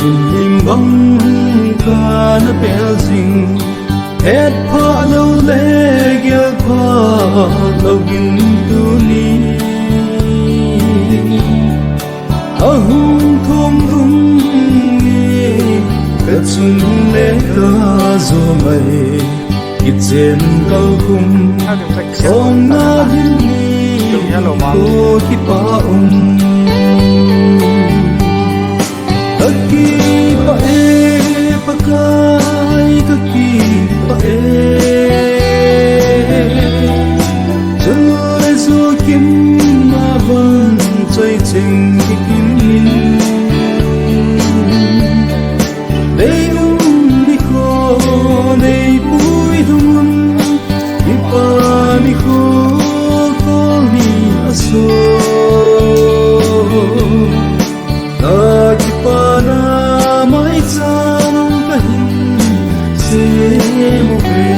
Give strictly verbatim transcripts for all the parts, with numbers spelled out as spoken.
Lim bang kana pel jing, het pha lo le gel pha lo in tuni. Ahung thong thong ni ka chung le ka zo mai. Kichen kal kum song na hin ni ko kipa um. Ka kipa e, Pakai ka kipa e. Chun le zo kim na van choi cheng ki kim in. Nei um ni ko, nei pui dum, kipa ni ko, ko ni aso. Na kipa na mai chan ka hin se mo pe.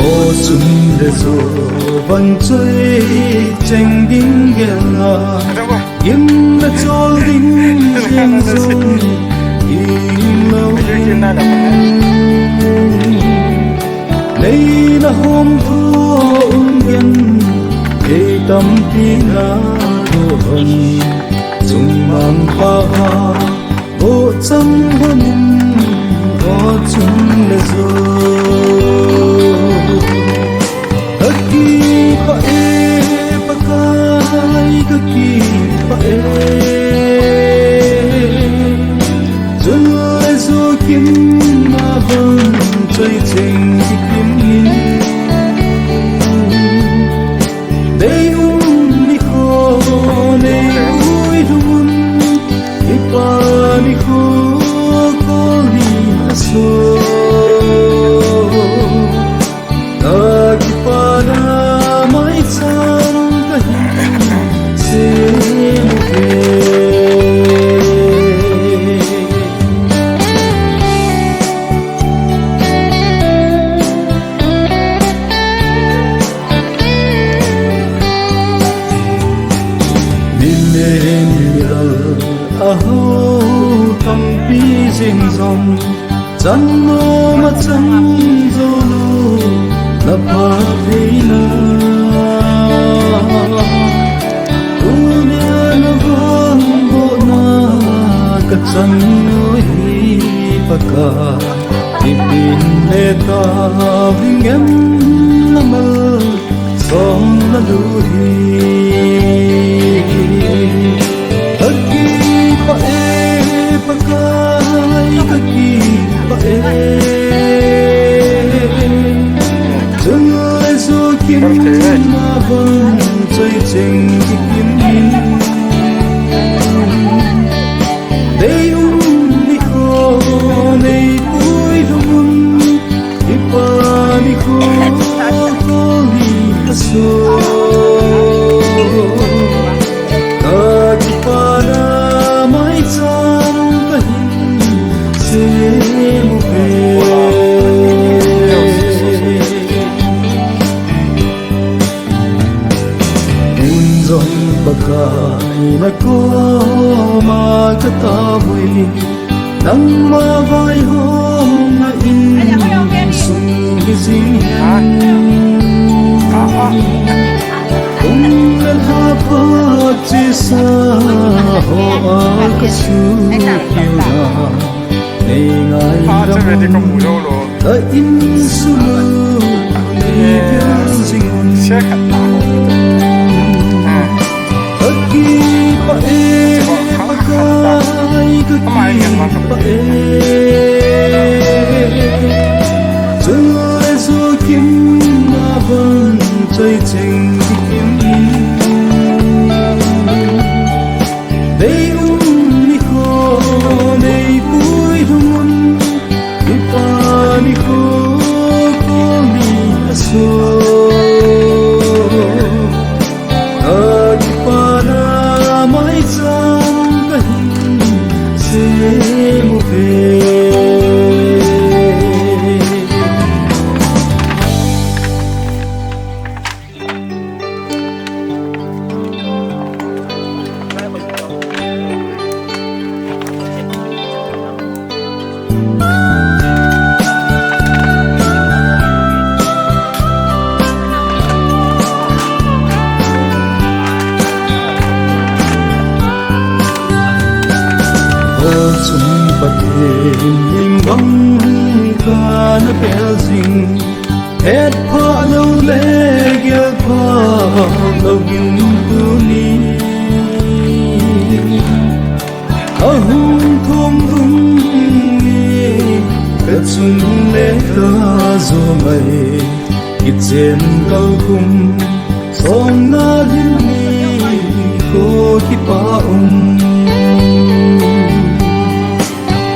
O chun le zo van choi cheng ding gel na. Gim na chol ding jeng zong in lo. Nei na hom thu um gen, ei tampi na do hon. Chung mang pa ha, o chang hon in, o chung le zo. Ka kipa e, Pakai ka kipa e. Chun le zo kim na van choi cheng ki kim in. Nei um ni ko, nei ui dum, kipa ni ko, ko ni aso. Ka kipa na mai chan ka hin se mo pe. Min min min aho tampi jeng zong. Chan nom a chan zo lo na pha thei na. Tunia na vang bo na ka chan nu hi Pakai. Ipin le ta ving em na mal. Song na lu hi. Ka kipa e, Pakai ka kipa e. Chun le zo kim na van choi cheng ki kim in. Nei um ni ko, nei pui dum. Kipa ni ko, ko ni aso. Ka kipa na mai chan ka hin se mo pe. Mun jong Pakai na koma ka tavui. Nangma vaihomna insung hi jing hen. Kum le lha pha chesa hoa ka suhkilna. Nei ngaidam ka insung u nei vial jing un. Ka kipa e, Pakai ka kipa e. Chun le zo kim na van choi cheng ki kim in. Nei um ni ko, nei pui dum un. Kipa ni ko, ko ni aso. Ka kipa na mai chan ka hin se mo pe. Pathen in bang kana pel jing, hetpha lou le gelpha lou in tuni ahung thong dung ni, kachung le kajo mai, kichen kal kum, song na lim ni ko kipa um.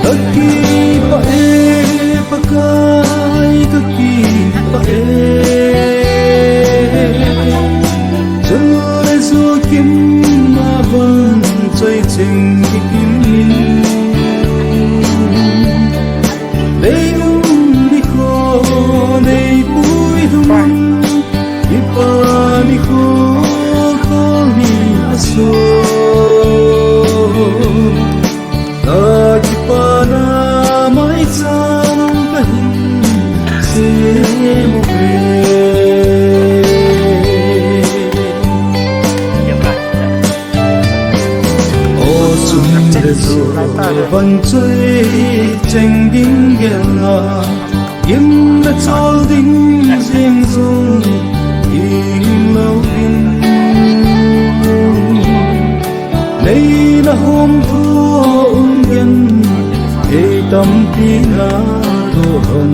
Kakipah e, Pakai, kakipah e. Chule chu kim na van choi cheng kikim in. Nei um nikho, nei pui lung, kipa nikho, kal ni aso. Kakipana mai chan kahin sem uve. O chun le chu van choi cheng ding gel na, gimna chol ding jing jong ding lou in. Nei na hom thu um gen, ei tampi na thu hon,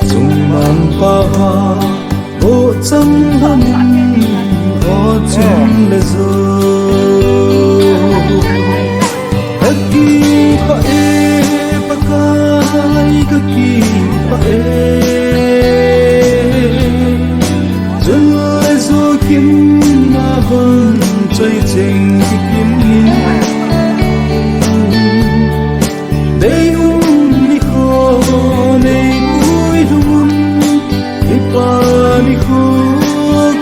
chung mang pa ha, o chang hamin, o chun le chu. Kakipah e, Pakai, kakipah e. Chule chu kim na van choi cheng kikim in. Nei um nikho, nei pui lung, kipa nikho,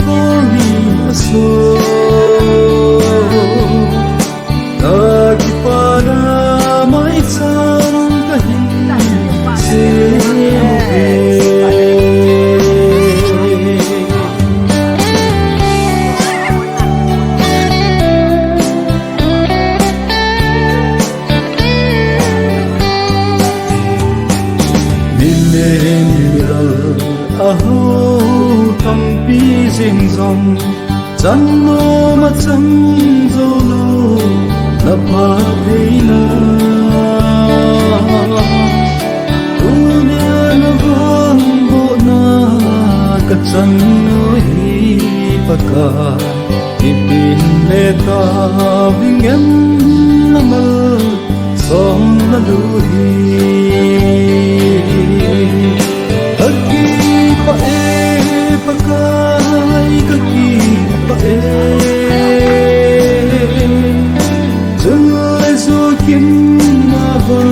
kal ni aso. Kakipana mai chan kahin sem uve. Milen milal aho tampi jing jong, chan nom a chang jou lou na phattheina. Tunia na vang bohna kachan u hi Pakai, ipi hin le tauving em, na mal song na lu hi. Kakipah e, Pakai, kakipah e. Chule chu kim na van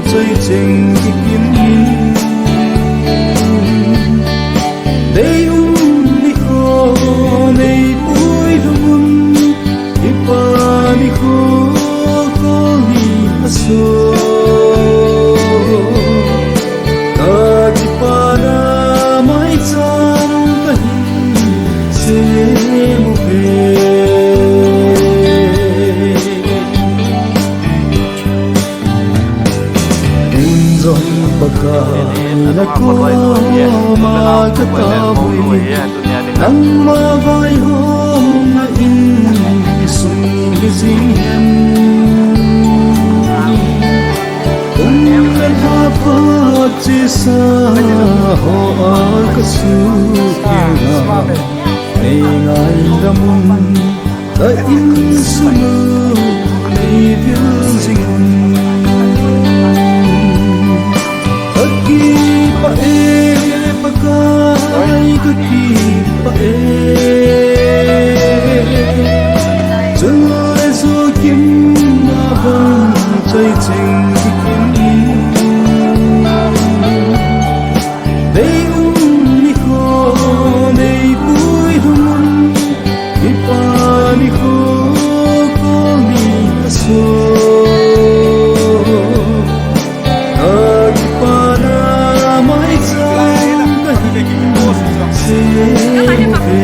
choi cheng kikim in. Nei um nikho, nei pui lung, kipa nikho, kal ni aso. Kakipana mai chan kahin sem uve. Tun jong Pakai na koma kataovin, nangma vaihomna in kisung hi jing hen. Kum le lha phat chesa ho a kasuh kit na, nei ngaidam un, ka insung u nei vil jing un. Kakipah e, Pakai, kakipah e. Chule chu kim na van choi cheng kikim in. Nei um nikho, nei pui lung, kipa nikho, kal ni aso. Kakipana mai chan kahin sem uve.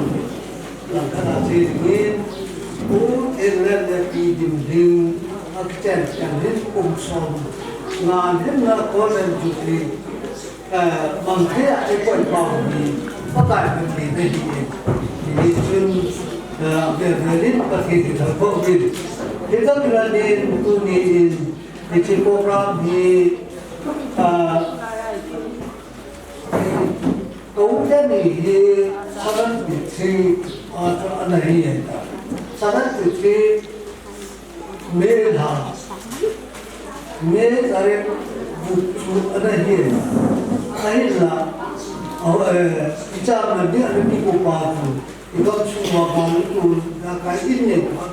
Langkhat a che dingin, Pu Inlet le Pi Dimling, akichen chen hin kum som nga hin na Golden Jubilee, eh, mang thei a eikoi pau hi, Pakai Pathen ahi e. Hijeh chun, eh, vel vel in Pathen hi thangvah uvin. Hitabang in tuni in, hiche program hi, ah, Ka u teni hi seventy-three, ah, chu ana hi e ta. Seventy-three May lha. May tarik gup chu ana hi e ta. Ahinla, ah, eh, ichan na dia ni ko pa chu. Igam sung uva vang tu na kai in ne pa.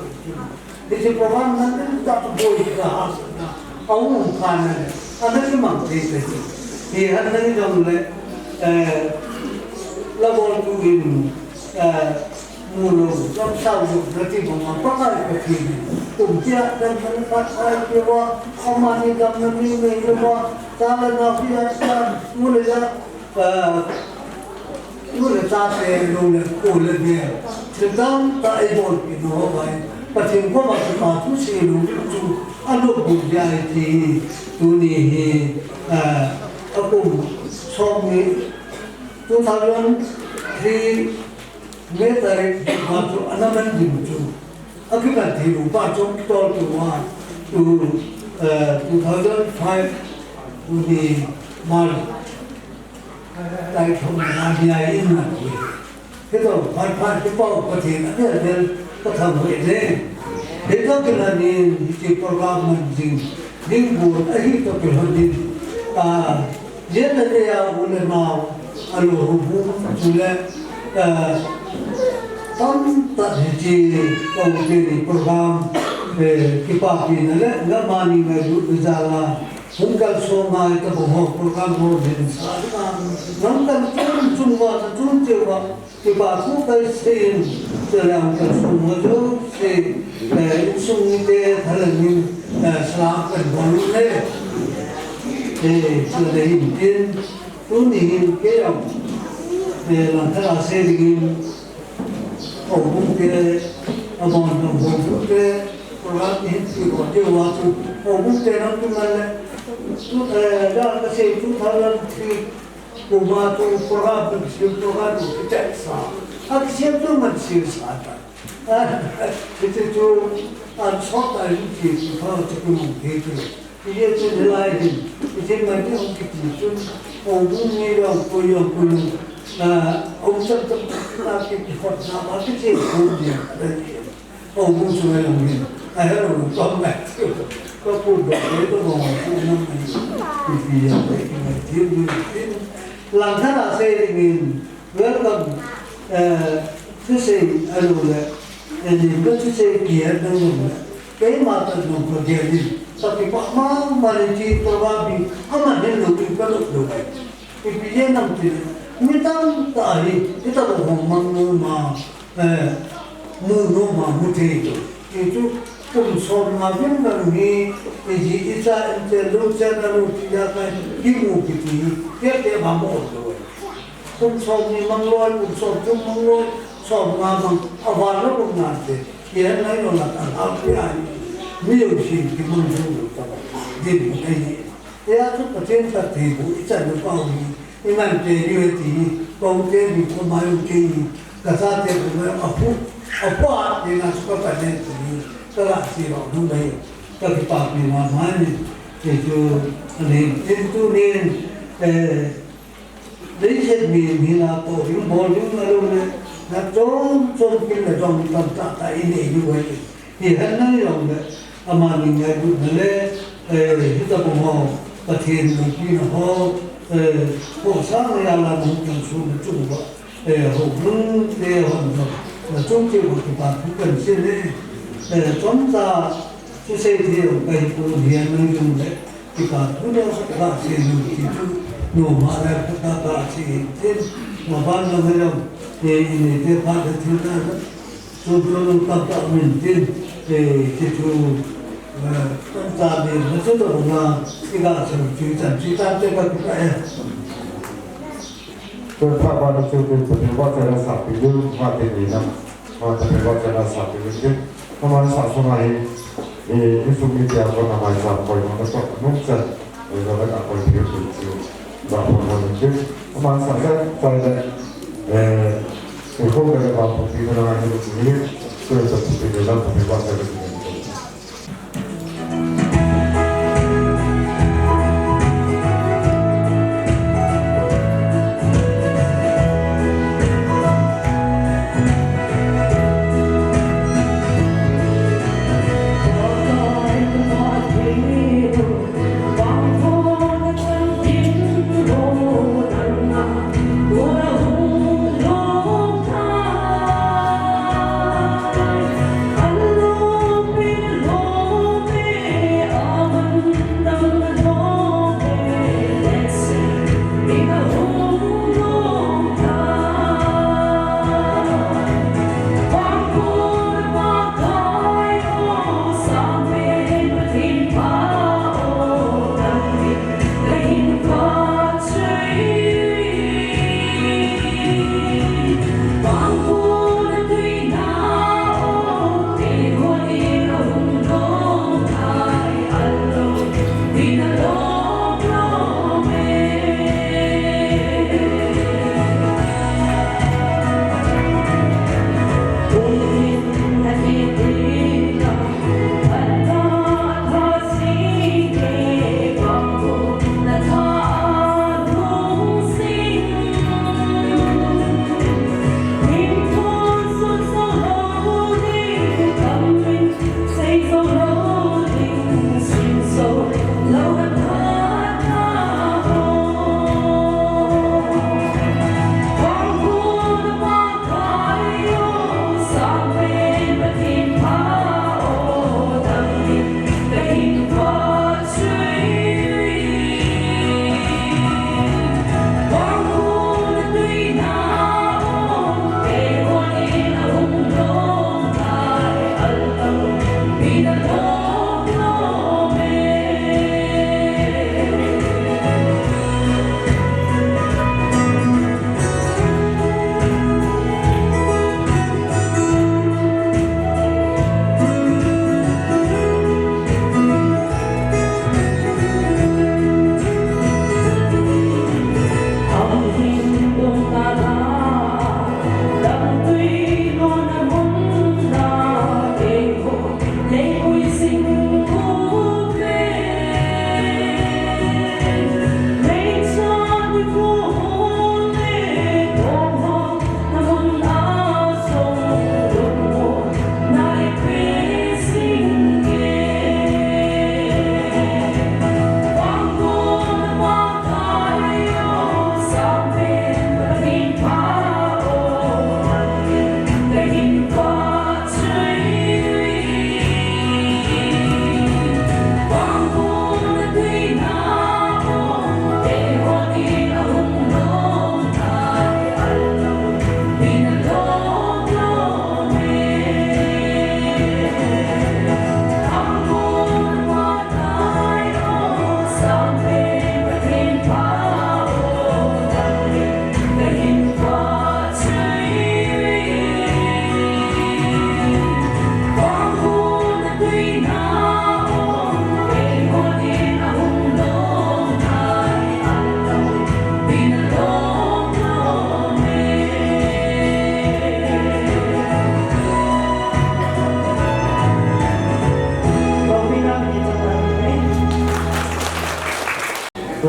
Hiche program na nang ta boi ka ha sa na. Aum kha na le. Ana kimang thei thei. Hi han nang jong le, eh, la bol tu in, eh, mu lo, jam sao lo, na ti bang ma pa kai ka ti. Tum tia dan man pa kai ke wa, ama ni dam na mi me le wa, ta la na pi ya ta, mu le ya, eh, mu le ta te lo le ko le de. Sedang ta ei bol ki no vai. Pathen koma kipa thu seilou ding chu alupbul jeh ahi ti hi, tuni hi, eh, akum som ni, two thousand three May tarik ma chu ana man ding chu, akipan theilou pa chu kitol tou a, tu, eh, two thousand five tuni March tarik thum na dia in na ti. Kei to, phat phat kipau Pathen a vel vel ka thangvah e. Hitoh kilhon in, hiche program man jing, ding bou ahi toh kilhon in. A, jen a dia u le nao, alo hung chule, a, tamtah hiche, ka u teni program, eh, kipapina le, ngamani ngailut jal a, hung kalson ngai tabang ho, program ho, din sa, a, nang kan chung chung va, chung cheu va, Kipa thu kasei in, chule hung kalson ho jouse, eh, insung mite thalheng in, eh, salam kabol u ahi. Eh, chule hin tin, tuni hin kei jong, eh, langkhat a sei ding in, houbung te, amahon jong houbung te, program hin ti ko te va chu, houbung te nang tu na le, tu, eh, ja kasei two thousand three, Kuma tu program tu, sil program tu, kichai sa. Akisem tu man sil sa ta. Hiche chu, an sot ta hin ti, ti pha chu kumong te tu. Ije chu nilai hin, ije man ni ong kiti chun, ong bung ni long, ko yong ko yong. Ah, ong cham cham ta ki ki hot na ma ki che ko ni. Houbung sunga jong hin, ahelou tah mai. Ka pu dok le to mo pu nam mai. Ipi jong le ki mai thim ni thim. Langkhat a sei ding in, welcome, eh, thusei ahilouleh, eh, lim le thusei kihet na jong le, keima tah jong ka gel in, ka kipah mama in hiche program hi, aman hin lou in ka lou lou ai. Ipi jeh ham itile, mi tamtah hi, hitobang ho mang nom a, eh, mu nom a, mu thei lou. Hichu kum som nga vin lang hi, iji icha inte lou chen a lou ti a kai, kimu kiti hi, te te ma mo lou. Kum som ni mang lou, kum som thum mang lou, som nga mang, aval lou kum nante. Kihe nai lou la ta, ha, pi a hi, mi lou sin, kimang lou lou ta, din mo kai hi. Hia chu Pathen phattheiboh ichan u pau hi, iman tei diu ahi ti hi, kote ni ko mai u te hi, kachate ko mai u apu, apu a te na chu ka pa ne ti hi, ka la si lo nu mai, ka kipapi mama in, te chu anin, tin tunin, eh, Leiset mi, mi na to, yung bol yung na lo le, na chom chom kin na chom tam ta ta in ei yung wai. Hi han na yung le, amani ngailut na le, eh, hitabang ho, Pathen loupina ho, eh, ho sang ya la mo kan su na chung ba, eh, houbung te hon na chung te ba ki ba ku kan se le, eh, chom ta, Thusei thei jong kahi pon, hiche a nang jong le, kipa thu neo sa kasei nom ti chu, nom a le ka kasei in tin, maban lang jong, eh, inei te phat le thil ta, chu chu nung tam ta min tin, eh, ti chu, eh, tam ta min, na chu to na, i kasei chu chan, chu chan te ka kipa e. Tun pha ba na chu tin, Pathen vahchoi na sapi ding, ma te ni na, ma Pathen vahchoi na sapi ding tin. Ama sa sunga hi, eh, insung mite a kona maicham koima na toh nung chan, eh, jong le ka koi thei u chu, ba pon pon tin. Ama sa sa, sa le, eh, eh, ko ka le ba pon tin na ngai ni chu ni, chu chu tin le na Pathen vahchoi na tin.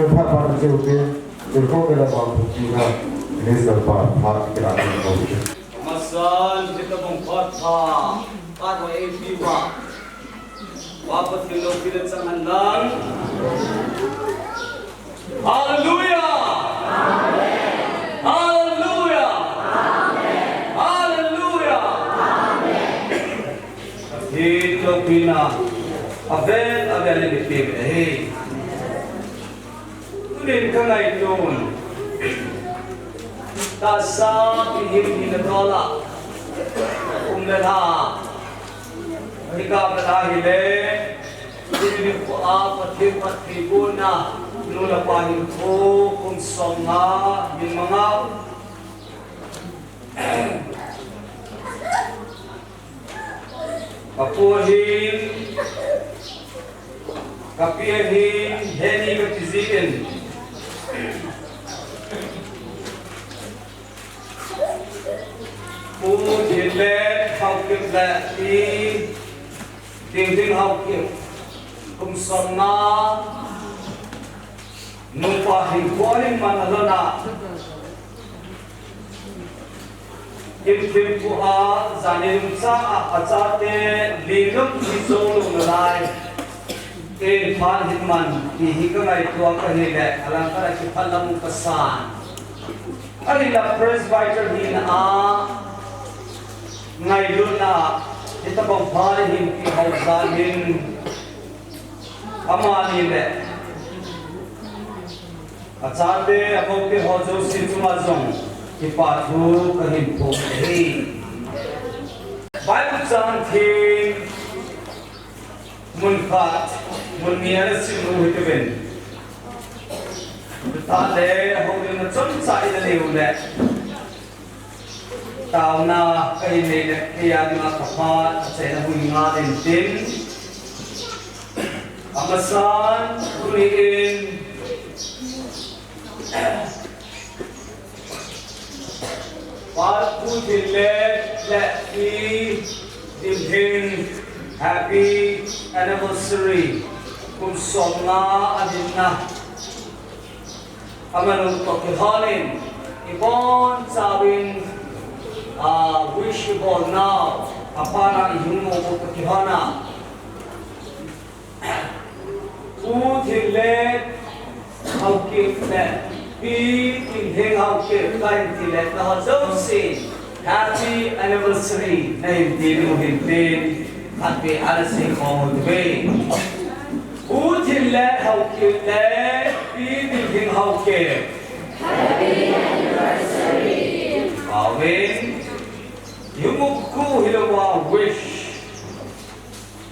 Pha pha chiu ke, chiu ko ke la bang pu ki na, ni sa pa pha ki la ni ko ke. Masan, kita bang pha pha, pha ko A P wa. Wa pa ti lo ki le chang han lang. Hallelujah! Hallelujah! Hallelujah! Hi to pina. Avel, avel ni pi he. Tunin ka ngaitun. Tahsa, mihem hina tola. Um le la. Hika pala hile. Tunin ko a Pathen phattheibohna. Nu le pa hinkho, kum som nga, kum manga. Ka pu ahin, ka pi ahin, heni kati jin. Pu Thinlet Haokip le Pi Dinghing Haokip. Kum som nga. Nupa hinkho ahin man a lhon a. Kin thim pu a, jani lungchang a, achate, lin lum hi jo lou nalai. Ken phat hin man, ti hi ka ngaito a ka hi le, alang ka la kiphat lam u ka san. Ahin la Presbyter hina a, ngailutna, hitabang phat hin ti hau jan hin, amani le. Achate, amoute ho jouse chunga jong, kipa thu kahin phong e. Bible chang theng, mun khat, mun ni ana sim u hite ven. Tale, houlimna chomcha ina nei u le. Taona kahin nei le, kei a dinga ka phat, achaina hui ngal intin. Amasan, tuni in, Pa Pu Thinlet le Pi Dinghing, happy anniversary. Kum som nga ahin na. Amanu toh kilhonin, ibonchauvin, ah, wish ibol nau, apana ihung mo toh kilhona. Pu Thinlet Haokip le Pi Dinghing Haokip kahin ti le, nangho jouse happy anniversary nahin ti diu hin tin, khatvei ana sei khom u hite. Pu Thinlet Haokip le Pi Dinghing Haokip. Happy anniversary. Amen. Ihung u khu hilouva wish.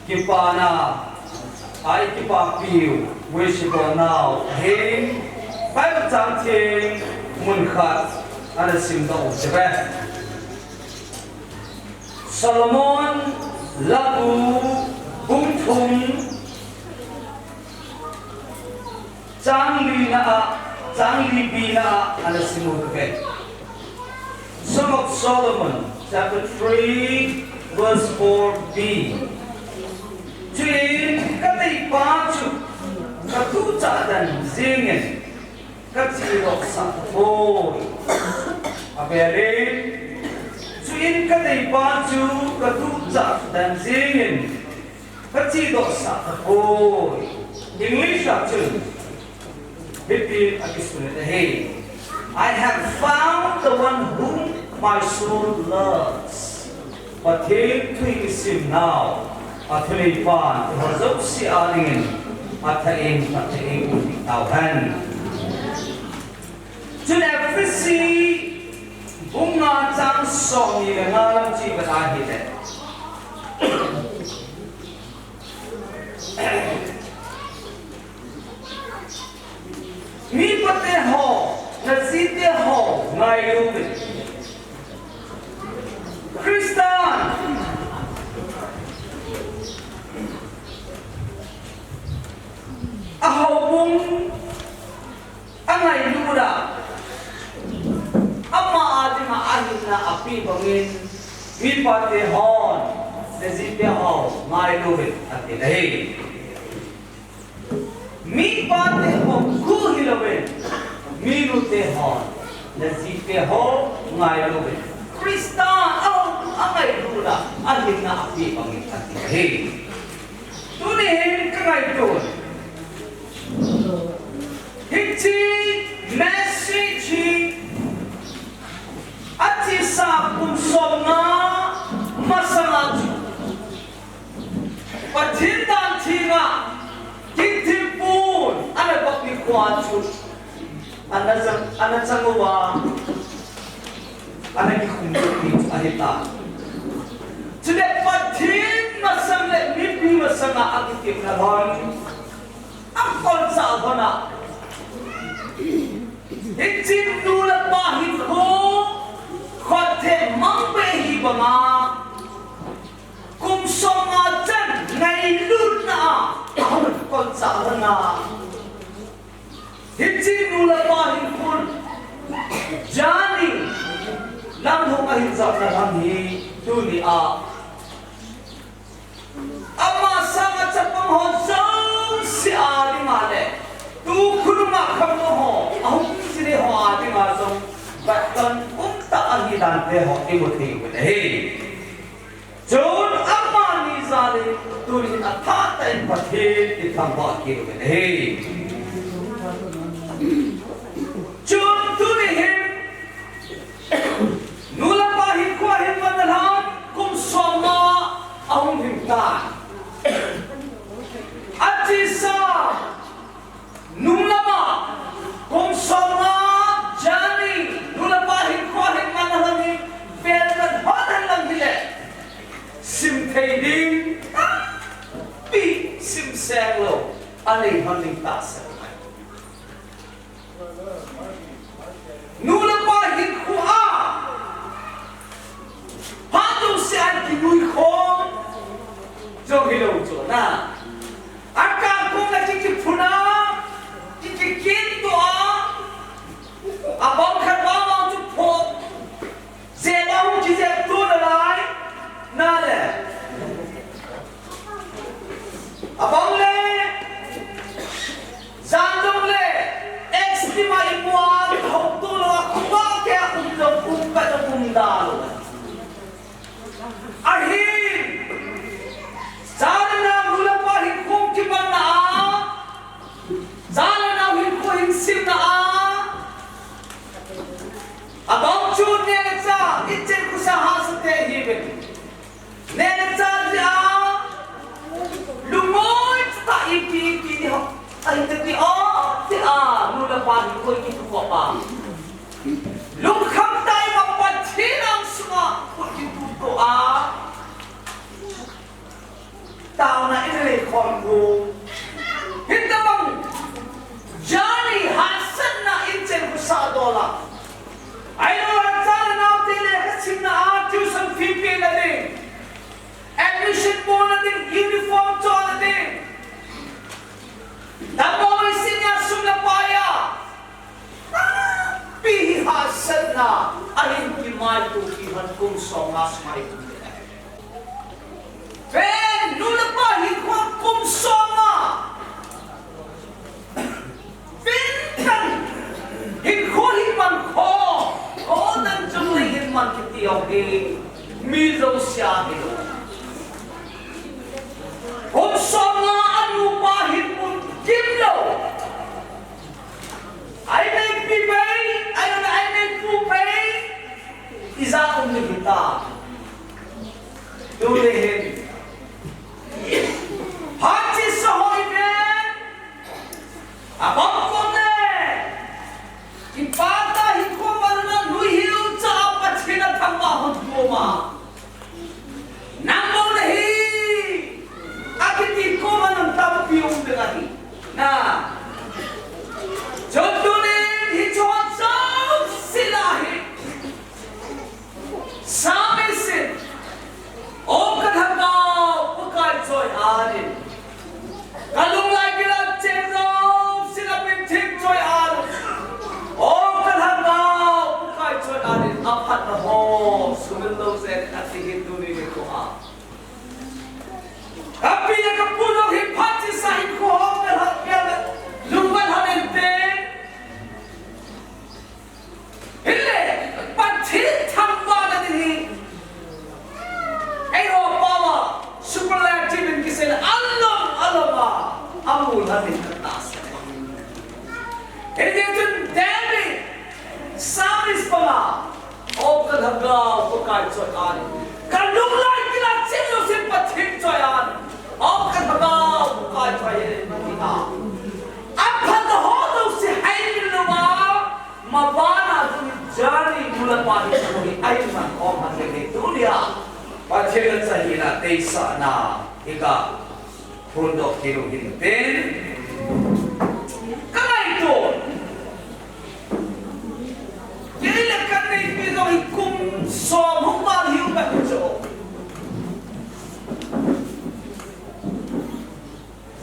Kipana, a ikipapiu, worship nau, ahin, Bible chang theng, mun khat, ana simdoh u hite. Solomon, Labu, bung thum, chang lina a, chang li bina a, ana sim u hite. Song of Solomon, chapter three, verse four b. Chuin kateipa chu katuhchah dan jingin kachedohsah tapoi. Avelin, chuin kateipa chu katuhchah dan jingin kachedohsah tapoi. English a chun hitin akisun in ahi. I have found the one whom my soul loves. Pathen thu isim nau, athuneipan, iho jouse a dingin, athah in, athah in, tauhen. Chun Ephesi, bung nga chang som ni le nga lam chu ivet a ahile. Mipate ho, najite ho, ngailu uvin. Christian, ahoubung, angailu uva, ama a dinga ahinna ape bangin, mipate hon, najite ho, ngailu uvin, ati ahi. Mipate ho khu hilouvin, minute ho, najite ho, ngailu uvin. Christa a, angailu uva, ahinna ape bangin ati ahi. Tuni hin kangaito. Hiche message hi achesa kum som nga masanga chu Pathen dan thenga, kin thilpun, ana bak nikhoa chu, ana chang, ana chang uva, ana kikhum ni chu ahitai. Chule Pathen masang le mipi masanga akitepna lhon, akolchah lhon a, hiche nu le pa hinkho, khut themmang be hi banga, kum som nga chan ngailutna a, ahung kolchah lhon a. Hiche nu le pa hinkho, journey, lamlhung ahin jotna lhon hi, tuni a. Ama sanga chapang ho jouse a dinga le, tu khonunga khamlou ho, ahung jine ho a dinga jong, batton umtah ahi dante ho, imu thei u ahi. Chun amani jal in tunin athahatah in Pathen ithangvah kit u ahi. Chun tuni hin nu le pa hinkho ahin man lhon kum som nga ahung lhing tan. Achesa Nung lama, kum som nga journey, nu le pa hinkho ahin man lhon hi, vel na lhon hen lang hile, sim thei ding tampi sim seng lou, anei lhon ding tahsan ahi. Nu le pa hinkho a, phat jouse a kinui khom jong hilou chu na. Akah kong a kikiphun a, kikikin to a, abang khat bang bang chu pho, jep a hung kijep to nalai, na le. Abang le, jan jong le, ex-team a imu a, hung to lou a, khupah keh a um jong, um kah jong um da lou. Ahin, cha le nao nu le pa hinkho kimanna a, cha le nao hinkho hin simna a, abang chu neh le chah, ichen khosa hahsa te ihiuvin. Neh le chah jeh a, lungmong tah ipi ipi ni ho, ahi tati o, ti a, nu le pa hinkho kitup a. Lungkham tah in Pathen angsunga khut kitup a. Taona in lei khom khu. Hitabang journey hahsatna in chen khu sah dola. Ahilouleh cha le naote lekha simna a tuition fee pena ding, admission bolna ding, uniform chonna ding, Tampi senior sum le pai a, tampi hi hahsatna ahin kimaito hi han kum som nga sum ahi. Ven, nu le pa hinkho kum som nga. Ven kan hinkho hi man kho, kho nan chung le hin man kiti ho hi mi jouse a hi lo. Kum som nga a nu pa hin mun kim lo. Ai nei pi pai, ai nei, ai nei pu pai. Ija um ni hita. Tu le hin. Phat chesa ho iven. Abang kon le. Kipah tah hinkho manna nui hiu cha Pathen a thangvah hon koma. Nang bou nahi. Akiti koma nang tampi um ding ahi. Na. Chun tunin hiche ho jouse lah hi. Psalmist in, O ka Lhagao, Pakai choi-at in. Ka lunglai gilou cheng jouse na pin thip choi-at. O ka Lhagao, Pakai choi-at in. Aphatna ho sumil lou jeng in ati hi tuni nikho a. Ka pi le ka pu jong hi phat chesa hinkho ho ka lha, ka lha, lungvan hon inte. Hile, Pathen thangvahna ding hi. Eiho pao a, superlative in kisei le, alom, alom a, amu lhamin ka tahsan. Hiti chun David, Psalmist panga, O ka Lhagao, Pakai choi-at in. Ka lunglai gilou cheng jouse Pathen choi-at in. O ka Lhagao, Pakai choi-at in. Aphatna ho jouse haimil louva, Mabana tuni journey nu le pa hinkho hi ahin man khom hon le tunia Pathen chahina deisahna hi ka phondoh kit u hinte. Ka ngaito. Kei le ka neipi jong hi kum som hung val hiu ka hi chu.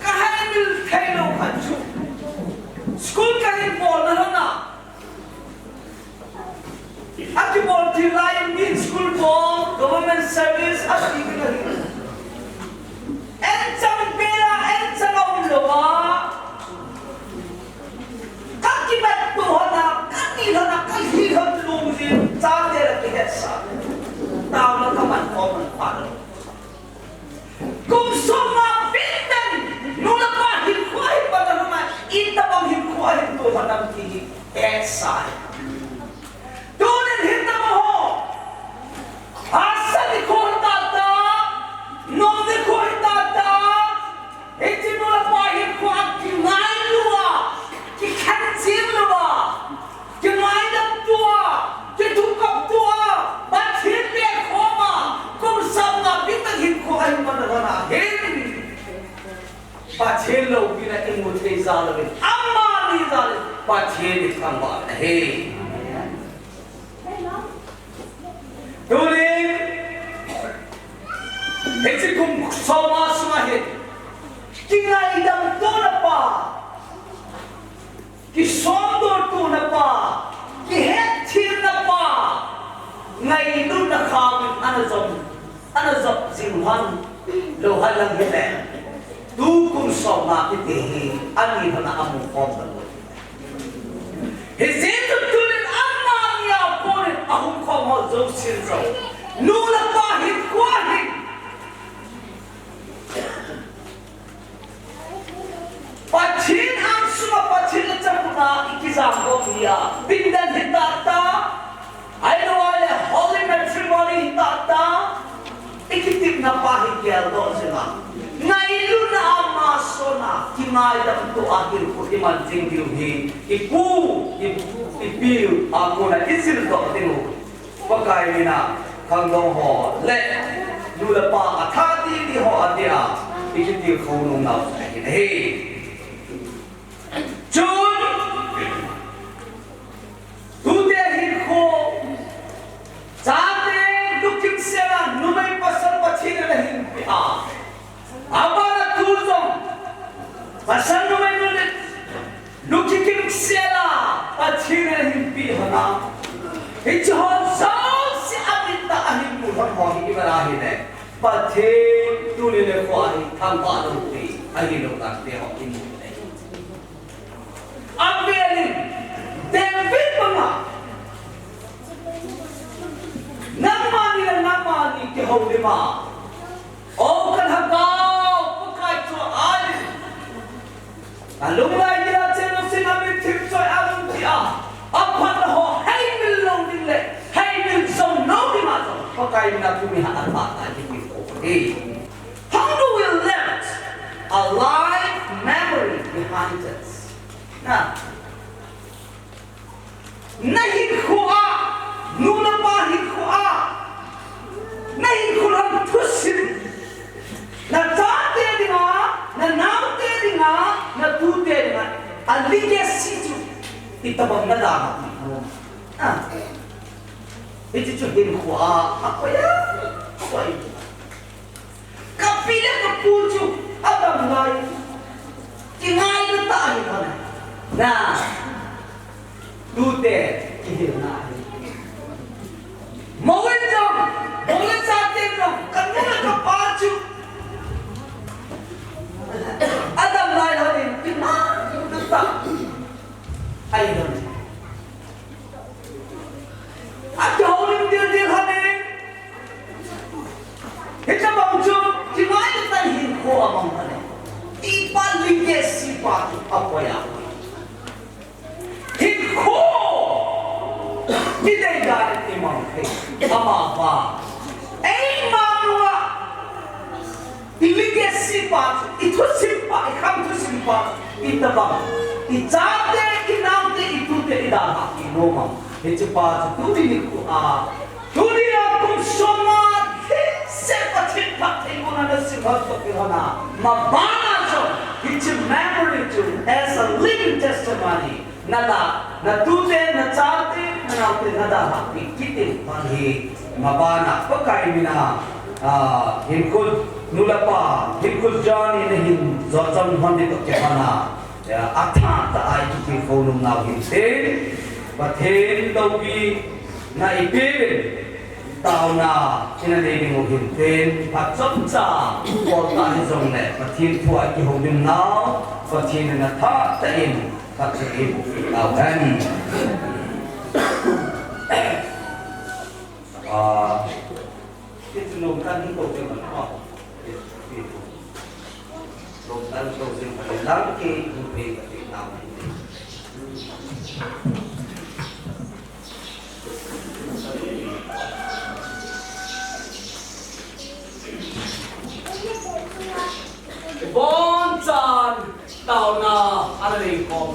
Ka haimil thei lou khat chu. School ka hin bolna lhon a. Akibol thei lai in min school bol, government service, ati ka hi. Eichang bela, eichang a um lou a. Ka kibat tu lhon a, ka ti lhon a, ka hi lhon lung jin, chate la kihetsa. Taona ka man khom man pha lou. Kum som nga pen pen, nu le pa hinkho ahin pan a lhon a, itobang hinkho ahin tu lhon ham ti hi, hetsa ahi. Tunin hitabang ho, hahsat nikho hi tahtah, nom nikho hi tahtah, hiche nu le pa hinkho a kingailu a, kikhen jing lou a, kingaidam tua, kithukop tua, Pathen beh khom a, kum som nga pen pen hinkho ahin pan a lhon a hin. Pathen loupina imu thei jal uvin, amani jal in Pathen ithangvah ahi. Tunin, hiche kum som nga sunga hin, kingaidam tona pa, kisomdoh tona pa, kihetthem na pa, ngailutna khao in ana jom, ana jom jing lhon lou hen lang hile. Tukum som nga kiti hi, ani lhon a amu khom lou. Hijeh chun tunin amani a konin ahung khom ho jousen jong, nu le pa hinkho hin Pathen angsunga Pathen le chapuna i kijam khom hi a, pindan hi tahtah, ahilouleh holy matrimony hi tahtah, i kitepna pa hi geldoh jing a. Ngailutna a masot a, kingaidam tua hinkho i man jing diu hi, i pu, i, i pi a kona i jildoh diu. Pakai mina, khangdong ho le nu le pa a thah titi ho adia, Iti ti khonung nau sa hi nahi. Chun, tute hinkho, chate lukimsel a numei pasal Pathen in ahin pe a. Abana tu jong, pasal numei nunit, lukimsel a Pathen in ahin pe hon a. Hiche ho jouse a mit a ahin mu lhon ho hi iman ahi le. Pathen tuni le khoa hi thangvah lou te, ahilou tah te ho imu le. Avel in, David banga, nangma ni le nangma ni kihoulim a, O kalhagao, Pakai chu a in. Alunglai gila chenu sina min thim choi alung tia. Aphat na ho hei mil lou ding le, hei mil jong lou ding a jong. Pakai mina tumi ha alma ta hi mi ko hi. How do we left a life memory behind us? Na, na hinkho a, nu le pa hinkho a, na hinkho lam thusim, na chate dinga, na naote dinga, na tute dinga, a legacy chu itobang na dana ti mo. Ah. Hiche chu hinkho a, a koi a, a koi. Kapi le kapu chu adam lai. Kingaina tah ahi kha. Na. Tute kihilna ahi. Mou in jong, mou le chate jong, kanu le kapa chu adam lai lou ding, kingaina tah ahi lou. Akihoulim dildel hon in. Hitabang chu, kingaina tah hinkho abang hon in. Ipa legacy pa chu apoi a. Hinkho. Idei dan in imang thei. Amavang. Eima nunga. I legacy pa chu, i thusim pa, i khang thusim pa chu, itobang, i chate, i naote, i tute, i dalhah, i nom a. Hiche pa chu, tuni nikho a, tuni a kum som a, lhingset Pathen phattheibohna nasim hon toh kilhon a, mabana jong, hiche memory chu, as a living testimony. Nada, na tute, na chate, na naote, nadalhah pi kit in pan hi, mabana, Pakai mina, ah, hinkho, nu le pa, hinkho journey nahin jotchang hon ding toh kilhon a, ya, athah tah a ikikhonung nau hin tin, Pathen loupina ipeuvin, taona, ina nei ding u hin tin, phat chomcha, bol ta hijongle, Pathen thu a ikihoulim nau, Pathen in athah tah in, Khat chu i bu kit tau hen. Ah, kit chu nom kan hi ko ke man ko. Nom kan ko jing ka lang ke bu pe ka ti tau hen. Bon chan. Taona ana nei khom.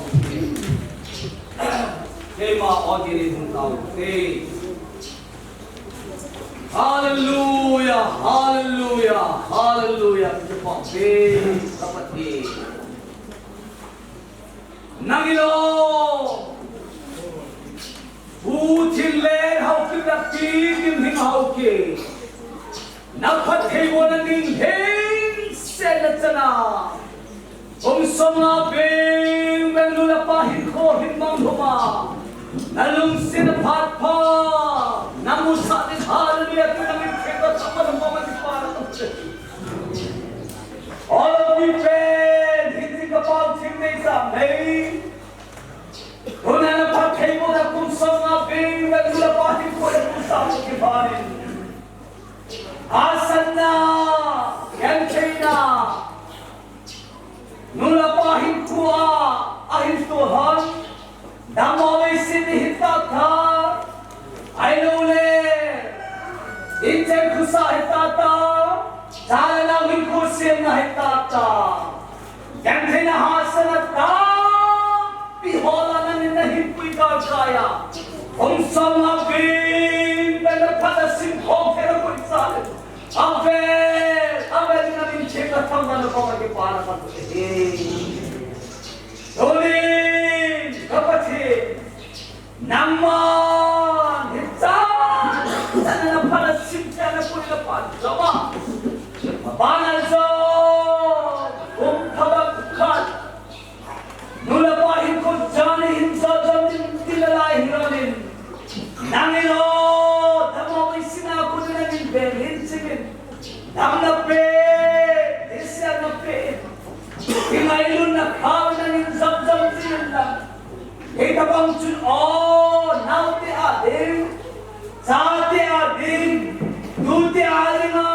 Keima organ in hung tau te. Hallelujah, hallelujah, hallelujah. Kipa te, ka Pathen. Nang ilou. Pu Thinlen Haokip le Pi Kimhing Haokip. Na phattheibohna ding lhingsetna chana. Kum som nga beng beng nu le pa hinkho hin mang lhum a. Na lungsetna phat pha. Na musah ding hallelujah, tu na min thei ta chapa na pa ma ti pa na. All of you pen, hiche ka pao thim nei sa nei. Tuna na phattheibohna kum som nga beng beng nu le pa hinkho le kum sang kipha in. Hahsatna, gentheina, nu le pa hinkho a, ahin tolhon, dammo leiset hi hita tha, ahilou le, inchen khosa hita tha, cha le nao hinkho semna hita tha. Gentheina hahsatna tampi hola nangin nahin pui kal kaiya. Kum som nga beng beng na phat a sim khom thei na pui sa le. Avel, avel na min chim na Khamna koma kipana patu ahi. Tunin ka Pathen, nangman hichan chan a na phat a simtia na pui na phat jong a, na phat na jong kum phabep khat, nu le pa hinkho jani hin jojom ding ti nalai hilouvin, nangin o, damlou mei singa kon nangin bel hin chingin, damna pe, disiatna pe, kingailutna khao nangin jojom chingin lang. Hitabang chun o, naote a ding, chate a ding, tute a ding a,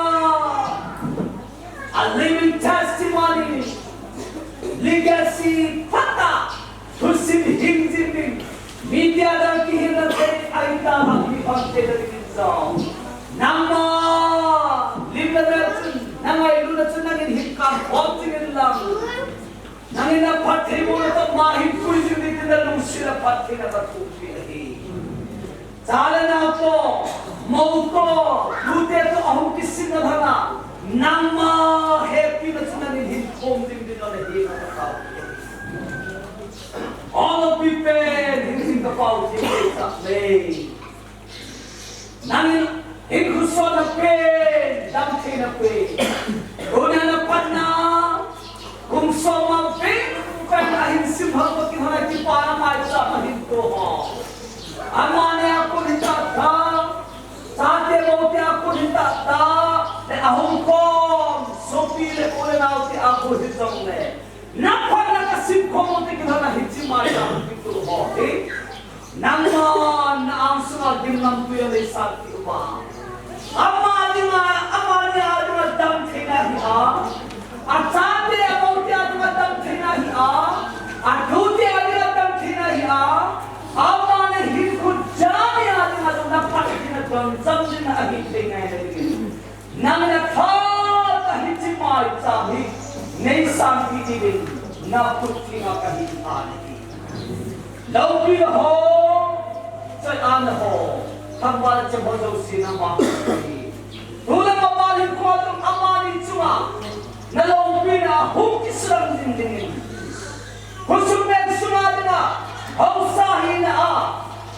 a living testimony, legacy phatah, thusim hing jing ding, mitia dang kihilna thei, ahi tah a mi phante na ding in jong, nangma limna na chun, na ngailutna chun nangin hin kamkhom jing in lang. Nangin na phattheibohna toh ma hin pui jing ding tin na lungset a phattheina ka thumpi ahi. Cha le nao toh, mou toh, tute toh ahung kisimna lhanga, nangma hepina chu nangin hin khom ding din na hi ka thumpi ahi. All of you pen, hin jing ka thumpi ahi. Nangin hinkho sotna pen, damtheina pen, tunia na patna, kum som a veng veng a hin simhal pa kihona kipana maicham a hin to ho. Amani a kon hita tah, chate moute a kon hita tah, le ahung khom sopi le u le naote a kon hijong le, na phatna ka simkhom u te kihona hiche maicham a hin to ho hi. Nangman na angsunga gimnamtui anei sah ti uva. Ama dinga, amani a dinga damtheina hi a. Achate amoute a dinga damtheina hi a. Atute a dinga damtheina hi a. Amani hinkho jani a dinga na phattheina dong jam ding ahi thei ngai le. Nang na tha ka hiche maicham hi, nei sanpeh dingin, na khut thenga ka hin tha nahi. Loupina ho, choi-atna ho, thangvahna cheng ho jouse nangma khut ahi. Tule mabana hinkho a tung amani chunga, na loupina hung kisulang jing dingin. Khosung veng sunga dinga, haosa hina a,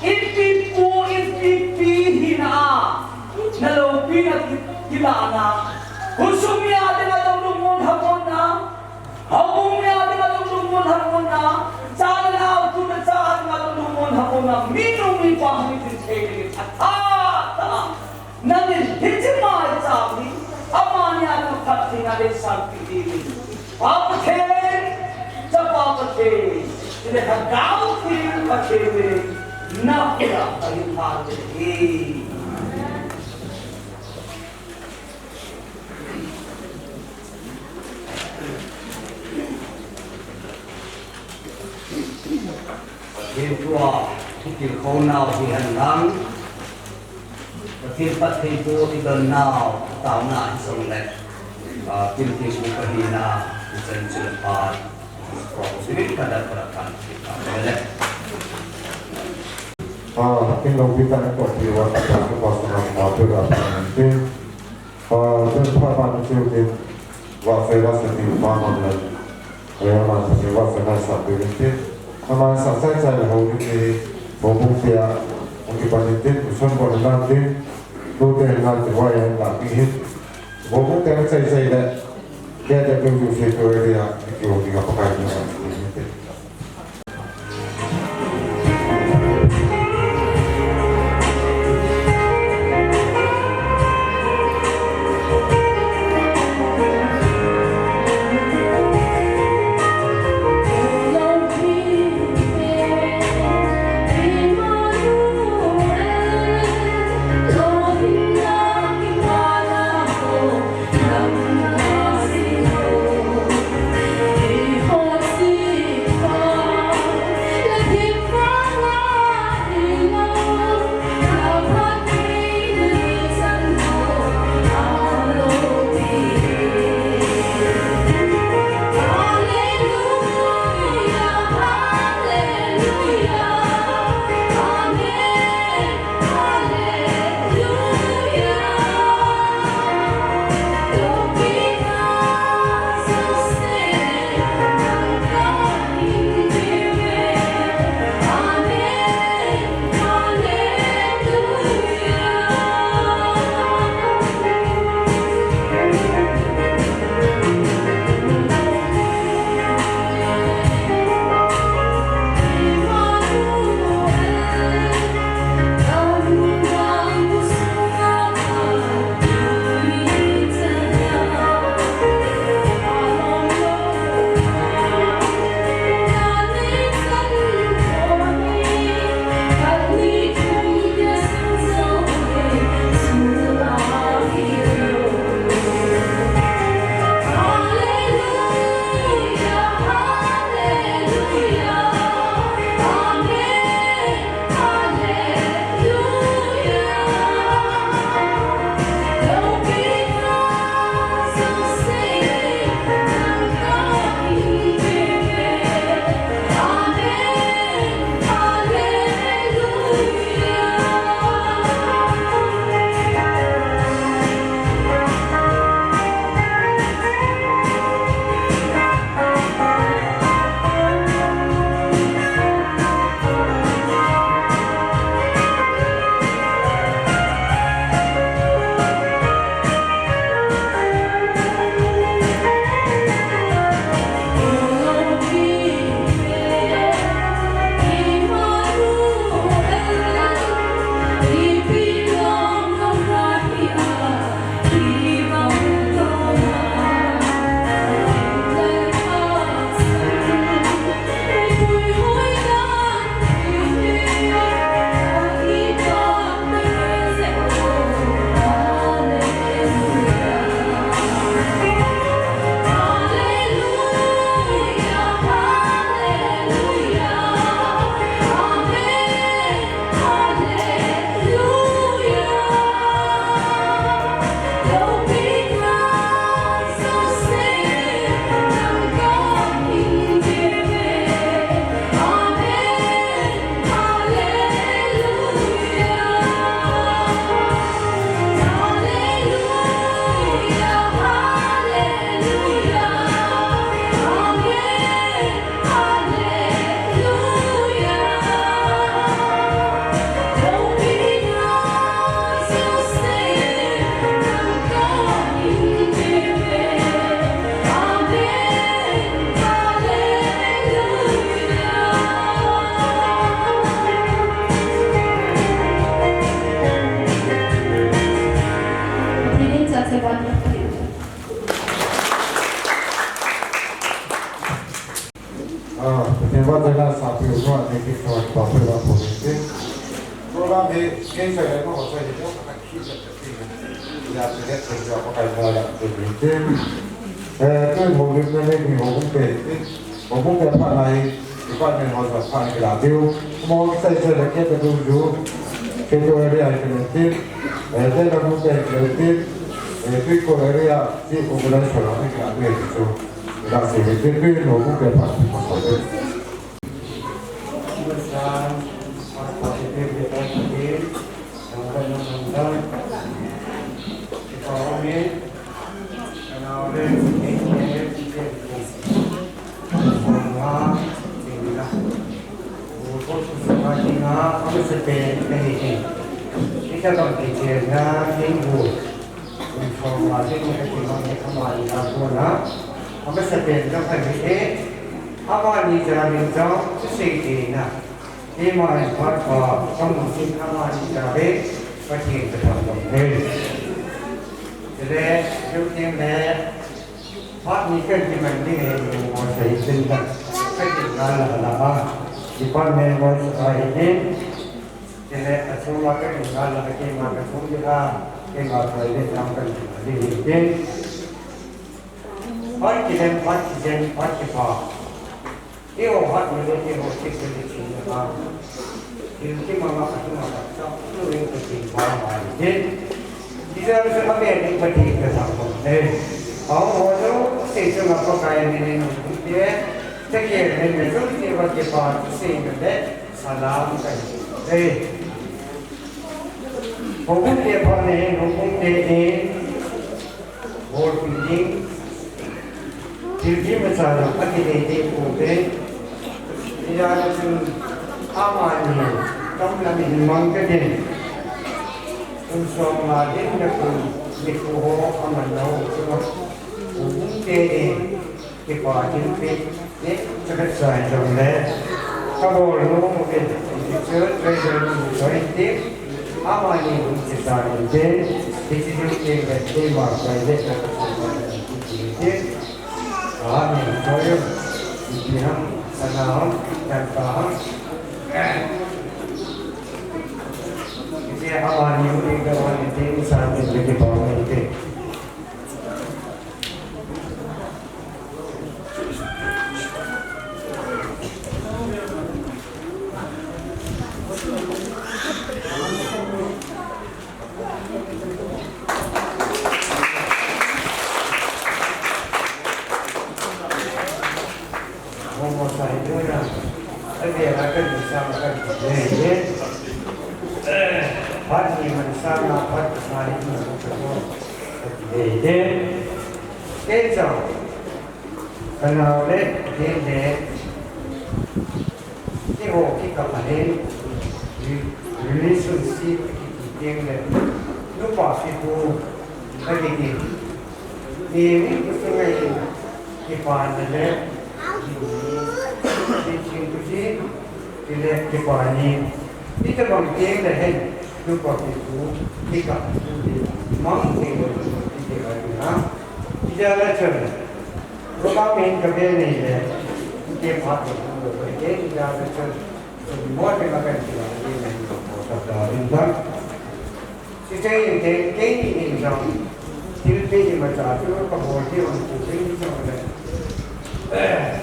inpipu, inpipi hina a, na loupina ki, kilahna. Khosung mi a dinga jong lungmonna, houbung mi a dinga jong lungmonna, cha le nao, tu le cha a dinga jong lungmonna, minu mipa hung hi thei ding, atha tah a. Nangin hiche maicham hi, amani a dinga phattheina nei sanpeh dingin. Pa Pathen, Chapa Pathen, chule Lhagao Theng Pathen min in, na khut a ka hin tha nahi. Pathen thua i tilkhou nau hihen lang, Pathen phattheiboh i don nau, taona hijongle, ah, tilthei bu ka hina, i chan chun phat, ko sinin ka da ka kan, ka le. Ah, kin lo pi ta ko pi wa ta ko ko sa ma pi ra pa ni. Ah, chen pha pa ni chu tin, vahchoi vahsah ti pa man le. Ai, ama sa chen vahchoi vahsah ti ni tin. Ama sa chai chai le ho ni ti, houbung tia, hung kipan ni tin, son ko na tin, tu te na ti wa ya na ti hin. Houbung te chai chai le, ke te tu ju se tu area, ki ho ki ka pa kai ni tin. Ah, Pathen vahchoina sapi u nua ne ki thon pa pe va po ne. Program hi kei sa le ma ho sa hi lo ka ki sa ti ne. Ya pe le pe ya pa kai na ya pe ne. Eh, tu mo le ne ni ho pe. Houbung te phat nai, department ho jong phat nai kila diu. Mo sai sai le ke ta du ju. Ke to area ke le ti. Eh, te la mu ke ke ti. Eh, tu ko area ti organize ho la ke kila diu ju. La se ke ti tu mo ke phat nai ko. Amani jal in jong thusei theina, keima in phat pa kamu jin amani jal in Pathen kathangvah e. Chule, chuteng le, phat ni kakiman ding ahi, mo sei jin ta, kakiman la la a, department wise ahi in, chule, achunga kakiman la, keima kathum ding a, keima private jam kakiman ding ahi in. Phat kilem, phat kijen, phat kipa. Eiho hatna le eiho thilse le thina a, thil kimang a athum a tak tak lu in Pathen pha ngai in. Ijat chu abe ding Pathen kathangvah e. Ahung ho jouse chunga Pakai min in te, te ke min in jouse va kipa thusei na le salam kahin e. Houbung te phat nai, houbung te in, Ball fielding, thil ding masa jong akidei dei pouve. Hijeh a chun amani kam lam in mang kate. Kum som nga din le kum nifu ho aman lou chu. Kum te in kipa thilpeh. Ni, chakhat sa in jong le, kabol nom uvin, teacher, treasurer, join team, amani hung kisan in tin, hiche jong team le, team a, private le, team, amen, join, ipi ham, sana ham, ganta ham. Hiche amani hung kisan in tin, san in, kipa hung tin. Momo sa hi duna, a vela kan ni sa ma kan ti dei dei. Phat ni man sa na phat sa hi ni ma kan ti dei dei. Kei chang, ka nao le, kei le, kei ho kikah a hin, relationship kiti teng le, nupa kipu, ka kiti. Ni, ni, ni, ni, ni, kipana le, ni, ni, ni, kile, kipani, itobang teng le hen, nupa kipu, kikah, mang teng le, kikah na, ijat le chun, program in kabe nei le, kipha le, kikah le chun, mo te ma kan kila, ni, ni, ni, mo ta ta, in ta. Chuche in te, keini in jong, thilpeh imacha chu kabol diu ahi, chu keini jong le.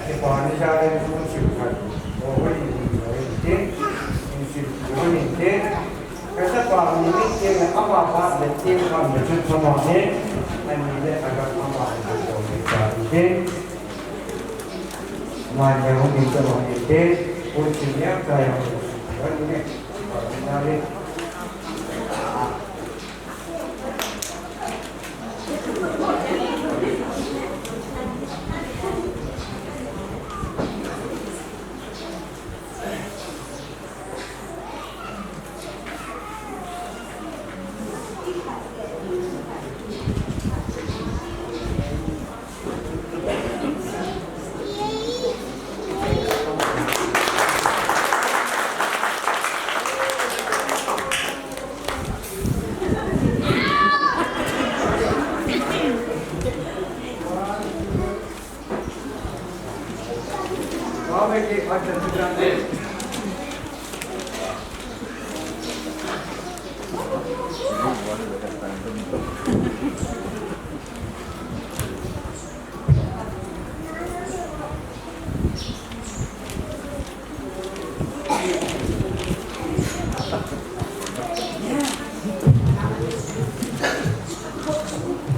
Kipana jal in hung sim khat, o, hoi in, hoi in te, hung sim, hoi in te. Kachapa ni min te le ama pa le te pa le chu chama ne, ani le aga ama le ko ni ta te. Manya hung in chama ni te, hung sim ya ka ya hung sim, hoi in te.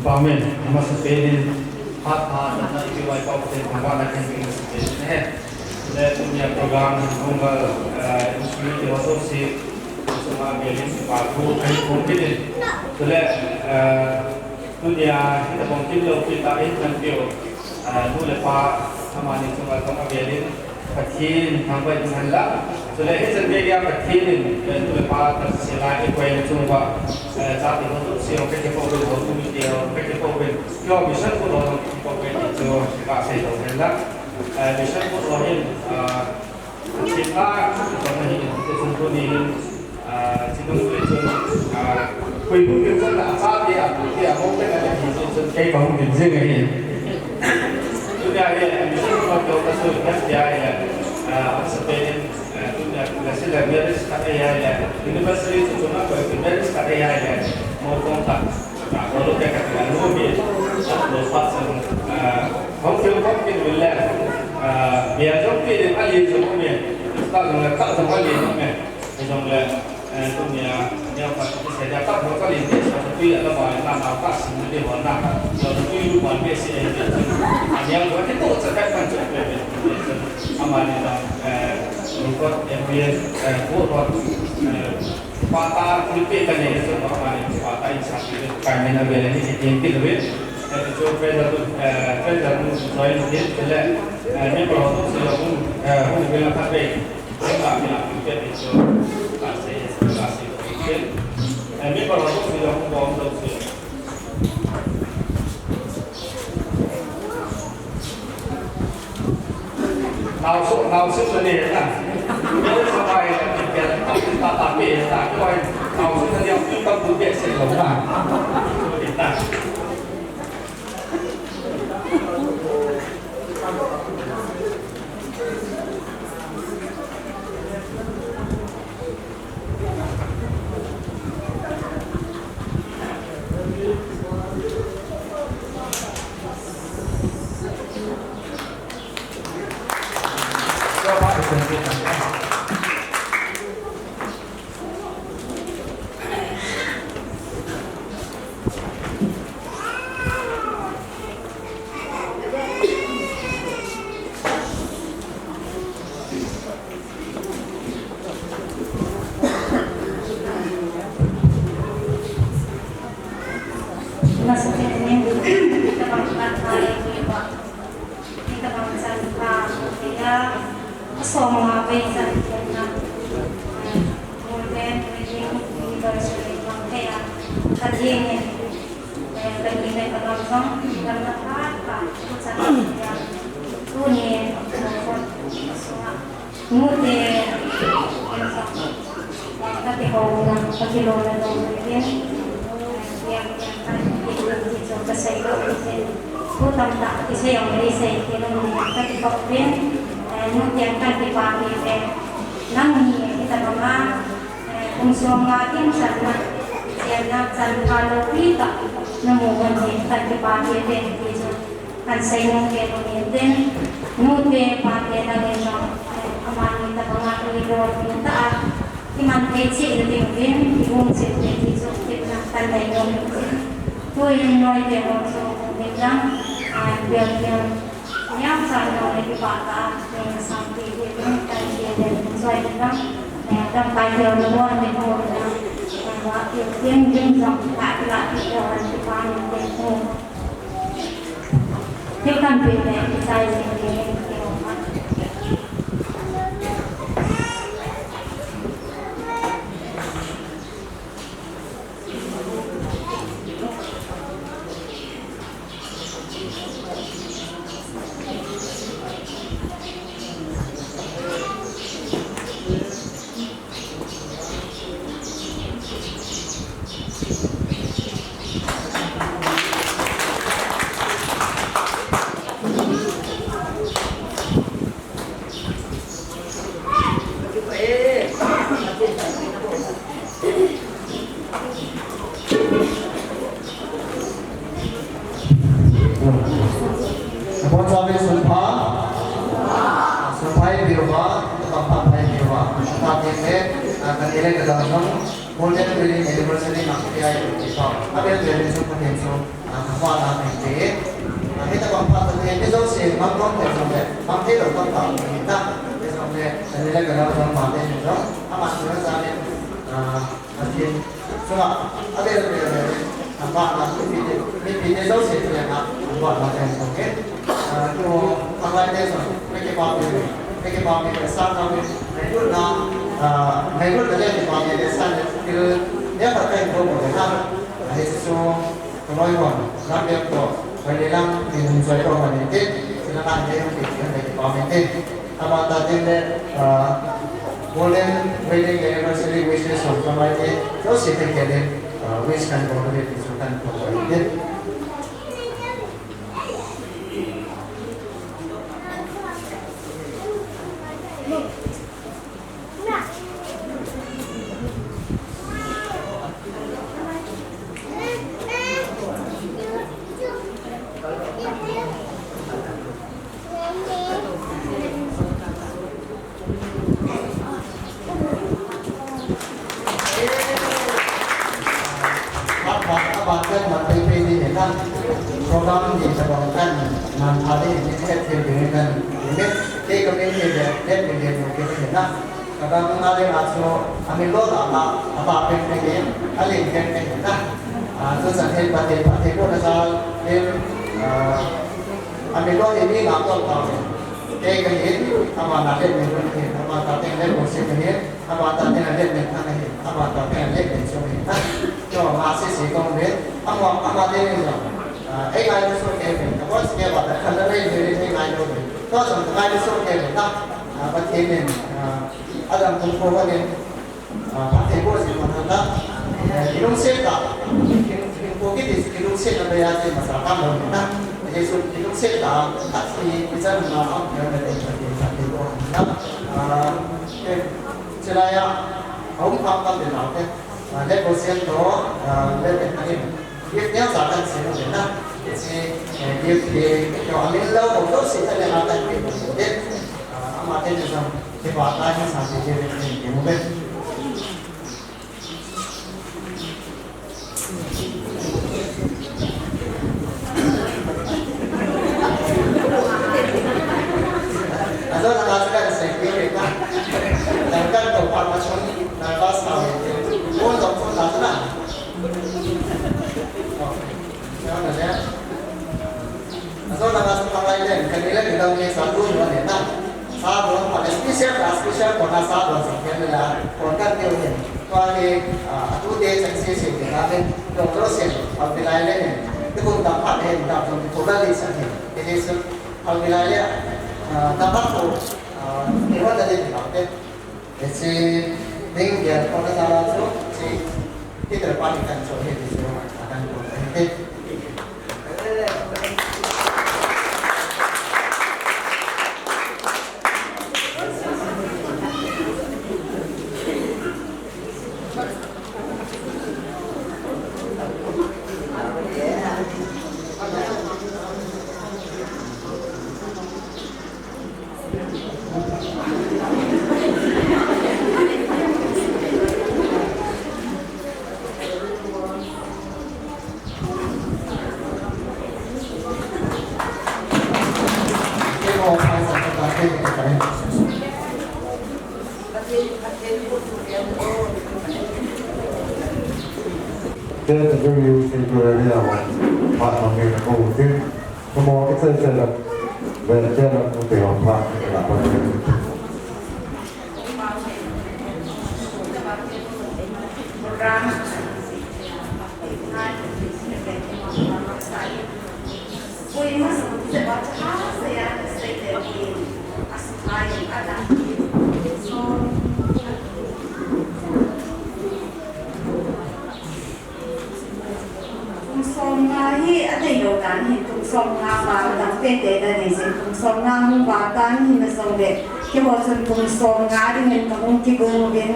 Amen. Amasapen in, phat pha, na na ipi wai pau ten, thangvahna kahin pe amasapen in ahi. Chule tunia program hung gal, eh, instrument te ho jouse, chunga avel in kipa thu kahin phong kit in. Chule, eh, tunia hitabang kin loupi tah in kahin peh u, eh, nu le pa, amani chunga jong avel in, Pathen thangvah in hen lang. Chule hichan geiya Pathen in, eh, nu le pa tatseh lai eikoi na chung uva, eh, chate ho jouse ho kakipah uvin, houbung mite ho kakipah uvin, keiho mission board ho kakipah uvin ti chu kasei lou hen lang. Eh, mission board ho hin, ah, Pathen a, chun ahi, chun tuni hin, Ah, chidung le chun, ah, koibu le chun, achate, atute, ahou te, kati chun, chun kei kahung ding jing ahi. Tunia hi, mission board ho kasu, kati ahi, ah, amasapen in, ah, tunia, Brazil le marriage khat ahi, anniversary chu chun, ah, koi marriage khat ahi, mo kong khat, ah, bolu te kati, ah, nu mi, ah, lo pa chun, ah, hung thil khom kit uvin le, ah, bia jong pi ding, ali jong um e, ta jong le, khat jong ali jong um e. Hijongle, eh, tunia, neo khat kisei dia, khat ho kali te, sa tui ala ba, na, na, ka sim te ho na, sa tui lu ban be se, eh, neo ho te to sa ka kan chu, eh, eh, amani na, eh, lu ko, eh, eh, ko, eh, pa ta, lu pe ka ne, so, amani pa ta, in sa, ka ne na be ni, eh, ke lu, eh, so, pe da, eh, pe da, lu, so, in, eh, le, eh, ne, pa, so, eh, eh, be na, ka be. Naosu, naosu suni na. Naosu bai, ta ta pi ta, koi naosu na dia pi ta pu dia se lo na. Nute, kati ho na, kati lo na lo na din. Yang, yang kan, yang, yang, yang, kasei lo din. Thu tamtah kisei jong le sei kilom din, kati ho din. Nute kan kipa kit e. Nang ni, kita mama, kum som nga tin chan na, chan na, chan pha lo pi ta, na mu gon din, kan kipa kit e, ti chu. Kan sei nom kei lou hin tin, nute pate nangin jong, eh, amani tabanga i rol min ta a, i man thei cheh na ding uvin, i gong cheh na ding chu, kipna kan nei nom in tin. Tuin noite ho chu, min lang, ah, bial bial, niam chan jong le kipah ta, eh, sang ti ti tin, kan ti le, enjoy tin lang, eh, lamkai tel na bon, min ho na, eh, wa, ti tin, din jong, la, la, ti, eh, wan, ti pa, min tin, ho. Kan i le ka dang jong, Golden Wedding Anniversary na ko pi ai ko ti pa. A bel bel in jong Pathen chu, ah, thangvahna kan pe. Ah, hitabang phat chu hi, mi jouse, mang tong te jong le, mang thei lou tong ta, hi ta. Te jong le, kan i le ka dang jong, ma te jong, ama chu na sa le, ah, Pathen chunga, a bel bel bel in, thangvahna, mipi te, mipi te jouse te le na, thangvahna kan pe. Ah, tu, thangvah te jong, mi kipa pe, mi kipa pe, sa ta pe, ngailutna, ah, ngailutna le kipa pe, sa le, til, ya pa kai ko ko na, ah, hi chu, ko noi ko, na pe ko, ko le lang, ni hung joi ko ko ni te, sila na le hung pe, hung pe kipa pe te. Abang ta tin le, ah, Golden Wedding Anniversary wishes from Kamaite, jouse te ke le, ah, wish kan ko le, so kan ko le. Aban, aban kan man pei pei ni na. Program ni tabang kan man pha ni ni het pei pei kan ni. Kei ka min ni le, let ni le, ni ke ni na. Ka dang na le a chu, a min lo la la, a ba pei pei ni, a ling pei pei ni na. A, chu chan hi pa te, pa te ko na sa, ni, a, a min lo ni ni na ko ta. Te ka hin, ama na le ni ni, ama ta te le ko se ka hin, ama ta te le ni ta ka hin, ama ta te le ni so ni ta. Cho ma se se ko ni, ama, ama te ni so. A, ei ngai so ke ni, ka bo se ke ba ta ka le ni ni ngai lo ni. To so ngai so ke ni ta. A, ba te ni, a, adam ko ko ni. Ah, Pathen bo jing man ta. Eh, kilungset tah. Kin, kin ko kiti kilungset na baya te masa ta mo na. Jesu kilungset tah. Ati ichan na am na na te Pathen, Pathen bo na. Ah, eh, chilaya. Aum kham kham de na te. Ah, le ko sian to, ah, le te na ni. Gift neo sa kan se mo na. Iti, eh, gift ke, ko amin lo ko to se ta le na ta ke mo de. Ah, ama te jong. Kipa tah in sa ti ti rin rin kin ube. Ajo na ka sa ka sa ki rin na. Nang kan to pa ma chon na ba sa ube. Ko to ko ta na. Okay. Ajo na ka sa ka lai den, ka ni le ni dang ni sa tu ni wa ni na. Sa don pa special ka special ko na sa don sa ke la. Ko kan ke ni. Ko ni, ah, tu de sa si si ni na ni. Ko ro si, pa ni lai le ni. Ni ko ta pa ni da ko ko la ni sa ni. Ni si pa ni lai le. Ah, ta pa ko, ah, ni wa da ni na ke. Esi ding dia kona sala so, si kita pani kan so he di so akan ko he. There's a very useful area of part of the whole thing. Kamo kichai chai la, ven chai la, kute hon pha, kila pa. Kum som nga hi a dei lo dan hi, kum som nga val dang te te da nei sin, kum som nga hung val dan hi na jong le, keiho chun kum som nga ding in ka hung kigong uvin,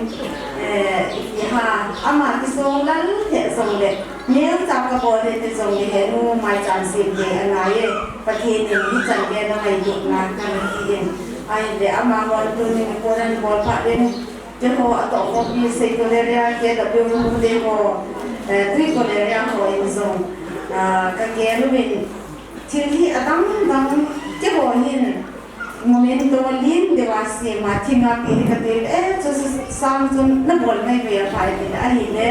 eh, ipi ham, ama kisong lal te jong le, neocha ka bol le te jong le, he nu mai chan sim te a ngai e, Pathen in hichan gei na ngailutna ka na ti in, ahile ama hon tuni nikho nan bol phat in, Keiho atoh khopi Sei Cholera, K W Mute ho, eh, Tui Cholera ho in jong, ah, ka kei uvin thil hi adang dang keiho hin memento lim deuva sem a thing a pe hi ka ti le, eh, chu sang chun na bol mai ve a phai ti le ahile,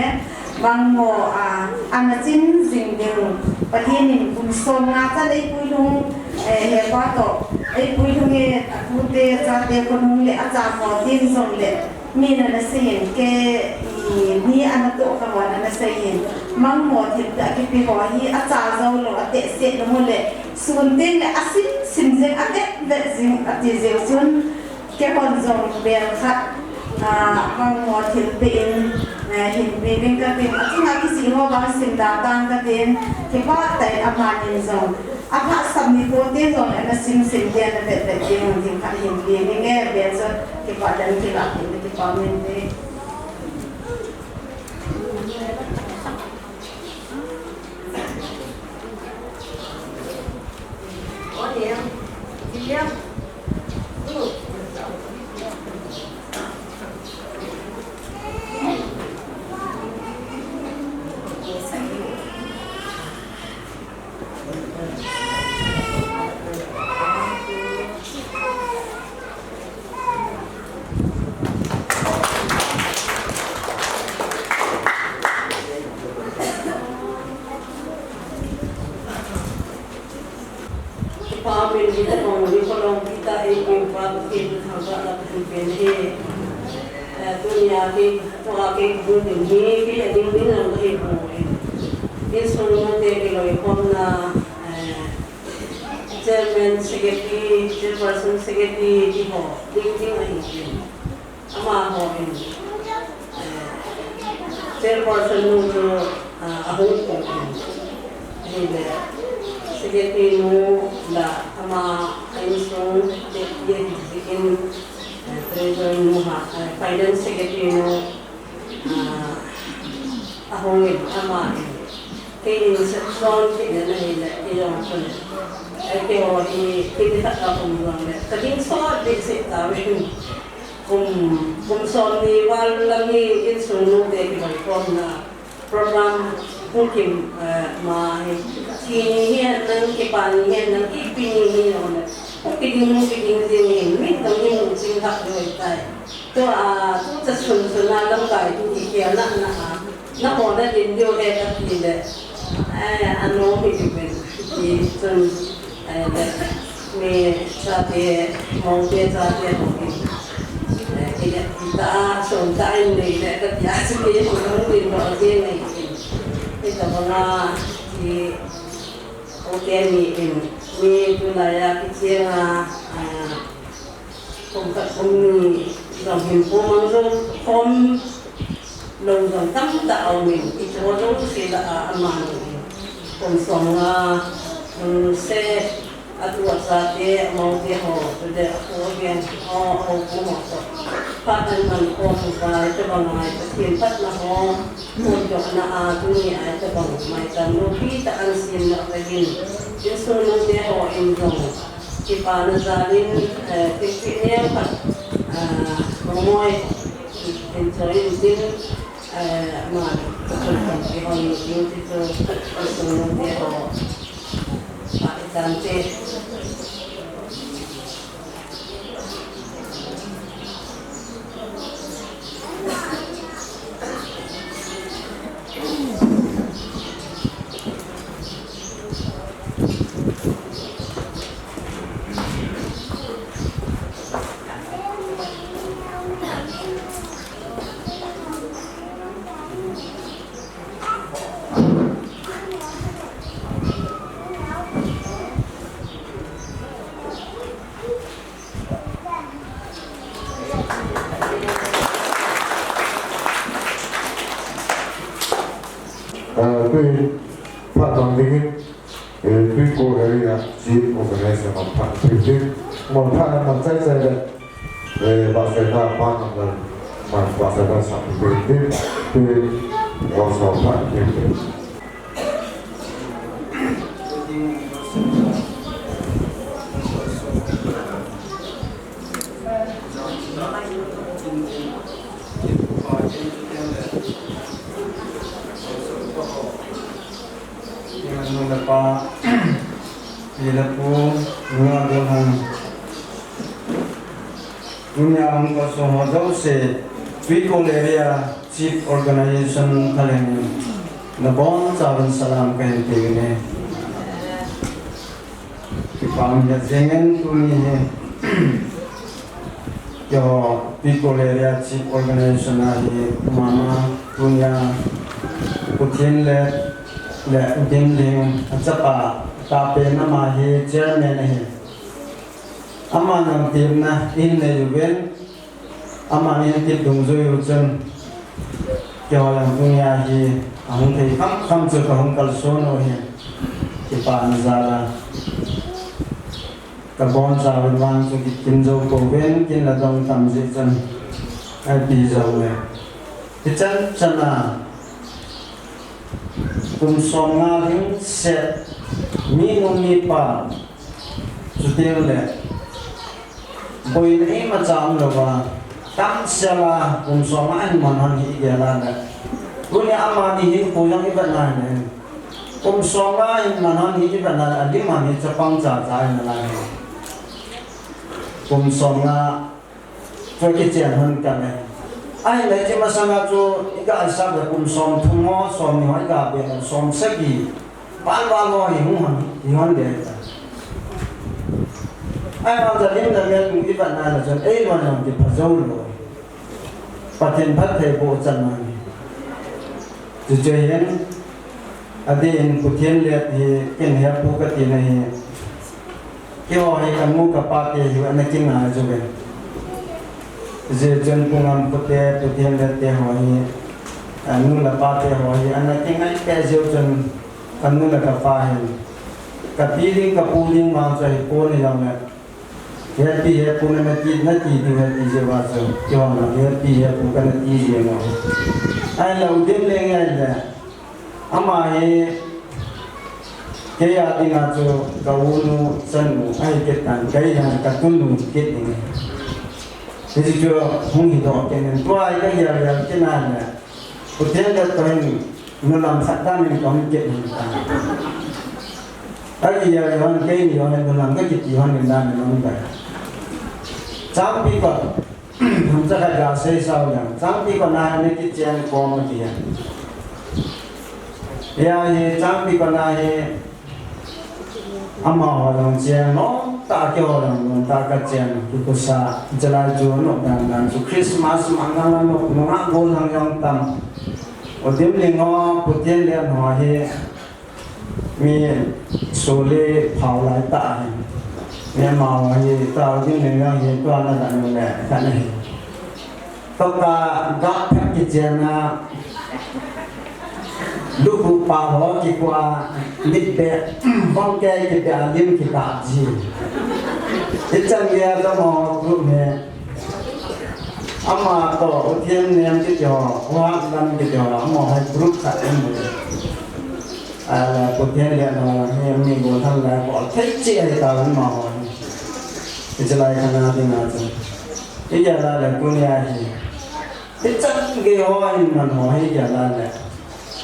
Bangmo, ah, ana chin jing ding, Pathen in kum som nga chan eipui lhung, eh, hepa toh, eipui lhung e, atute, achate, khonung le, acha ho tin jong le, min ana sei in, kei, i, mi ana toh kha ho ana sei in, Bangmo thil a kipe ho hi, acha jou lou, ateh set lou le, sun teng le, asim sim jing, avet vet jing, ati jeng chun, Keihon jong bel khat, ah, Bangmo thilpeh in, eh, hin pe ding kati. Achunga kijih ho vang sim da tang katin, kipah tah in amanin jong. Aphasam ni pote jong ana sim sim te ana vet vet ding thil khat hin pe ding e, bel jong kipah tah in kilah ding kipah min te. Kipa min hi ta kong ni ko long kita e kim pa kin thang ka la kin pen he. Eh, tunia ki, tua ki bu din hi, ki a ding ding lang ka hi bu e. Insung mute kiloi khomna, eh, chairman, secretary, chairperson, secretary, ti ho, ding ding ahi e. Amaho in, eh, chairperson nu chu, ah, ahung pung in, ahile, secretary nu la ama a insung te, te hi jeh in, eh, treasurer nu ha, eh, finance secretary nu, ah, ahung in, ama in, kei in section kit in ahile, kei jong chun, eh, keiho hi, kei ni khat a um jong le, ka ding sot behseh tauvin. Kum, kum som ni val lang hi insung nute kiboikhomna program hung kim, eh, ma hi. Thi ni hihen lang, kipa ni hihen lang, ipi ni hihen lang. Hung kiding, hung kiding ding hin, min tong hin hung ching khah loi tai. Tua, tua sun sun a lamkai tu hi kia na na a. Nangho nadin diu ahi kati le, eh, anom hi uvin, ti chun, eh, le, mi chate, moute chate ho hi, eh, kile, kita, som ta in nei le, kati a chu mi hung ding lo ding nei in. Hitabanga, ti, ute ni in, mi tulai a kicheng a, ah, Kum khat kum ni jong hin kum mang jong khom lou jong tamtah aum in, hiche ho jouse lah a aman kum som nga, um, se, atu achate, amaute ho, chule apu agen ho, apu ho toh. Phat an man khom uva, hitabang a Pathen phatna ho, phondohna a, tuni a hitabang maicham loupi tah an sem na uva hin, insung nute ho in jong Kipana jalin, eh, thilpeh neo khat, eh, Lhangmoi, enjoy in tin, eh, ama, kihon ding ti chu, insung nute ho, pha itante. Ah, tui phat mang dingin, eh, Tuikhok area chief organizer ngam phat phi phi. Ngam phat mang chai chai le, eh, ba se ta pa ngam le, man ba se ta sa phi phi. Tui ngam so phat phi phi. Nung le pa, pi le pu, nunga golhang. Tunia hung kalson ho jouse, Tuikol Area Chief Organization thalheng in, nabonchauvin salam kahin peuvin ahi. Kipah um lheh jengin tuni hi, keiho Tuikol Area Chief Organization ahi, mama tunia Pu Thenlet le U Dimling achapa, tahpen ama hi chairman ahi. Ama namtepna ihin nei uvin, aman eikit dungjui u chun, keiho jong tunia hi ahung thei khamkham chu kahung kalson u ahi. Kipana jal a kabonchauvin vang chu kikim jou pouvin, kin le dong tam jeh chun, ipi jongle, hichan chan a kum somnga lhingset, minu mipa, chuteng le boina imacha umlouva, tamsel a kum somnga ahin man hon hi igel a le, tunia amani hinkho jong ivet na le, kum somnga ahin man hon hi ivet na le, alim hon hi chapang chacha ahi nalai. Kum somnga chu kichen hon kit e. Ahile hiche masanga chu iga hisap le kum somthum ho, somni ho iga be le, somsagi val val ho hi hung hon, hi hon le ta. Ahivang chu lim le mel kum ivet na le chun, eilon jong kipha jou lou. Pathen phattheiboh chan ahi. Chuche hin, adeh in Pu Thenlet hi ken hepu kati nahi. Keiho hi kanu kapa te hi ana kingai jouve. Hijeh chun Pu Ngamkhote, Pu Thenlet te ho hi, anu le pa te ho hi ana kingai peh jeh chun, kanu le kapa hin, kapi ding kapu ding vang chu ahipon hijongle, hepi hepu nati, nati ding ahi ti jeh uva chu, keiho jong hepi hepu kana ti jeng u ahi. Ahile U Dimling ahile, ama hi kei a dinga chu ka unu chanu ahi kit tan, kei jong ka tunu kit ding ahi. Hiche chu hung hidoh kit in, tua hi ka gel gel kit na le, Pu Thenlet toh hin nulam khat dan in kahung kit in ta. Akigel hon, keini jong hin nulam kakiti hon in dan in um tai. Changpi kot, hamcha khat ga seisao jeng. Changpi kot na hi ana kichen khom ati a. Hia hi Changpi kot na hi amaho jong cheng nom tah, keiho jong nom tah kachen, kikhusa, hichelai chu anop dan dan chu Christmas mangal anop, nungah golhang jong tam. U Dimling ho, Pu Thenlet ho hi mi sole phao lai tah ahi. Mi amaho hi tao ding le jong hi tua na dan le khat ahi. Toka gah phat kichen a, lukhuh pao ho kikoi a, mitbeh, bangkei kibeh a lim kitah ji. Hichan geiya jong amaho group hi. Ama toh, U Themnem kiti ho, U Hatlam kiti ho, amaho hi group khat ahi. Ahile, Pu Thenlet ho hi mi golhang lai bol thei cheh ahi tauvin amaho hi. Hichelai khat a dinga chu. Igel a le tunia hi. Hichan gei ho in man ho hi igel a le.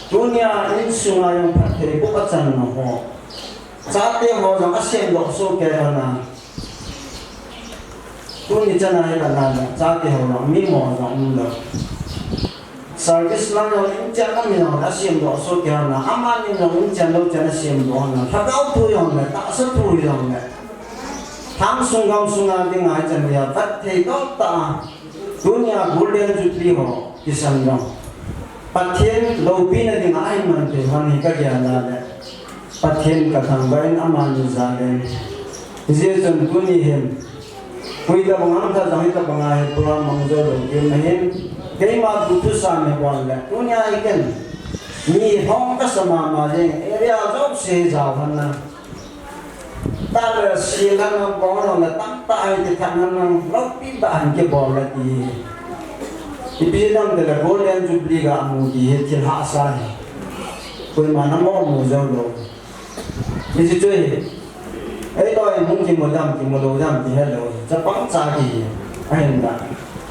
Tunia insunga jong phattheiboh achan ho. Chate ho jong asemdoh soh kei lhon a. Tuni chan a hi la na le, chate ho jong mimo jong umlou. Service lang jong inchen lang jong asemdoh soh kei lhon a. Amani jong inchen lou chan asemdoh lhon a. Lhagao thu jong le, tahsa thu jong le. Lhangsung gamsung a dinga hichan geiya phatthei doh tah a. Tunia Golden Jubilee ho kisan jong Pathen loupina dinga ahin man thei lhon hi kagel a le, Pathen kathangvah in amani jal in. Hijeh chun tuni hin, koi tabang ham tha jong hitabang a hi program mang jou lou ding ahin, keima thu thusam hi bol le, tunia hi ken mi hong kasa mama jeng, area jouse hi jao lhon a. Tah le sil lhon a bol lhon le, tamtah ahin kithat lhon a, loupi tah ahin kibol le ti. Ipi jeh ham itile Golden Jubilee ga mu ti hi thil hahsa ahi. Koiman amu mu jou lou. Hiche chu hi. Eiloi hung kimu dam, kimu lou dam ti helou. Chapang cha ti hi. Ahinla.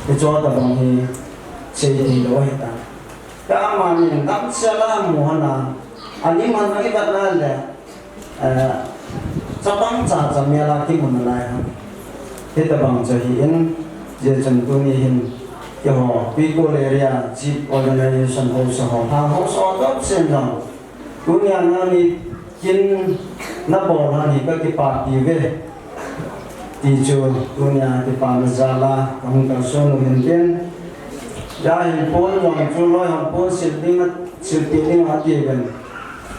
Hiche tabang hi. Sei thei lou ahitai. Ka amani damsel a mu hon a, alim hon a ivet na le, eh, chapang cha cha mel a kimu nalai hon. Hitabang chu ahin, hijeh chun tuni hin, keiho, Tuikul Area Chief Organization haosa ho, lhang haosa ho, damsel jong. Tunia nangni kin nabol hon hi kakipapi uve. Ti chu tunia kipana jal a kahung kalson u hin tin. Hia hin pon jong chu loi hon pon sil ding a, silpeh ding ati uvin.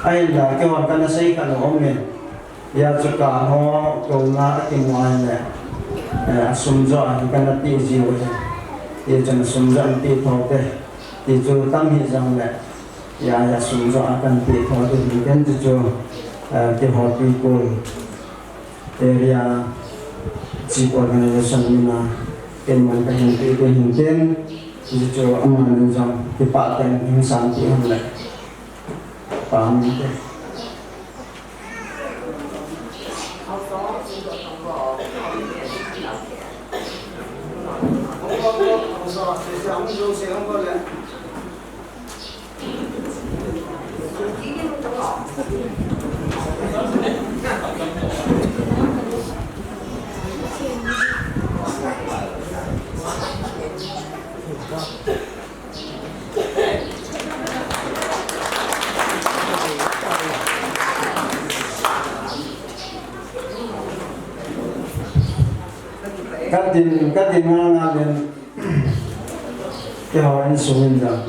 Ahinla keihon kana sei kha nom in. Hia chu ka ho kona akimu a ahile, eh, asum jo a hi kana pe jiu ahi. Hijeh chun asum jo a pe thou te. Ti chu tam hih jongle. Hia, hia sum jo a kan pe thou ding hin tin, chuchu, eh, keiho Tuikul Area Chief Organization min a, keiman kahin pe ding hin tin, chuchu amanin jong kipah tah in hung sanpeh hen lang. Pam te. Katin, katin nga nga len. Keiho insung in jong,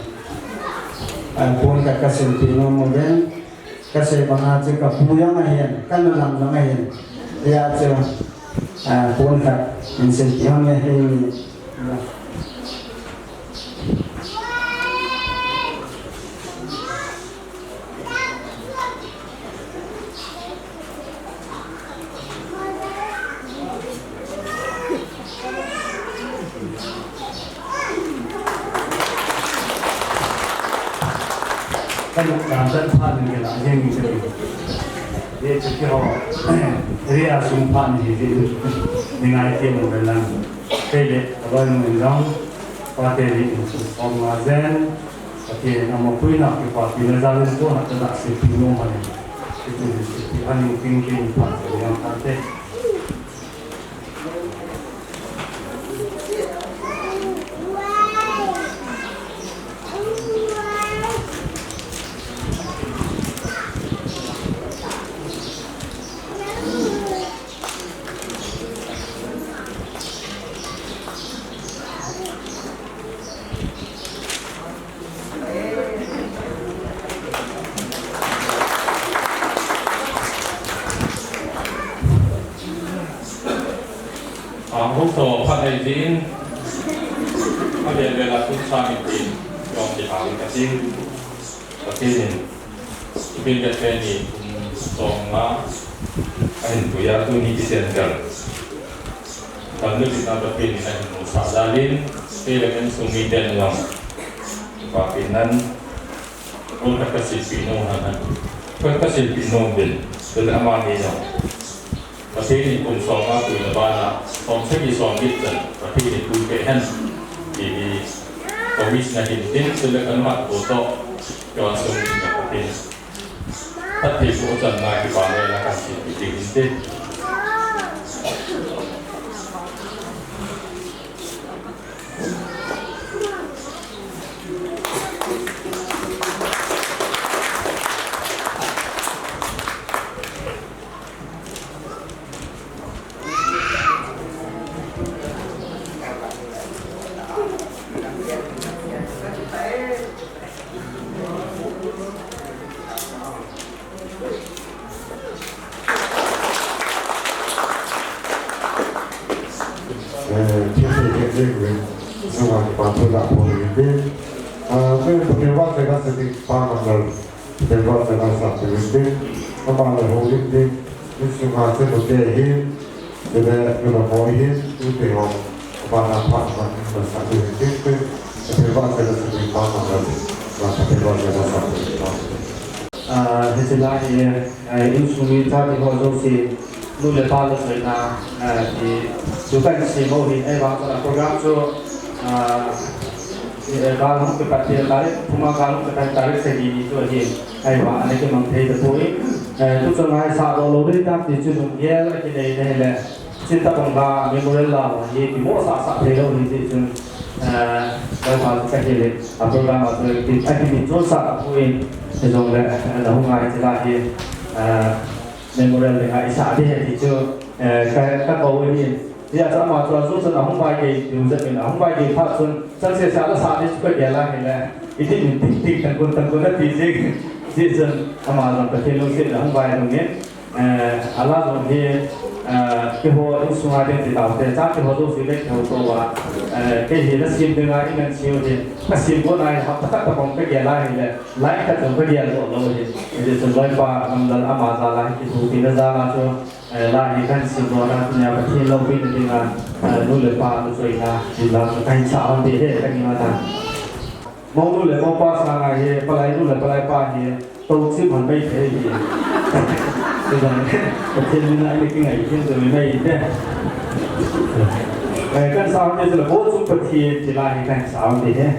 ah, pon khat kasilpeh nom uvin, kasei banga chu kapu jong ahin, kanu lang jong ahin. Hia chu, ah, pon khat in silpeh hon nge hi. Kan kan phat ni la jeng ni. Ye chu keiho. Area sung phat ni hi ni ngai ke mo lang. Kei le, ka loi mun jong, pate ni insung som nga jen, Pathen in amapuina kipapina jal in pon khat kasilpeh nom ahi. Hichu silpeh ahi ting ting phat jong tante. Ang hung to phat hai din, a vel vel a tun sang in tin, yong ti hang ka tin, ka tin in. Ipi vet pen ni kum som nga ahin puiya tuni December. Kan lu tina Pathen in ahin musah jal in, kei le ka insung miten jong. Papi nan, pon khat kasilpeh nom hen. Pon khat kasilpeh nom uvin, tun amani jong. Pathen in kum som nga puina bana, som sagi som get chan, Pathen in puipeh hen. Ti hi, ka wish na hin tin, tun le ka nuhat pu toh, ka wan sung tin ka Pathen. Phatthei boh chan nga kipana la kasilpeh ding hin tin. Eh, thil thei thei thei kuvin, nangma kipa thu lah pon uvin te. Ah, nang Pathen vahchoi na sa ding pa Mangal, Pathen vahchoi na sa uvin te. Nangma le houlim ding, insunga chanu te hin, chule nulou ho hin, tute ho, abana phat man, na sa uvin te te. Pathen vahchoi na sa ding pa Mangal, Pathen vahchoi na sa uvin te. Ah, hiche lai hi, ah, insung mi chate ho jouse, nu le pa le soina, ah, ti, tu kan sei mo hi, ahivang chun a program chu, ah, Eh, gal hung kipat thei tarik, thuma gal hung kipat tarik sagi ni chu ahi. Ahivang ana kimang thei tapoi. Eh, tuchung ngaisah doh lou ding tam ti chu lunggel akinei na hile. Chuti tabang la memorial la hi kimohsah sah thei lou hi ti chun, eh, Loipa chu kahil e. A program a chu ki, akimin chonsah tapoi. Hijongle, eh, nahung ngai chila hi, eh, memorial dinga isah ding ahi ti chu, eh, ka, kakou ahi. Hijeh chun ama chu ajo chun ahung vaigei diu jep in, ahung vaigei phat chun, chang sese la sah ding chu kagel a ahile, iti min ting ting tangkun tangkun ati jing. Hijeh chun ama jong Pathen lungset in ahung vaidong in, eh, ala jong hi, eh, keiho insunga ding ti taute, chang keiho jouse ding keiho tou a, eh, kei hi nasem dinga ingansei u hi, nasem got nai hapta khat tabang kagel a ahile, line khat jong kagel doh lou hi. Hijeh chun Loipa Lamlal ama jal a hi kithopina jal a chu, Eh, la hi kahin simdoh na, tunia Pathen loupina dinga, eh, nu le pa nuchoina, ti la chu kahin sah hon ding ahi, kahin ngah a. Monu le mopa sanga hi, palai nu le palai pa hi, touchim hon mai thei hi. Ti jong, Pathen mina i kingai khin chu mai te. Eh, kahin sah hon ding chu le, Bo chung Pathen, ti la hi kahin sah hon ding ahi.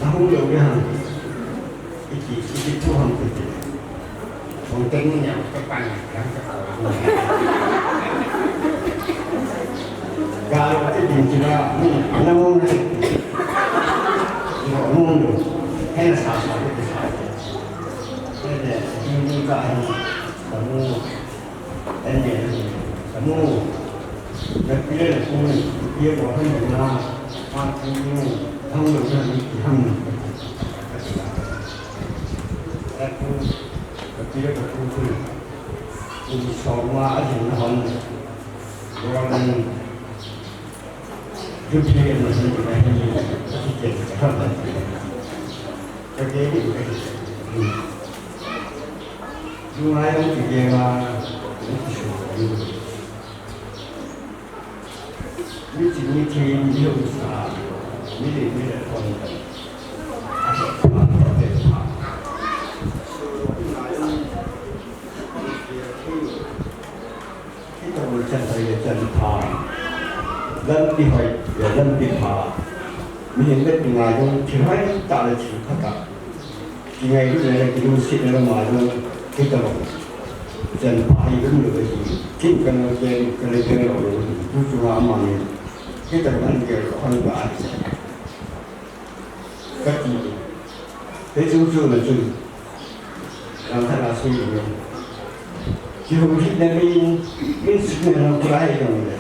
Nahung lou ding ham. Iti, iti thu ham iti. Hung teng ni ya, ka pan, ka pan. Galo ati ding kila, ni, nahung na. Nahung lou. Hena sa sa, iti sa. Hena, ni, ni ka, hena. Kamu. Ene, kamu, na pile na kuni, pile ko han na, ha kuni, ham na na ni ham. Aku, na pile ko kuni, kuni soma a jin na hon, dolan, ju pile na ni na ni, ki ke ka han. Ka ke ni ka ni. Lungai ang kigema, ang kisu. Miti miti miti sa, miti miti kon. Asa pa pa pa. Hitabang chan thei le chan pha. Lampi hoi le lampi pha. Mihem le mi ngai jong thil hoi tah le thil pha tah. Kingailut le kilungset le ama jong hitabang chan pha hi um lou ahi. Kin kana ken kana ken lou lou. Tu chunga ama ni hitabang an ken lou hoi tah ahi. Kati. Hichu chu na chun. Langkhat a sei le. Kihoulimna min, min sukna lang kulai jong le.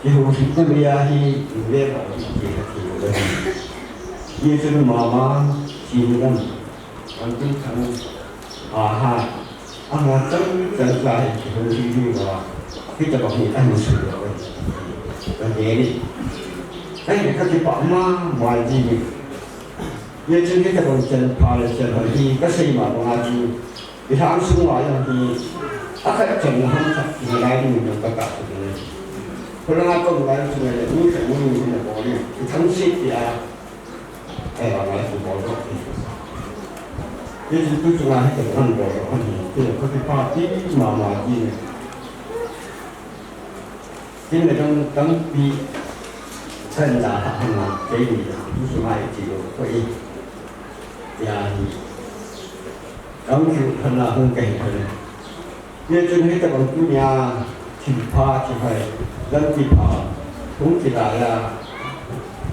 Kihoulimna min ahi, ve ba ti ti kati le. Ye chun mama, chi ni lam. An tun thang. Aha. Anga chang chang sa hi kihoulim ni ba. Hitabang hi an su lo. Ka ge ni. Ai, ka kipah mama ji ni. Ye chun hitabang chan pha le chan hoi hi kasei ma banga chu, i lhang sunga jong hi, akhat chan na ham khat na lai ding jong ka tah chu le. Khulanga kon lai chu le, mi khat mi ni na bol le, i thangsit tia, ai ba lai chu bol doh hi. Ye chun tu chunga hitabang bol doh hi, ti ko ti pa ti mama ji ni. Tin le dang tampi kan da ha hana kei ni tu sungai ti lo ko i. Ya ni. Dang ju hana hung kei hana. Ye chun hitabang tunia thil pha thil hai lampi pha hung kila ya.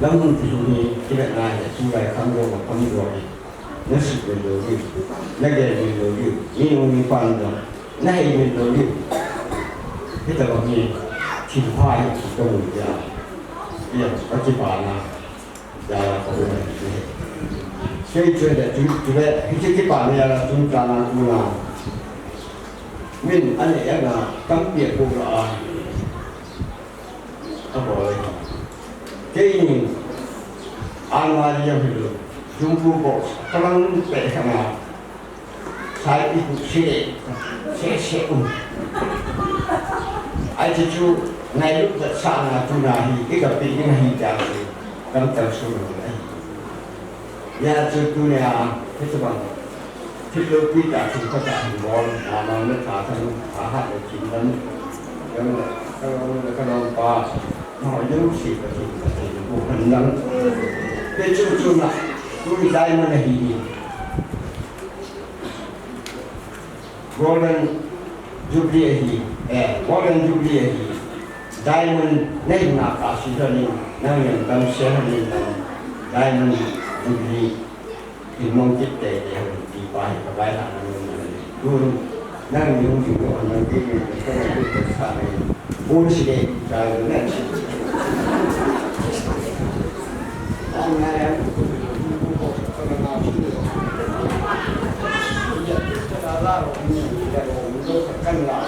Lam hung ti ni kila na ya tu lai kham lo kham lo ni. Na sut min lou diu, na gel min lou diu, mi nung mi pa in jong, na hei min lou diu. Hitabang hi, thil pha hi, ka mu dia. Ia, ka kipana, dia la ka um hi. Kei chu le, chu, chu le, hiche kipana ia la, chungchang a, tu na. Min, ani, ia na, tampi a pu la a. Aboi. Keini, almari jong hilou, jumbo box, kalang pe khana, sai ibu se, se, se um. Ai chu chu, ngailut vetsahna tuna hi, i kape ding ahi tia chu, kamtel su lou ahi. Hijeh chun tunia, hitabang thil loupi tah chu katah hin bol, mama le tha thang, tha hat le chin lam, jong le, ka long le ka longpa, nahoi jouse Pathen, Pathen in pu khan lang. Hichu chu na, tuni diamond ahi hi. Golden Jubilee ahi, eh, Golden Jubilee ahi. Diamond nei na ka si lhonin, nang jong damsel lhonin, Diamond Jubilee. Thilmang kit teitei ho ti pa hi ka vailhahna mun ahi. Tun nang jong jing doh nang jing jing ka nang jing ka sa nang. Bun si de ka nang. Ang na ya. Kan la.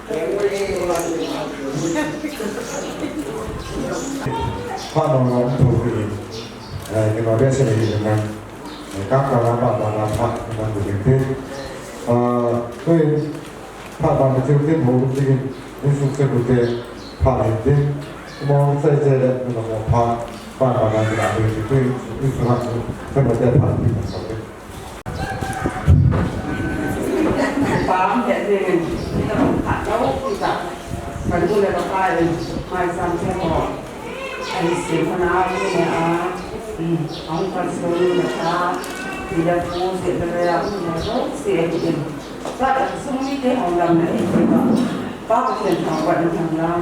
Phat nong nong thu ki, eh, kino behseh ni hi na, eh, ka ka la ba ba la phat na tu ki. Ah, tu phat ba na tu ki mo tu ki, ni su se tu ki, phat ni ki. Mo sai sai le, mo phat, phat ba na tu ki, ni su ha tu, se mo te phat ni sa ki. Pam, ya, ya, ya. Kita pun tak tahu, kita. Kan tu le pakai, mai sam se ko. Ai, si mana ni a. Hmm, ang kan so ni le ta. Kita pun si le ya, so si ni. Sa ta sum ni te hong lam ni, kita. Pa ko chen hong wan hong lam.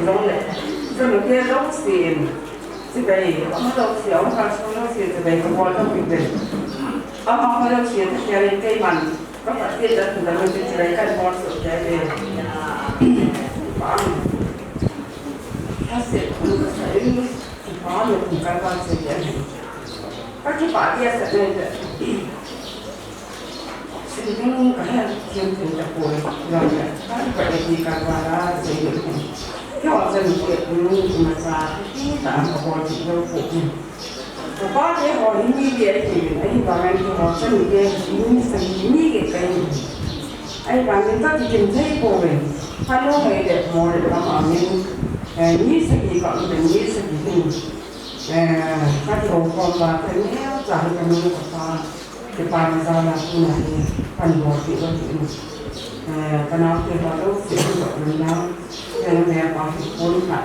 Long le. So ni te long si. Chibai, ama jouse, ama kalson jouse, chibai kabol tauve. Ama jouse, chibai keiman, ka Pathen a thudang in chibai kabol soh tauve. Bang. Ase, ase, bang, ka ba se ya. Ka kipah dia sa ne. Sing ding ka he, thiam thei tapoi, jong le, ka kipa e ti ka vala, sei ding. Keiho chan gei, um, imacha, kitah a kabol thei lou pou. Ka pa te ho hi mi gei ahi, ahivangin keiho chan gei, mi sagi, mi gei kahi. Ahivangin ka kikim thei pouve. Ka nu hei le mo le lam angin, eh, mi sagi ka um le, mi sagi hin. Eh, ka kihoukhom uva, ka neocha hi ka nu ka pa. Kipana jal a tuna hi, kan bol thei lou ahi. Eh, ka naote ho jouse hi ka um na, ka nu le pa hi pon khat.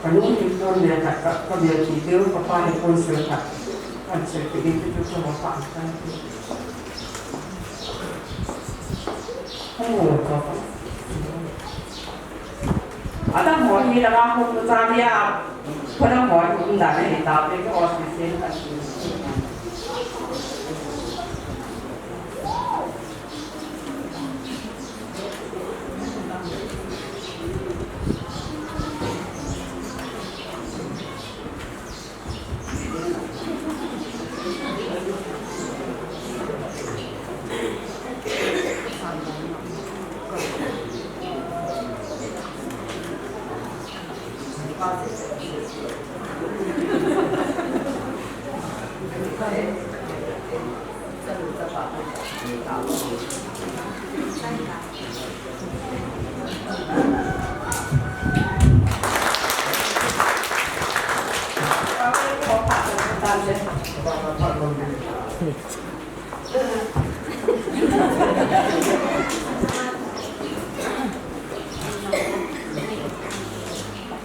Ka nu hi pon le khat, ka, ka bel thei diu, ka pa hi pon sel khat. Kan sel thei diu, tu, tu, tu, pa, kan. Hung hung ko. Adam ho hi langa hung cha dia. Adam ho hi um dan hi ta pe ko si se ka.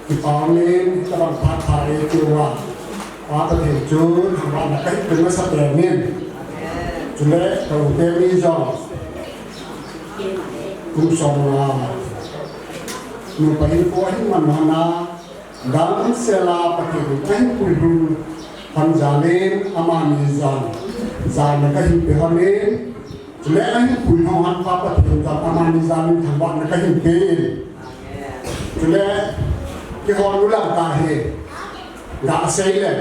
Kipa umin, tabang phat pha e tiu va. Pa Pathen chu thangvahna kahin pe masa tei in. Chule, ka u te mi jong. Kum som nga. Nupa hinkho ahin man hon a. Damsel a Pathen in ahin puilhung hon jal in amani jong. Jana kahin pe hon in. Chule ahin puilhung hon pa Pathen jong amani jal in thangvahna kahin pe in. Chule, keiho nu lam ka hi, ga sei le.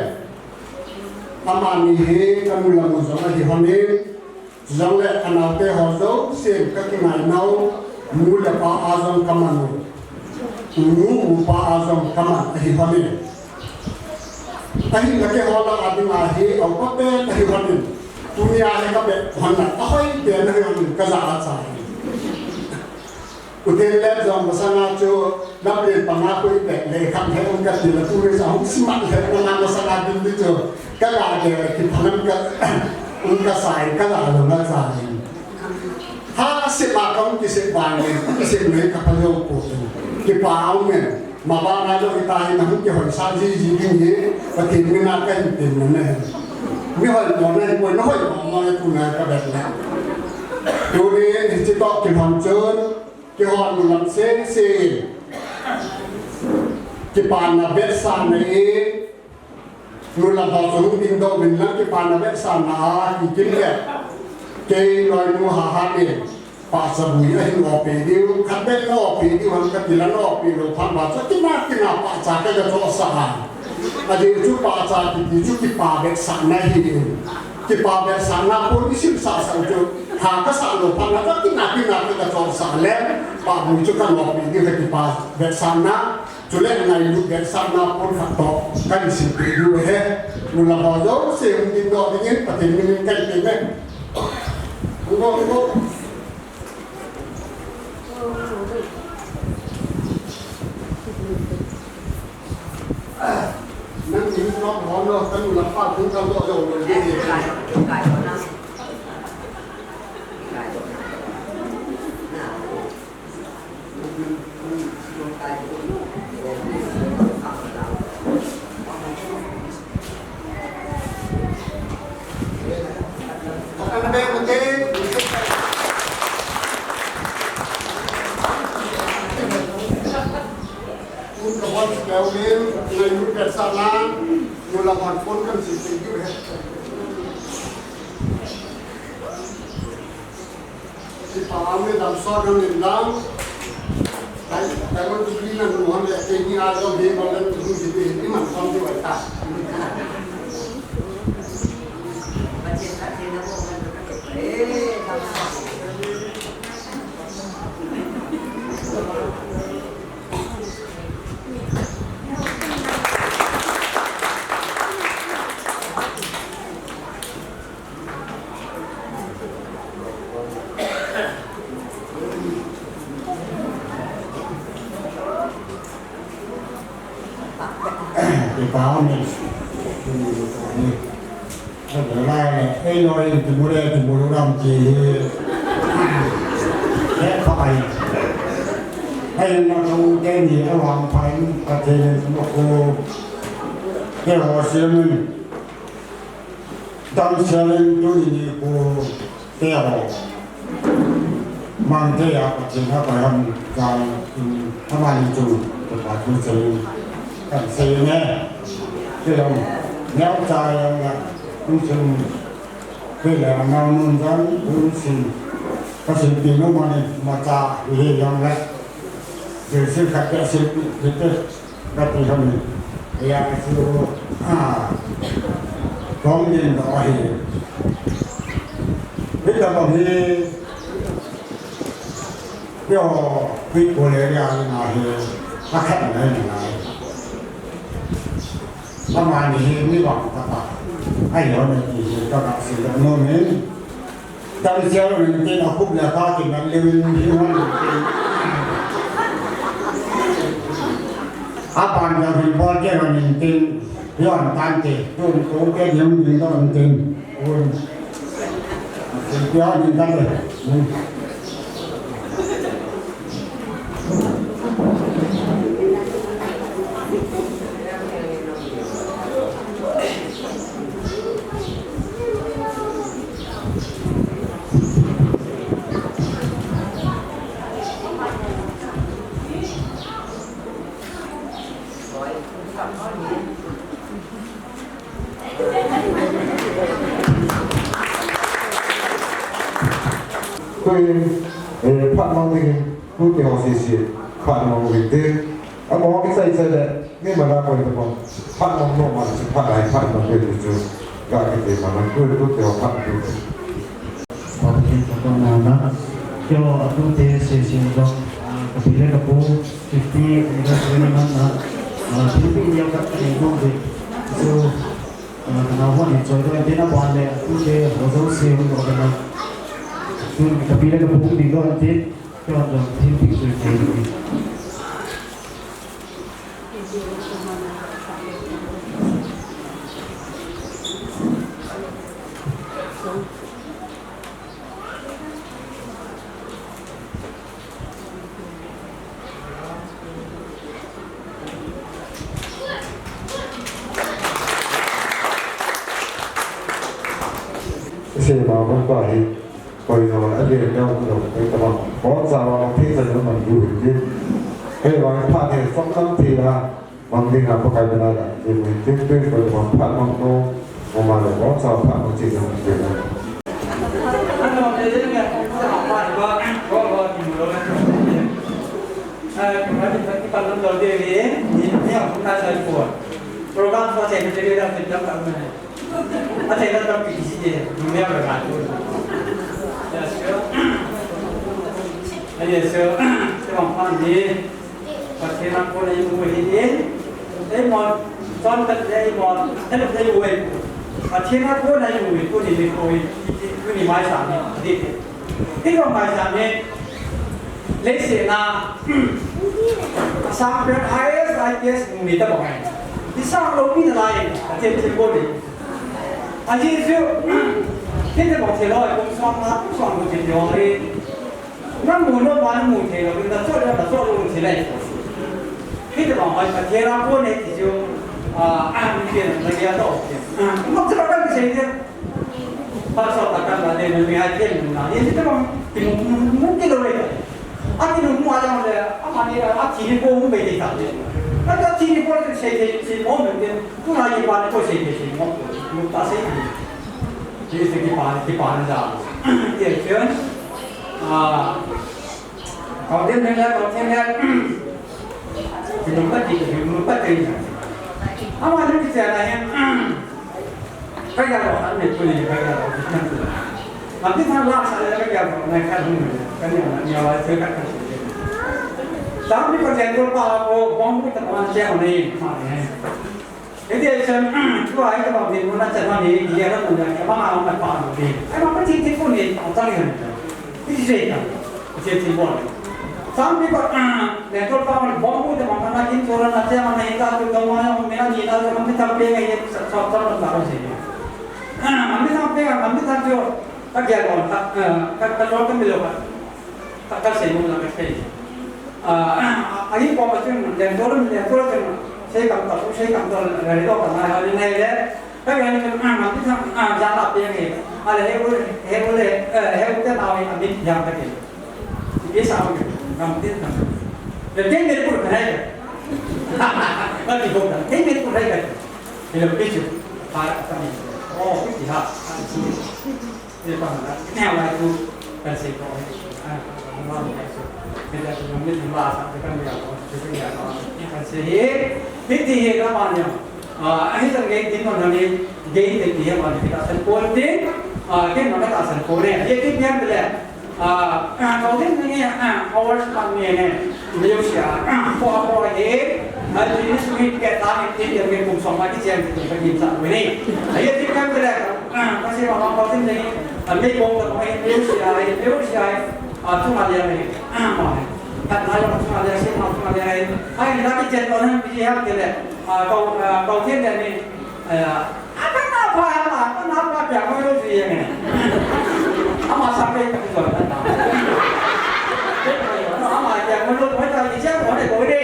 Amani hi ka nu lam u jong ahi hon in, chujong le ka naote ho jouse ka kingai nau, nu le pa a jong ka man u. U nu u pa a jong ka man ahi hon in. Ahinla keiho lah a ding ahi, au pa pen ahi hon in. Tuni a hi ka beh hon na, ahoi pen ahi hon in, ka ja a chai. U Tenlet jong masanga chu, lam len panga khu i beh le khat he um ka ti la tu re sa hung simat le na na masanga ding di chu. Ka ga ge le ki phalam ka, um ka sai, ka ga lo na sai. Ha se ma ka um ki se ba le, ki se le ka pha lo ko tu. Kipa umin, ma ba na lo i ta hi na hung kihoi sa ji ji ding hi, Pathen min a kahin tin na ne. Mi hoi mo na, mo na hoi mo mo tu na ka beh le. Tu ni, ni chi to ki hon chun, Keiho nu lam sese. Kipana vetsahna e. Nu lam ho chu hung dingdoh uvin lang kipana vetsahna a kikim le. Kei loinu Hahat in pahcha vui ahin ope diu, khat beh na ope diu ham kati la na ope lou phat uva chu tina tina pahcha ka ga chohsah a. Adeh chu pahcha kiti chu kipa vetsahna ahi. Kipa vetsahna pon i simsah sah u chu. Tha kasah lou phat na katina tina kachol sah le, pahmui chu kanopi diu kati pa vetsahna, chule ngailut vetsahna pon khat toh kahin silpeh diu ahi. Nula ho jouse hung dingdoh dingin Pathen minin kahin pe e. Hung o, hung o. Nang in nok ho no, kanu lapa kung kang doh doh lo. Kipa um e, damsot um in lang. Dai, dai, wan tu ni nan mo le, te ni a jo he mo le tu ni he, ni man som ti wai ta. Kipa um e. Lai le, ei loi in kimu le, kimu lu lam ki hi. He pa ai. Ei na tu ke ni a wang pa in pa te ni mo ko. Ke ho siam in. Dam siam in tu ni ko. Te ho. Mang te ya Pathen ha pa ham jang in amani chu ka pa tu sei kan sei ne. Te lo. Neo cha yang la. Tu chung. Te le ma nun jang tu sin. Ka sin ti no mani ma cha he yang la. Te sin ka te sin ti te. Kati ham ni. Ya chu, a, kong din doh ahi. Hitabang hi, yo, pi ko le ya na hi, a khat na hi na. Amani hi mi bang ta ta. Ai yo na ti hi ka ka si lo no ni. Dam siam in tin a khup le kha kinat leu in hi hon in tin. A pan jong hin bol kei hon in tin. Hi hon tan te. Tun ko ke ding ding to in tin. Un. Tin pia in tan te. Koi, eh, phat mang ding, tu te ho sese, phat mang ding te. Amaho kichai chai le, mi mana koi te pon. Phat mang no ma, phat ai, phat mang te tu chu. Ga kiti mana, tu, tu te ho phat tu. Pathen thangvahna, keiho atute sese jong, ah, kapi le kapu, fifty anniversary man a, ah, thilpeh neo khat kanei nom uve. So, ah, kanao hon hin choi doh in tin, aban le atute ho jouse hung doh in lang. Tun kapi le kapu hung ding doh in tin, keiho jong thilpeh choi choi doh in. Isei ma ban pa hi, koi no a le no no, koi ta ma. Ko sa ma ma thei sa no man du hi. Kei wa pha ne sok sam thei la. Mang ding a Pakai bena la, i mun tin tin ko mang phat mang to, mo ma le mo sa phat mang chi ding ke na. Program ko che ni te da te jam ta ma. A che na ta pi si de, ni me ba ba. Ahi chu, tebang phat hi, Pathen a kon a imu hi in, eima, chonpet le eima, help le imu hi. Pathen a kon a imu hi, tuni nikho hi, tuni maicham hi, hi. Hijong maicham hi, leiset a, asang pen highest I P S mu mi tobang ahi. Hi sang lou mi nalai, Pathen thilbol hi. Ahi chu, hitobang thil ho, kum som nga, kum som nga thil ho hi. Nang mu nom a nang mu thei lou, na chot na chot lou thei lai. Hitobang hoi Pathen a kon e ti chu, a, a, mi pen na gel to. A, mo chot ka sei de. Pa so ta kan la de mi a thei na. Ye hitobang ti mu, mu, mu ti lou le. A ti mu mu a le, amani a thi ni ko mu be de ta. A ta thi ni ko sei de, sei mo me de. Tu na ye pa ni ko sei de, sei mo. Mu ta sei ni. Ti se ki pa, ki pa na da. Ye chen. A, Kau din nila, kau din nila. Kinung pati, kinung pati. Ama ni kichai na hin. Kaya lo, an ni puni, kaya lo. Ati thang la sa le kaya lo, na ka hung. Kani na ni wa se ka ka. Sa mi ko chen ko pa ko, bong ko ta ko an che ni, ma ni. Hiti chun, tua hi kabang dinmun a chan hi, hi a la mun a, kabang a hung a pa mun hi. Ai ma pa chin chin pun hi, a chang hi. Hiti chun, chin chin pun. Sang mi pa, le tol pa mun bong bu te ma na kin chora na che ma na hi ta tu dong ma na mun na ni na mun mi tam pe ngai sa sa sa na ta si. Mun mi tam pe ngai, mun mi tam jo, ka gel bon ta, ka ka lo ka mi lo ka. Ka, ka sei mo na ka sei. A, a, a, hi pom a chun, len tol, len tol chun, sei kam ta, sei kam ta, le, le, ka na, ha, le, le, le. Ka len chun, a, ma, ti sa, a, ja la pe nge. A, le, he, u, he, u, le, eh, he, u, te, na, a, mi, ya, ka ke. Ye sa, u, kam, ti, kam. Le, ke, me, pu, ka, hai, ka. Ka, ti, ko, ka. Ke, me, pu, hai, ka. Le, le, pi, chu. Ha, ka, mi. Oh, pi, ha. Ha, chu. Ni pa na, ni a lai tu, kan sei ko, a, a, a, a, kan sei hi, hiti hi na pa ni, a, a, hi tan gei tin no na ni, gei te ti hi ma ni ta san ko tin, a, ken ma ta san ko ne, ye ti pian le, a, a, ko tin ni, a, hours pa ni ne, ni yo sia, a, ko, ko ye, a, ni ni su ni ke ta ni tin ye ke kum song ma ti chen ti ka ni sa ni. A, ye ti pian le, Kasi ma ma pa tin dei, a mei bong ta ma hi, mei si ai, mei si ai, a, tu ma le ai, a, ma. Kat na ya tu ma le si ma tu ma le ai. Ai, na ki chen to nan bi ha ke le. A, kau, a, kau tin de ni. A, a, ka na pa, a, ma, ka na pa pia mo lo si ye ne. A ma sa pe ka tu na. A ma pia mo lo, mo ta ki chen mo de ko de.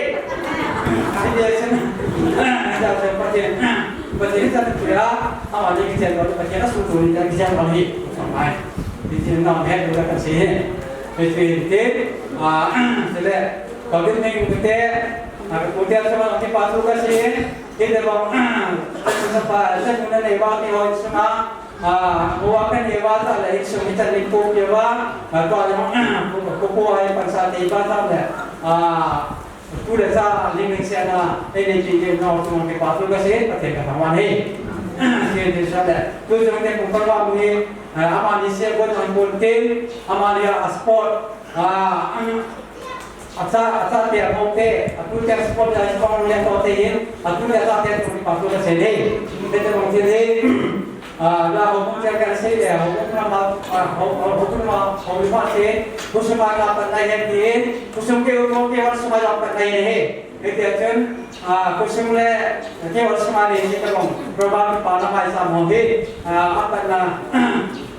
Ai de sen. A, ja sen pa tin. Pathen in chan khuya, ama ni kichen lo, Pathen a sutuni chan kichen lo hi, song mai. Pathen in nam het lo ka sei hi. Pathen te, a, sele, Pathen nei te, a, Pathen sa ma ki pa tu ka sei, ke de ba, sa pa, sa ku na nei ba ki ho sung a, a, wa ka nei ba ta le sung ni chan ni ko ke ba, a, to ya, ko, ko, ko ai pan sa te ba ta le, a, Tu le cha, ling ling sia na, ei nei pi ke nau tu ke pa tu ka sei, Pathen ka thangvah e. Sei te sa le, tu jong te kum pan va mu ni, a, ama ni se ko jong ko te, ama ni a sport, a, a cha, a cha te a ko te, a tu te sport a sport le ko te in, a tu le cha te kum pa tu ka sei le. Te te mo te le. A, la ho kum chen kan sei le, ho kum na ma, a, ho, ho, ho kum na ma, ho kum ma se, kusuma ka pan na he ti, kusum ke u ke wa suma ka pan na he. He ti a chen, a, kusum le, ke wa suma le ni ka long, program pa na mai sa mo he, a, a pan na,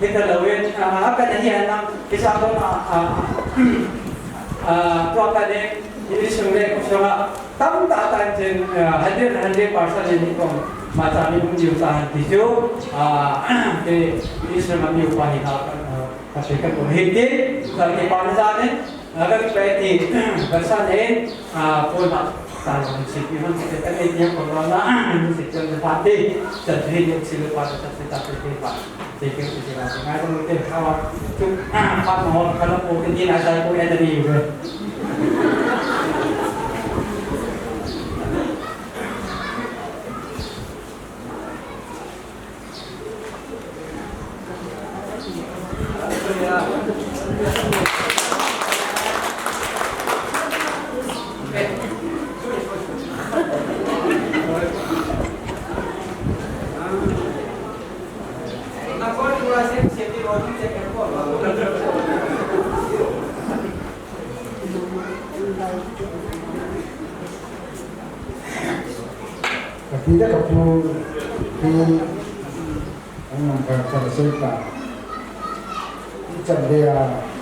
he ta lo wen, a, a pan na hi na, ke sa ko na, a, a, a, to a pan ne, ni sum le, kusum a, Tam ta ta chen, eh, hundred, hundred percent ni kong, ma cha ni hung jiu cha han ti chu, ah, ke Israel mi upa hi na, ah, ka se ka ko hi ti, ka ke pa ni cha ni, ah, ka ke pa ti, ka sa ni, ah, ko na, sa ni si ti han ti ka ni ti ko na, ni si ti pa ti, sa ni ni si pa ta sa ti ta ti pa. Thank you, thank you. Ngai ko te khawa. Tu, ah, pa mo, ka lo ko ke ni na sa ko ya ni. Ka pi le ka pu hi, an lam ka ka sei ta. I chan dia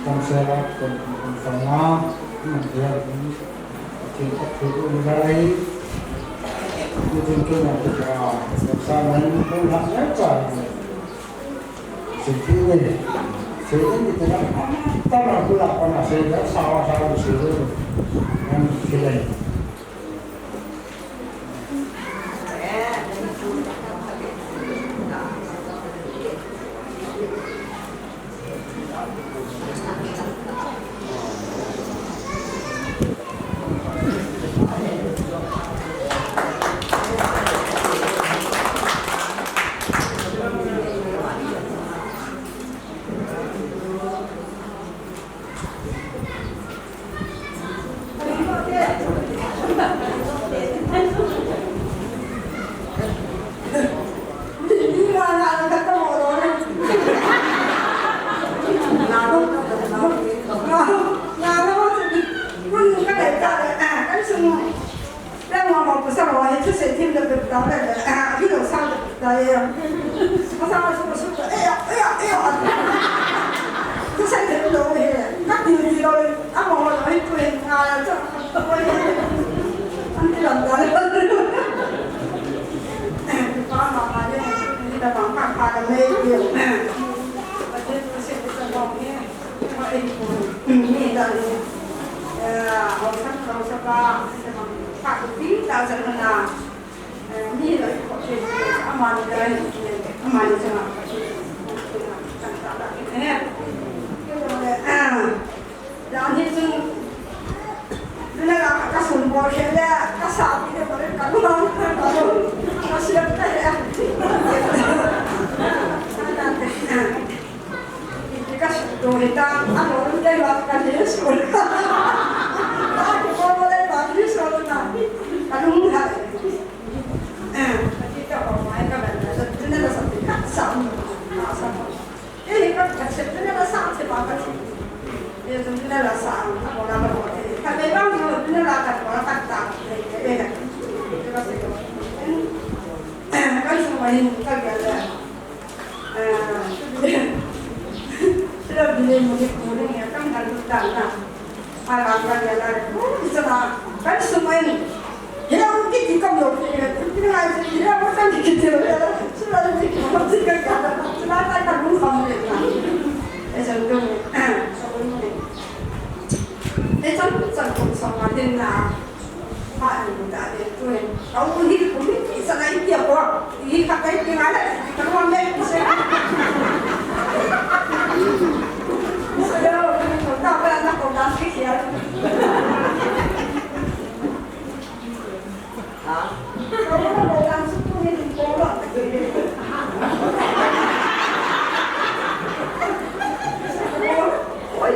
kan sei la kan kan sa na, i man dia kan ka pi ka pu ni lai. Ni tin ke na ka sa na ni ko na ka. Siti ni, siti ni kita, tama pula pana siti, sawa sawa siti, yang sila. Leng mama pasal ho hi thusei thim le pep ta le, a, hi lo sa le pep ta ye. Pasal ho su su, e ya, e ya, e ya. Thusei thim lo hi, ka ti ti lo, a mo ho lo hi tu hi nga la cha, ko hi. An ti lam ta le. Pa ma ma ye, ni ta pa pa pa ta me ye. Pa ti tu se sa lo ni. Ka su to he ta, a mo lu dai ba ka le su. Ba ki mo mo dai ba ki su na. Ka lu ha. Eh, ka ti ta ba mai ka ba na sa, na la sa ti ka sa. Na sa. Eh, ka ka se na la sa ti ba ka ti. Eh, na la sa, a mo la ba ko. Ka be ba mo na la ka ko ka ta. Eh, eh. Ka se ko. Eh, ka su ma hin ka ga la. Sila bini muni kuri ni kam kan tu dan na. Ala ala ya la. Sila kan sumain. Hila mungkin di kam lo. Hila mungkin di kam lo. Sila ni kam lo. Sila kan kan kam lo. Eh, jangan tu. Eh, jangan tu sama din na. Pha ni ta de tu. Kau ni ku ni sa nai tia ko. Ni ka kai ti ngai la, ka ruang le. Sa yo, ko ta pa na ko ta si sia. Ha? Ko na ko ta su tu ni ko lo. Oi.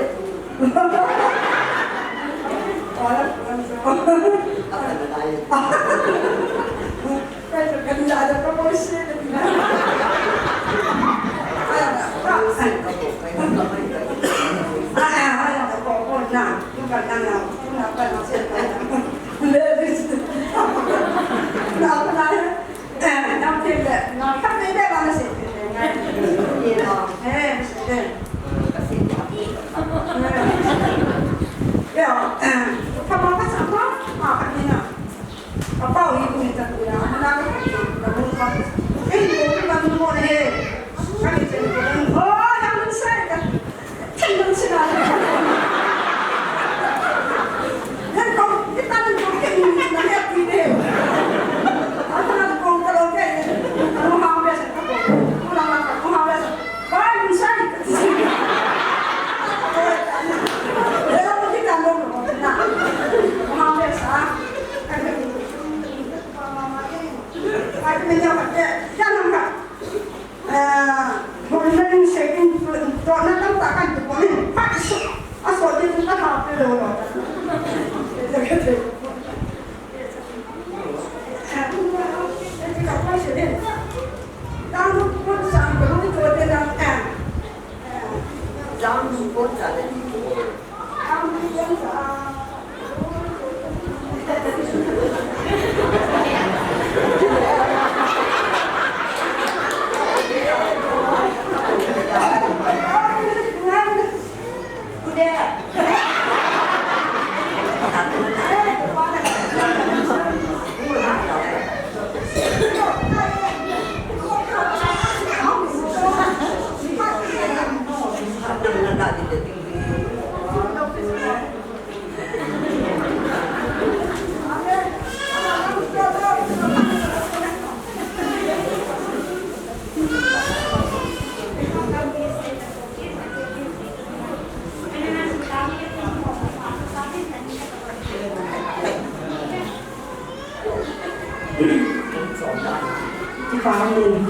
Kipa min,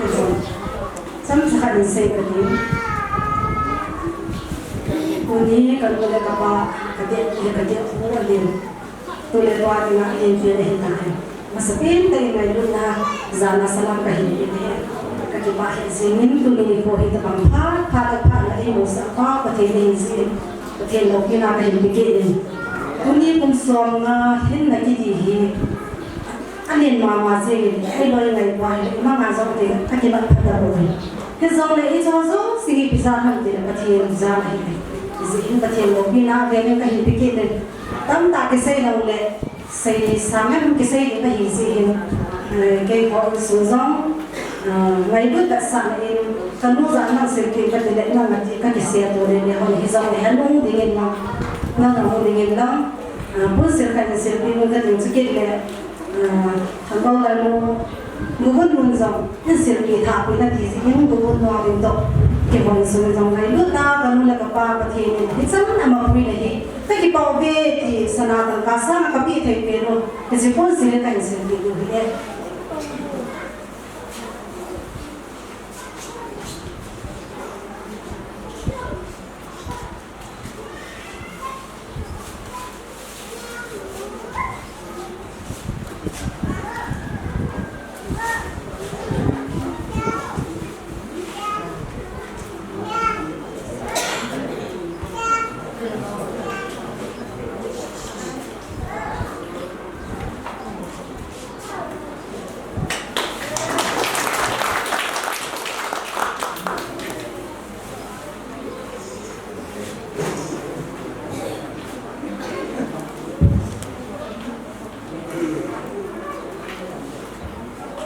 chomcha khat in sei kati. Tuni kanu le kapa, kati, kati, pu alin. Tule tua dinga alen pen ahi tai. Masapen tah in ngailutna, jana salam kahin pe e. Kakipah jing in tuni nikho hi tabang phat, phat, phat na eimusah pa, Pathen ahi jeh in. Pathen loupina kahin pe kit in. Tuni kum som nga hinna kiti hi. Alen mama jing in, eiloi ngai pa hi, ima nga jong te, kakimat phat tapoi. Hijongle ijo jouse hi ipi jat ham tile Pathen jana ahi. Hijeh in Pathen loupina, avel in kahin pe kit in. Tamtah kisei nau le, sei sang em kisei ding ahi jeh in, eh, keiho insung jong, eh, ngailut vetsahna in, kanu jana silpeh kati le, nang ati kakisei to le, le hon hijongle, hanung ding in lang, nang nung ding in lang, eh, bun sil khat in silpeh nung kati chu kit le, eh, Thangkou Lalnu, Nu Vun Nun jong, in silpeh tha pui nati jeh in, Nu Vun Nu a ding toh, keiho insung jong ngailutna, kanu le kapa Pathen in, hichan ama pui na hi, kakipah uve ti, sana tangka sang a kapeh thei pen u, hiche pon sile kahin silpeh diu ahi e.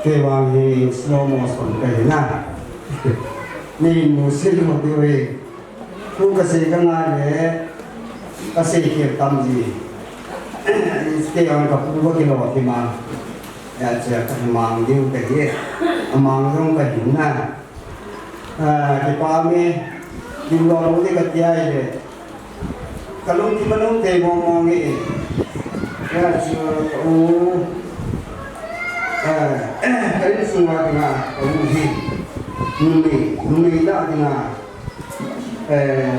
Kei vang hi slow motion kahi na. Neimu sil lou diu ahi. Thu kasei kangai le, kasei khel tam ji. Kei vang kapu kakilo thim a. Hijeh a kamang diu kahi. Amang jong kahi na. Ah, kipah e, dim lou lou ding kati ahile. Kalungthim a nung thei mong mong e. Hijeh a chu, u, ah, ka insung a dinga, ka u hi. Numei, numei lah dinga. Eh,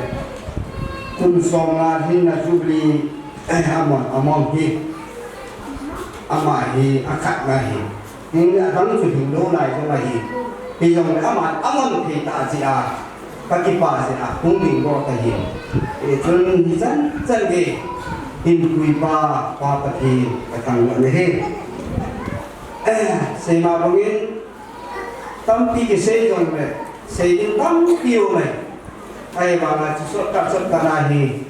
kum som nga hinna Jubilee, eh, ama, ama hi. Ama hi, akhatna hi. Hinna dang chu hinlou lai jong ahi. Hijongle ama, aman thei tah jeh a, kakipah jeh a, hung ding bou kahi. Eh, chun hichan chan gei, hinpuipa, Pa Pathen, kathangvah na ahi. Eh, seima bangin, tampi kisei jongle, sei ding tampi um ahi. Ahivanga chu shortcut, shortcut ahi.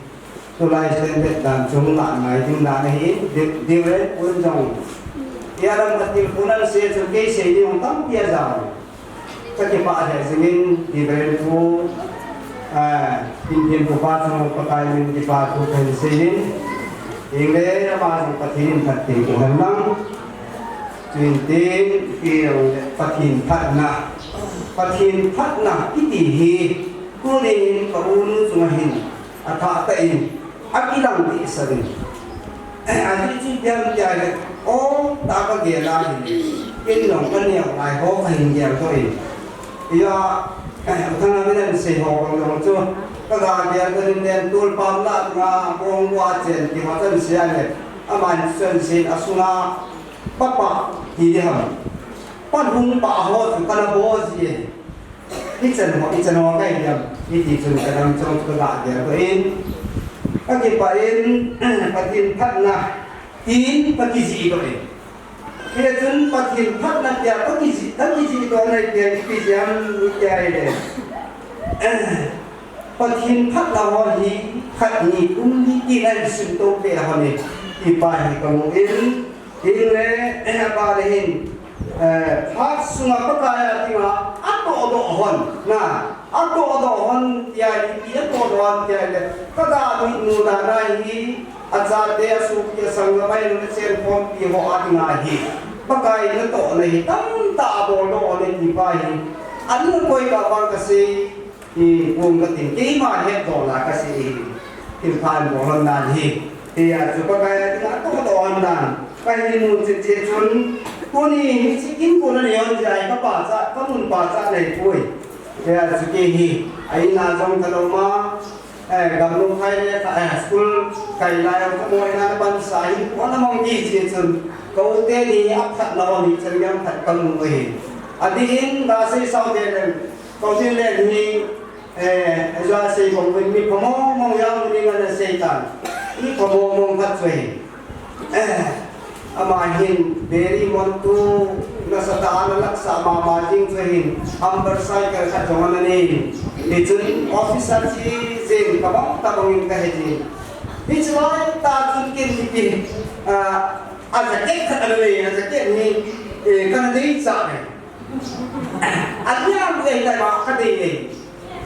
Tulai standard dan chu hung lah ngai ding dan ahi, Rev-, Reverend Pu in jong. Hiche lam a tilkhouna sei chu kei sei ding tampi ajao. Kakipah lheh jingin, Reverend Pu, ah, Pathen Pu pa chu Pakai min kipah thu kahin sei in. Hinle ama jong Pathen in phatthei boh hen lang. Chuin tin, Pathen phatna. Pathen phatna kiti hi, tunin ka u nu chunga hin, athah tah in, akilang dehset in. Ajeh chu ipi ham tia le, o, tah kagel a hin, ken jong kaneo lai ho kahin gel doh in. Iya, eh, U Thanga min asei ho bang jong chu, kaga gel doh in len tulpam lah nga, bong bua chen, ti ho chan sei a le, aman chan sei in asunga, Papa, ti ding ham. Pan hung pa ho chu kana bol ji e. Hichan ho, hichan ho ngai ding ham. Hiti chun ka dam chong chu ka ga ding ko in. Ka kipah in, Pathen phatna, tin ka kijih doh in. Hichun Pathen phatna tia ka kijih, ka kijih doh nai tia ipi jeh ham tia ile. Pathen phatna ho hi khat ni kum ni ti nai sim to pe ho ni. Kipa hi kamu in, hinle, eh, ba le hin, eh, phat sunga Pakai a dinga, atoh doh hon, na, atoh doh hon, tia ipi atoh doh hon, tia le, ka ga mu dan a hi, achate, asopi, asangam, ainu, achen khompi ho a dinga hi, Pakai natohna hi, tamtah abol doh hon, kipa hi, ahin koi ka bang kasei, Hi, kum katin, keima hetdoh la kasei hi, thilpha bol hon nan hi. Hia chu Pakai a dinga atoh doh hon nan. Kahin mu cheh cheh chun, tuni hiche in kona nei hon jeh a hi kapa cha, kamun pa cha nei poi. Hia chu kei hi, a in a jong kalou ma, eh, gamlung khai le, eh, school kai lai a kamu in a na pansa hi, kona mong kei cheh chun, ka u teni aphatna hon hi, chan gam phat kamu hi. Adih in, kasei sao te leng, Kau tin le ni, eh, ajeh a sei bang uvin mi phamong mong jong ni ngan asei tan. Mi phamong mong khat chu ahi. Eh, ama hin, very montu, nasatah a ana laksah mama jing chu ahin, humber cycle khat jong ana nei. Hichun office a che jeng kabang tabang in kahe jin. Hichu lai tah chun ken ipi, ah, a jacket khat ana nei, a jacket hi, eh, kana deichah e. Ania mu ei tai ba ka dei e.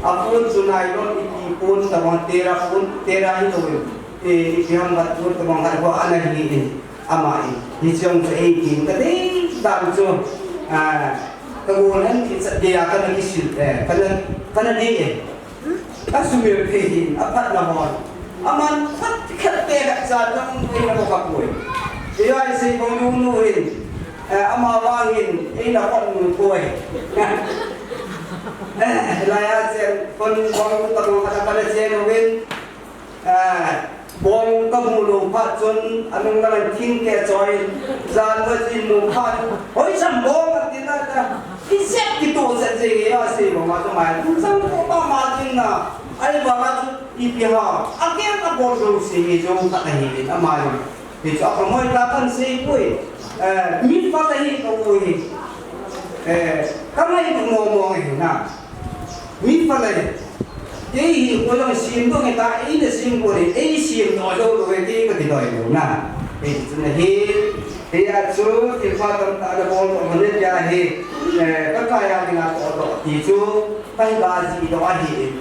A phone chu nylon ipi phone tabang tera phone, tera hi lou e. E, ipi ham bat phone tabang hat ho ana hi in. Ama in. Hiche jong chu ei kin ka dei dan chu. A, ka go nan ki cha dei a kana kisil e. Kana, kana dei e. Asumil thei hin, aphatna hon. Aman phat khat te khat cha jong eina bol kapoi. Eiho isei bang nu nu hin, eh, ama vang hin, eina khon nu poi. Eh, laiya chen, kon bang nu tabang khat a kana chen uvin, eh, Bong kamu lou phat chun, anung lang in thing keh choi, jan va jin mu phat, hoi cham bong ati na ta, i sep kitoh sep jeng e asei bang ma chu mai, tu chang ko pa ma jing na, ai ba ma chu ipi ha, a ken a bol lou si hi jong khat ahi in ama jong. Hichu a phamoi ta kan sei poi, eh, mi phat ahi ka u hi, eh, ka ngai tu mo mo hi na. Mi phalei. Kei hi koilang sim doh nge ta, eina sim ko le, ei sim doh lou lou, kei kati doh lou na. Ei chu na hi, hia chu, thilpha tamtah ana bol doh mane tia hi, eh, Pakai a dinga atoh doh ti chu, Pakai ga ji doh ahi.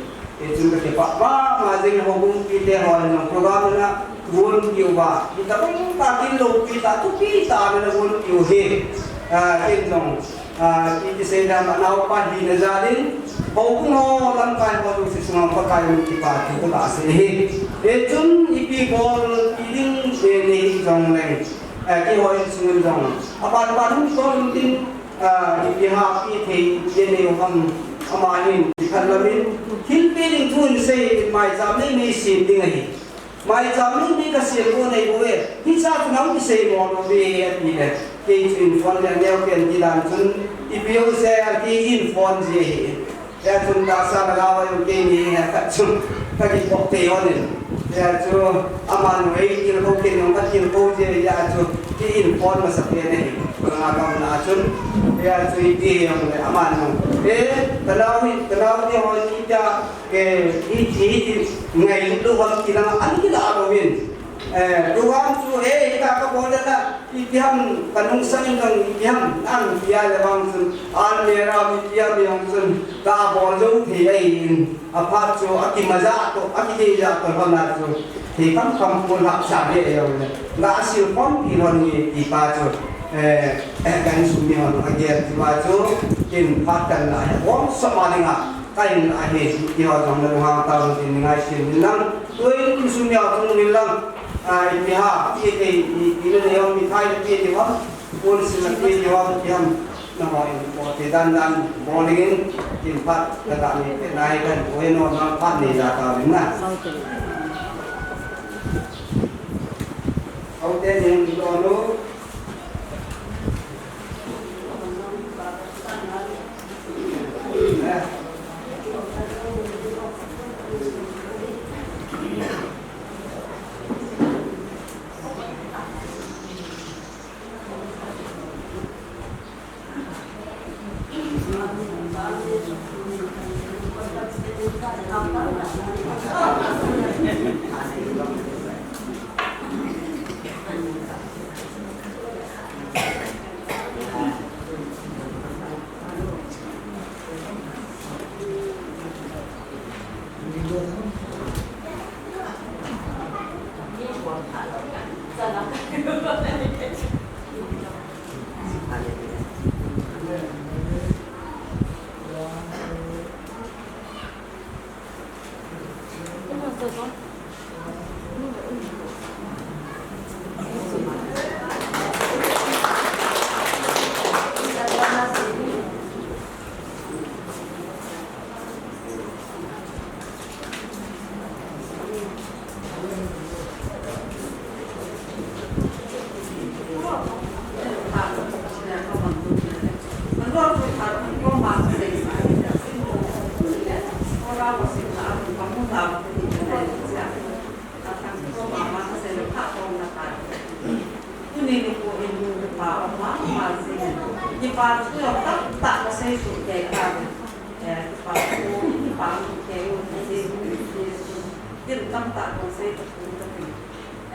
Ei chu kakipah mama jing, houbung mipite hon jong program na gon piu va. Hitabang ta kin loupi ta, thupi ta na gon piu hi. Ah, ken jong Ah, iti sei dam a naopa hina jal in, houbung ho lamkai ho jouse sunga Pakai min kipa thu kaga sei ahi. Hichun ipi bol ti ding nei nei jong leng, eh, keiho insung in jong. Aban ban hung tol in tin, ah, ipi ha pi thei, ye nei u ham, ama hin, i khat lam in, thil pe ding thu in sei, maicham nei nei sem ding ahi. Maicham mi, mi kasem bou nei bou e. Hicha chu nang kisei mo lou ve ati le. Kei chu in phone le neo pen ti dan chun ipi jouse ati in phone ji ahi. Hia chun tahsa na ga va jong keini hi khat chun kakipok tei hon in. Hia chu aman ei tilkhou ken jong katilkhou ji ahi, hia chu kei in phone masa pen ahi. Kona kaumna chun. Hia chu iti jong le aman jong. Eh, kanao hi, kanao ti hon iti a Eh, i, i, i, ngai lou ham ti lang, an kila lou in. Eh, program chu, eh, hita kabol le na, ipi ham, kanung sang in lang, ipi ham, an tia le vang chun, an le ram, ipi ham, ipi ham chun, kabol jou thei ahi in, aphat chu, akimaja toh, akidei ja toh, hona chu, thei kam kam pon hap sa le, eh, le, la sil pon pi hon ni, ti pa chu, eh, eh, kan sum ni hon, agel ti pa chu, kin phat kan la, eh, bom sa ma ni nga, Kahin ahi, keiho jong na lunghang tauvin tin ngaisih in lang. Tuin insung jong tung in lang. Ah, ipi ham, ipi, ipi, ipi na nei hon, mithai na pi ti hon. Kun sin na pi ti hon, ipi ham. Nangho in po te dan dan, bol ding in, tin phat, na ka ni, na hi kan, ko in no, na phat nei ja tauvin na. Aute ni, ni lo no.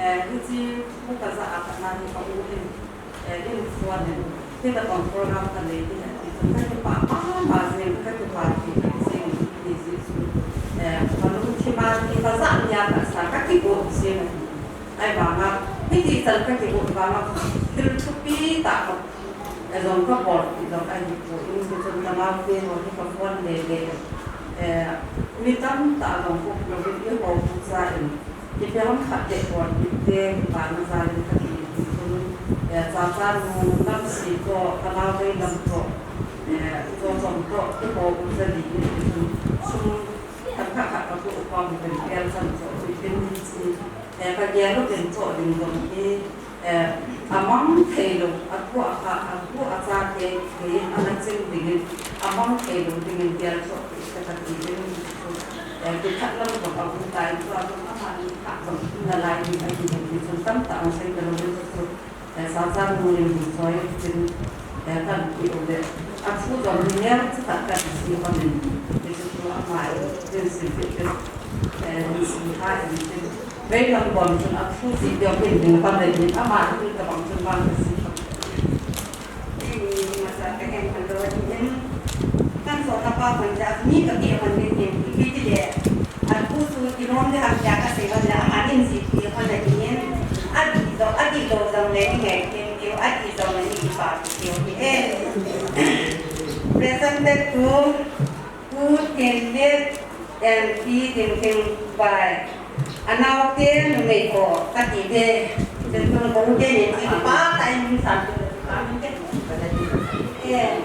Eh, hiche thu kaja a kana hi ka u in, eh, in phone in, hitabang program kanei ding ahi, ti chun kakipah mama jeng, kakipah thei jeng, ti jeh chun, eh, kalungthim a hi kaja nia kasa kakigot jeng ahi. Ahivanga, hiti chan kakigot vanga, thil thupi tah ka, eh, jong kabol ti jong ahipoi, ti chun kanaote ho hi ka phone le le, eh, mi tamtah jong kop louvin eiho ucha in, Ipi ham khat le pon kit te, kipana jal in kati in chun, eh, Chachanu, Lamsi toh, Kanaovei lam toh, eh, Chochom toh, keiho ucha li in chun, sum khat khat khat katu upa mu pen pel chan toh, ipi tin hiche, eh, kagel u pen toh ding jong hi, Eh, amang theilou, abu akha, abu acha te, te, ana ching dingin, amang theilou dingin, tia chu, ka, kati ding chu, eh, kithat lam ka, ka bu tai, tua chu, amani kha, ka, nalai ding, ahi ding, ti chun tamtah ang sei ka lo, ti chu, eh, Chachanu in bu choi, tin, eh, kan pi u le, athu jong hi, nia, chu khat kan si, ka min, ti chu, amai, tin si, ti chu, eh, ni si, ha, ni si, Veilam bon chun athu si teu hin ding pan le hin ama hin tabang chun vang ka si. Ei ni masa ka hen kan lo hin. Kan so na pa kon ja ni ka ke hon ding hin ipi ti le. Athu su ti nom de ham ja ka sei hon le ama hin si ti hon le hin. Adi lo, adi lo jong le ni ngai hin teu, adi jong le ni pa ti teu hi e. Presented to Pu Thinlet and Pi Dingthing by Anaote numei ho kati te. Chun kum ko te ni ti pa ta in san tu pa min te. Eh.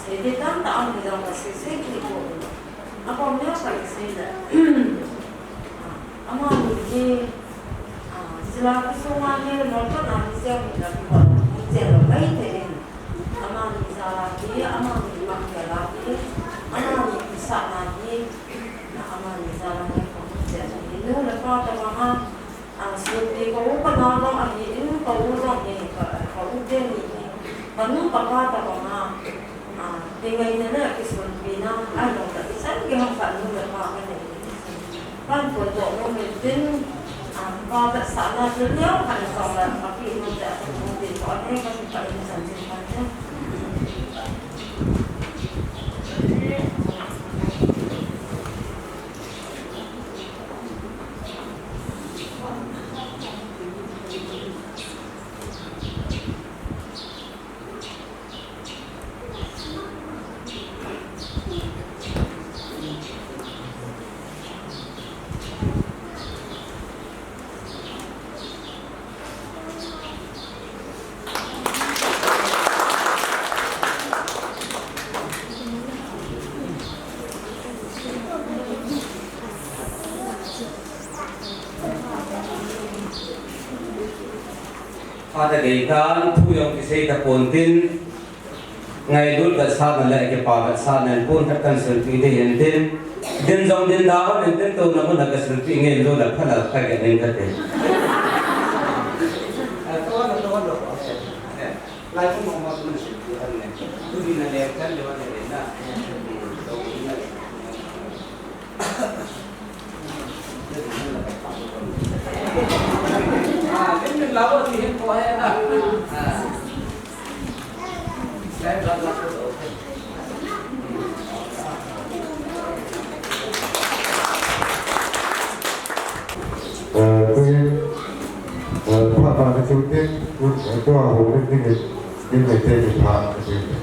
Sei di tamtah um hi jong ka sei sei kit u. Akom neo ka sei le. Amani hi, ah, sila kisunga hi, molkhat a hi jeng hi la kibol, hi jeng lou maithei in. Amani jal a hi, amani mangthei la hi, amani kisahna hi, amani jal a hi, kibol jeng hi. Nu le pa tabang a, ah, sunpi ka u ka nao jong ahi in, ka u jong hi, ka, ka u te ni hi, ka nu ka pa tabang a, ah, kingaina le kisunpina, ahi jong le, isan kiham khat nu le pa ka nei. Kan pon toh nom in tin, ah, pa vetsahna thil neo khat jong le, ka pi nu te a ka nu te toh a ne, ka pi ka in san tin kan te. Phat a gei tan, thu jong kisei tapon tin, ngailut vetsahna le kipa vetsahna in pon khat kahin silpeh ding ahin tin, din jong din da hon in tin, touna mun a kasilpeh ngen lou le phat a kagel in kati. Lai pun mong mong tu na silpeh hon ne. Tu din a le kan le wan le na. Eh, tu, eh, pha pha ka chu te, tu, eh, tu a ho ni ni ni ni te ni pha ka chu te.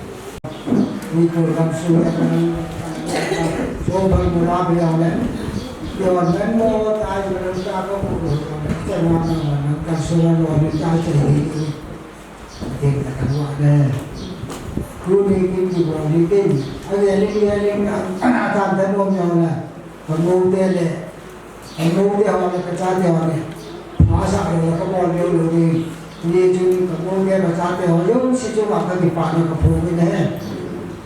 Ni ko kam su, so ba mo la be ya le. Yo nan mo ta yo nan ta ko ko ko. Sa na na na kam su na lo ni ta che ni. Tin ta kan wa le. Ku ni kin ki wa ni kin. A le ni ni ni na ta ta mo ya le. Ka mo te le. Ka nu te ho le ka chate ho le, pha sah lou le ka bol lou lou ding. Hijeh chun ka nu te ka chate ho jouse chunga ka kipana ka phong in ahi.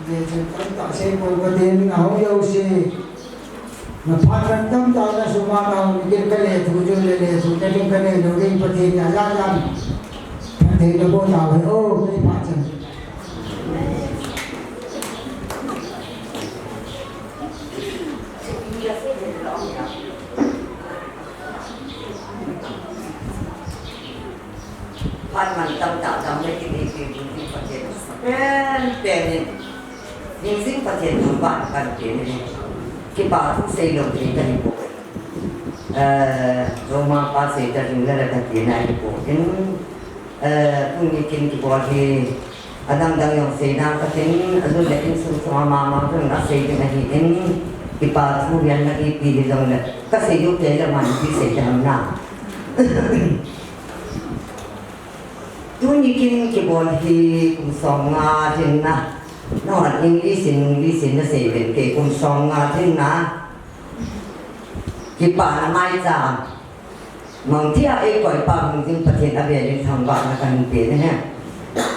Hijeh chun tamtah sei pou ka tin, na hung jouse. Na phat ran tamtah na suma na hung kit ka le thu chun le le thu na ding ka nei lou ding, Pathen in a jan jan phatthei na bol tau hen o, nei phat chan. Phat man tamtah dam le kinei peh ding hi Pathen. Pen pen in. Ning jing Pathen thangvahna kahin pe in. Kipa thu sei lou thei kahi poi. Eh, Roma pa sei ta jing le la katina hi poi. In Eh, tuni kin kibol hi, adang dang jong seina katin, ajeh le insung sunga mama jong asei ding ahin, kipa thu hihen na ipi hijongle, kasei u te le man ipi sei ding ham na. Tuni kin kibol hi kum som nga lhin na, no, English in, English in nasei uvin kei kum som nga lhin na, kipana maicham. Mang thei a eikoi pa hung jing Pathen avel in thangvahna kahin pe in ahi.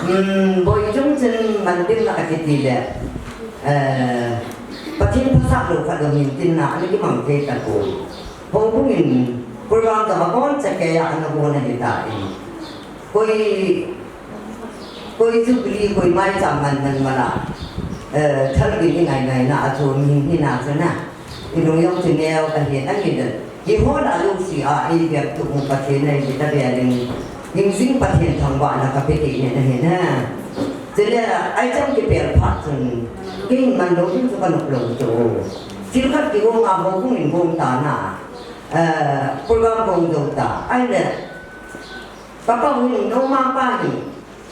Hmm, boi chung chun man ding na akiti le, eh, Pathen phatsah lou khat lou hin tin na, ana kimang thei tapoi. Houbung in program tobang bon cha kei a ana bon ahi tan. Koi, koi Jubilee, koi maicham man man man a, eh, thalgin i ngai ngai na a chu mi hi na chu na. I lung jong chu neo ka hin, ahin, i hon a lungsi a, i biak tu mu Pathen a, i ta bia ding, ding jing Pathen thangvahna ka pe kei nin ahi na. Chule, ai chang kipel phat chun, kei man lou ding chu ka nop lou chu. Thil khat kigong a houbung in gong ta na, eh, program gong jou ta. Ahile, Papa hung no ma pa hi,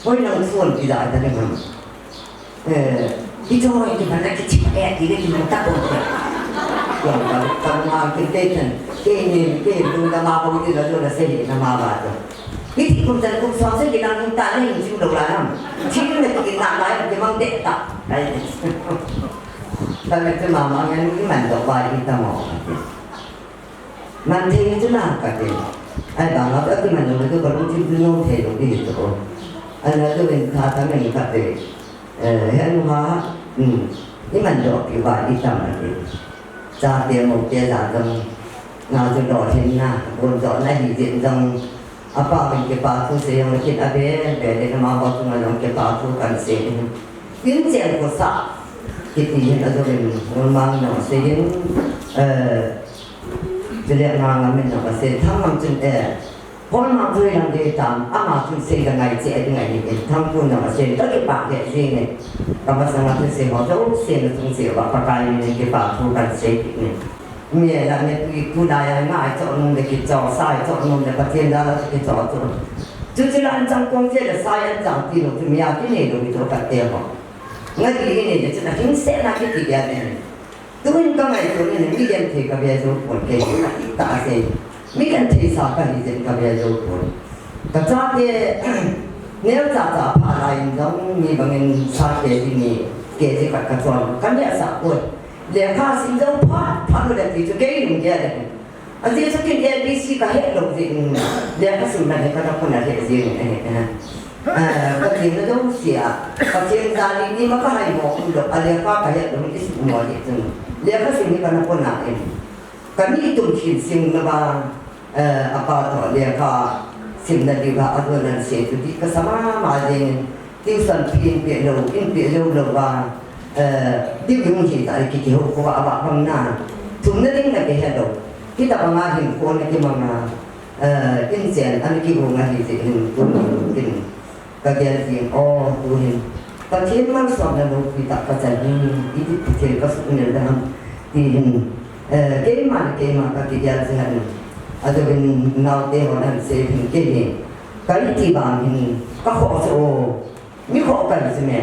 hoi nang suan ti da da ding ham. Eh, ki choi ki man ki chi eh, ki ki man ta ko. Ko ka ka ma ki te ten. Ke ni, ke lu da ma ko ni da jo da se ni na ma ba to. Ki ti kum tan kum sa se ki nang ta ni ju lo la ham. Chi ni ki na ma ki mang de ta. Ai. Ta me te ma ma ngan ni man do ba ni ta mo. Man thei chu na ka te. Ai ba nga ka ti man lo ka lung thim chu no thei lo di to. Ana to ben tha ta men ka te. Eh, he nu ha, hmm. I man do ki ba i tam na te. Chate mo te la dong. Nga chu do thim na, bon do na hi din dong. Apa min kipa thu sei jong kin a be, be le na ma ba thu ma jong kipa thu kan sei. In chen ko sa. Kiti hin a do ben, mang no sei hin. Eh, Chule nga nga min na ka sei thang mang chun e. Hol ma tui lang de tam, ama tui sei la ngai che ngai ni e thang pu na ka sei ta ki pa ke sei ne. Ka ma sa nga tui sei ho jo sei na tung sei ba pa kai ni ki pa pu kan sei ki ni. Mi la ne tui pu na ya nga ai cho nung de ki cho sa ai cho nung de pa tien da la ki cho cho. Chu chu la an chang kong che de sa an chang ti lo chu mi ya ki ne lo mi cho ka te ho. Nga ki ni de chu na king se na ki ki ya de. Tuin ka ngaito in, mi genthei ka ve jou pon, kei ka ti ta sei. Mi genthei sa ka hi jeng ka ve jou pon. Ka chate, neo cha cha pha lai in jong, mi bangin sa ke ji ni, ke ji khat ka chon, ka neh sa pon. Lekha sim jou phat, phat le ti chu kei lung ge le. Ajeh chu ken A B C kahet lou jeh in, lekha simna hi kana puna lheh jeng in ahi. Eh, Pathen na jouse a, Pathen jal in ima kahai mo um lou, alekha kahet lou in isuhmo jeh chun, lekha sim hi kana puna in. Kani tum khin sing na ba, eh, apa toh lekha simna diuva ajon anse chu dih kasa mama jeng in, tuition fee in pe lou, in pe lou lou va, eh, diu hung hi ta kiti ho ko va va bang na. Thumna ding na kihe lou. Hitabang a hinkho na kimang a, eh, inchen ana kigong ahi jeh hin tuni hin kagel jing o tuhin. Pathen malsomna loupi tah kachan hi, iti Pathen kasuhmil ding ham ti hin, eh, keima le keima kakigel jing ahin. Ajouvin naote hon ahin sei hin kei hi. Ka iti vang hin, kakhoh chu o. Mi khoh kahi chu me.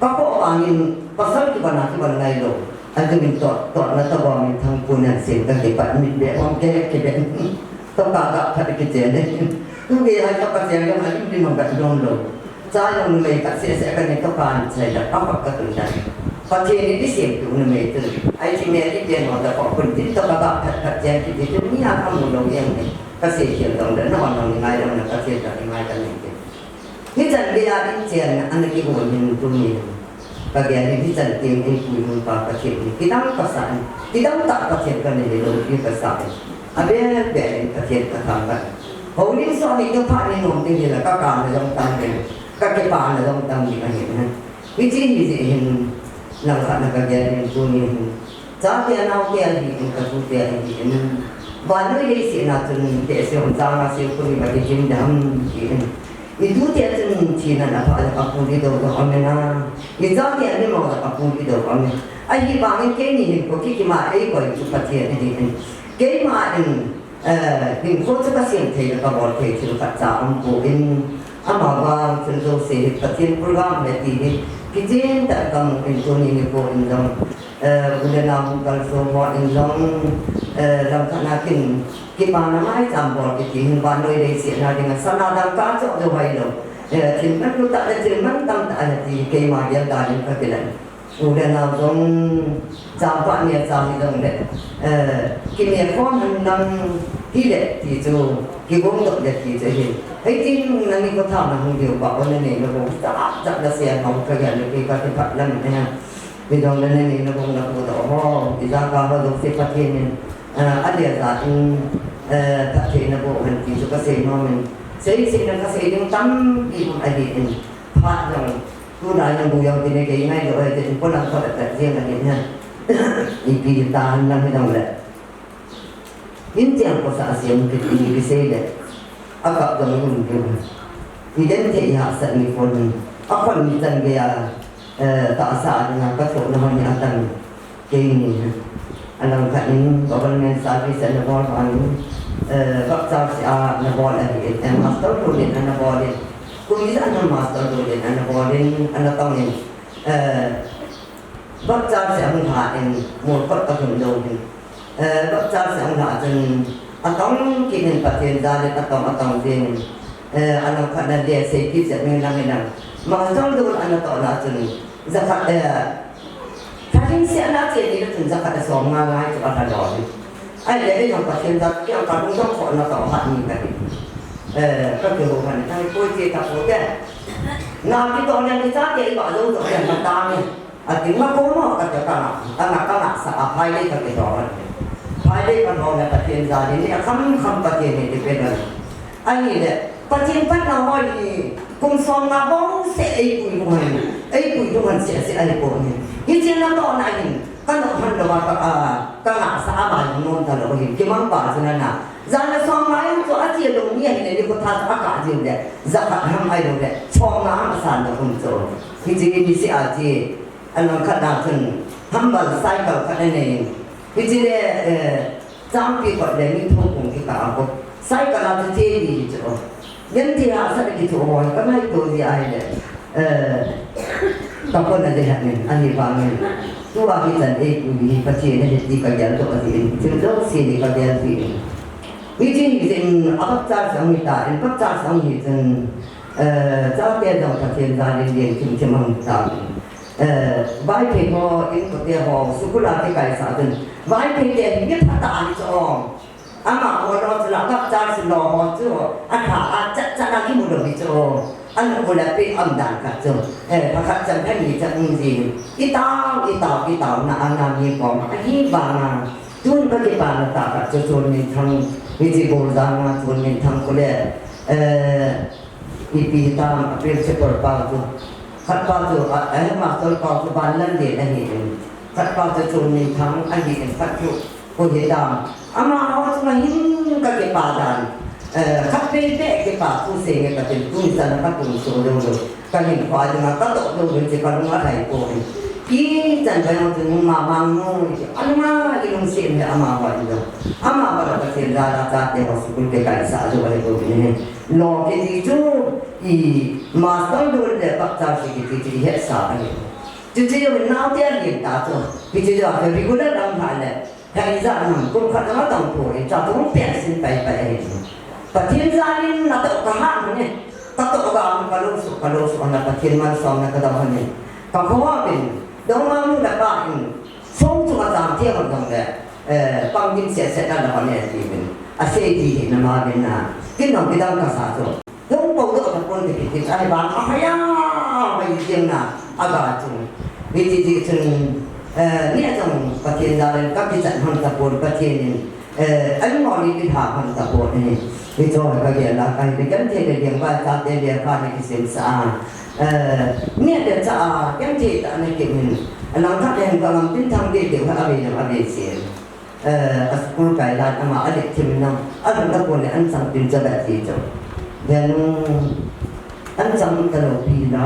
Kakhoh vangin pasal kibang a kibang nailou. Ajouvin toh, tohna tobang in thangpun ahin sei kakipat mit be hong ke kibe. Toh ka ga phat kichen le. Tu ve hai toh kachen le hai lim lim ga dong lou. Cha jong numei khat seh seh kani toh ka an chai da, ka pat katun da. Pathen in eisem tu numei tu. Ai chi me di pen ho da ko kun tin toh ka ga phat phat chen kiti tu ni a kamu lou jeng ne. Kasei khel dong da, nahon ngai dong na Pathen toh ngai kani te. Hichan geiya inchen ana kigong hin tuni. Kagel in hichan teng eipui nupa Pathen hi kidang kasa in, kidang tah Pathen kana hilou hi kasa in. Abel bel in Pathen kathangvah. Houlim soh hi kapha ni nom ding hila kakana jong tam ding, kakipana jong tam ding ahi na. Hiche hi jeh hin langkhat na kagel in tuni hin. Chate anaote ahin, katute ahin. Vannoi leiset a chun tehse hon chang a seikhun iva kijim dam ti in. Itute chun thina napha jong apui dou jong aume na. Ichate amimo jong apui dou aume. Ahivangin keini hin ko kikima eikoi chu Pathen ahi in. Keima in, eh, hinkho chu kasem thei le kabol thei thil khatcha aumpoi. Amavang chun jouse hi Pathen program le ti hi kichen tah kamu in tuni nikho in jong, eh, u le nao hung kalsong ho in jong, eh, langkhat na kin kipana maicham bol kiti hin vannoi leiset na dinga sana dangka choh jou hailou. Eh, thil manlu tah le thil mantam tah ahi ti keima gel dan in kakilan. U le nao jong, chapa neocha hijongle, eh, kinekhom henlang hile ti chu, kigongdoh le ti chu ahi. Hitin nani kotha nahung diu ba, o nanei nabong, chap chap nasei a hung kagel le kei kakipah lam ahi. Hijongle nanei nabong napodoh ho, ijakai ho jouse Pathen in, eh, adeh a in, eh, phatthei naboh hen ti chu kasei nom in. Sei sei na kasei ding tampi um ahi in. Phat jong, tulai jong bu jong kine kei ngailou ahi, tin polang khat atat jeng ahi na. Ipi ta henlang hijongle. Inchen kosah a sem kiti kisei le. Akap jong um diu. Igenthei hahsat ni kon. Akhon ni chan geiya, eh, tahsa a dinga kathohna ho hi atan. Keini, alangkhat in government service ana bol vangin, eh, baptise a ana bol ahi in, eh, master lolin ana bol in. Kum ijat ham master lolin ana bol in, ana tong in, eh, baptise ahung lha in, molkhot ahung lou in. Eh, baptise ahung lha chun, atong kit in Pathen jal in, atong, atong jeng in, eh, alangkhat na le sei kit jep in lang in lang. Master lolin ana tohna chun, jakhat, eh, Thalhing sehna che ni le chun jakhat le somnga ngai chu alha lou hi. Ahile kei jong Pathen jal kiang kalung jong khohna toh hat ni kahi. Eh, kakihou han, thei poi che tapote. Na kitoh le kicha te iva jou jou le matang e. Ati, nga komo kati, kanga, kanga, kanga sa a phai le kakitoh han. Phai le kalhom le Pathen jal ni akham kham Pathen ni ti pe dan. Ahile, Pathen phatna ho hi, kum somnga bouseh eipui lhung hen, eipui lhung hen seh seh ahipoi. Hiche natohna hin, kanop hon louva ka, a, kangahsah a vai hung nom talou hin, kimangpa chu nana. Jan le somnga jong chu ache lou ni ahile, nikho tha chu akah jiu le, jakhat ham ahilou le, somnga ham asan lou um chu. Hiche ni seh a che, alangkhat na chun, humble cycle khat anei in. Hiche le, eh, Changpi kot le mi thum kong kikah a ko. Cycle a chu che di hi chu. Genthei hahsat a kithoh ho hi kangaito ji ahile. Eh, kakona dei han in, ahivangin. Tua hichan eipui hi Pathen ahi ti kageldoh jin. Thil jouse hi kageldoh jin. Hiche hi jin a baptise ahung hita in, baptise ahung hi chun, eh, chate jong Pathen jal in leng thim thim ahung hita in. Eh, Vaiphei ho, inkote ho, school a kikaisah chun, Vaiphei te hi mi phatah ahi chu. Amaho lou chu la, baptize lou ho chu, atha a chat chat a kimu lou hi chu. Anu le pi um dan khat chu. Eh, pakhat chan phen ni chan um ji. I tao, i tao, i tao na ana mi kom. Ahi vang a. Tun ka kipana tah khat chu Chunminthang. Hiche bol dan a Chunminthang kule. Eh, ipi tam, a principal pa chu. Khat pa chu, a, a headmaster pa chu Vanlallen ahi in. Khat pa chu Chunminthang ahi in, khat chu Pu Hitam. Amaho chunga hin ka kipa dan. Eh, khat vei vei kipa thu sei nge ka tin, tuni chan ka tung so lou lou. Ka hinkho a dinga ka toh lou lou, hiche ka lung a lhai poi. Ichan vei jong chu nung mama nung, a lung a, i lungset hi amaho a um lou. Amaho la Pathen jal a chate ho school kikaisah jou ahi bou in. Lou kiti chu, i master dol le baptize kiti chu i hetsa ahi. Chuche jong naote alen ta chu. Hiche jong chu regular lam lhah le. Hei ijat ham, kum khat a tang poi, cha tum pen sin pai pai ahi. Pathen jal in natoh ka hat u ne. Katoh ga ka lungsuh, ka lungsuh a na Pathen malsomna ka dong u ne. Ka kho a pen, dong ma nu le pa in, song chu ka chang thei hon dong le, eh, pang dim se se ka la ne ti pen. Asei ti hi na ma pen na. Kin nong kidang ka sa chu. Hung po doh tapon ti kiti, ahivang a haya, haya jeng na, aga chung. Hiti ti chun, eh, nia chun Pathen jal in ka kichat hon tapon Pathen in, eh, ani mo ni kitha hon tapon ni. Hicho ka gel a, ka hi genthei le jeng ba chate le pa ni kisim sa. Eh, nia te cha, genthei ta ni kimin. Alang khat le ka lam tin thang de de ha ave na ave sin. Eh, a school kai lai ama a leh thim nang, a lung a kon le an chang tin cha da ti chu. Then, an chang ta lou pi la,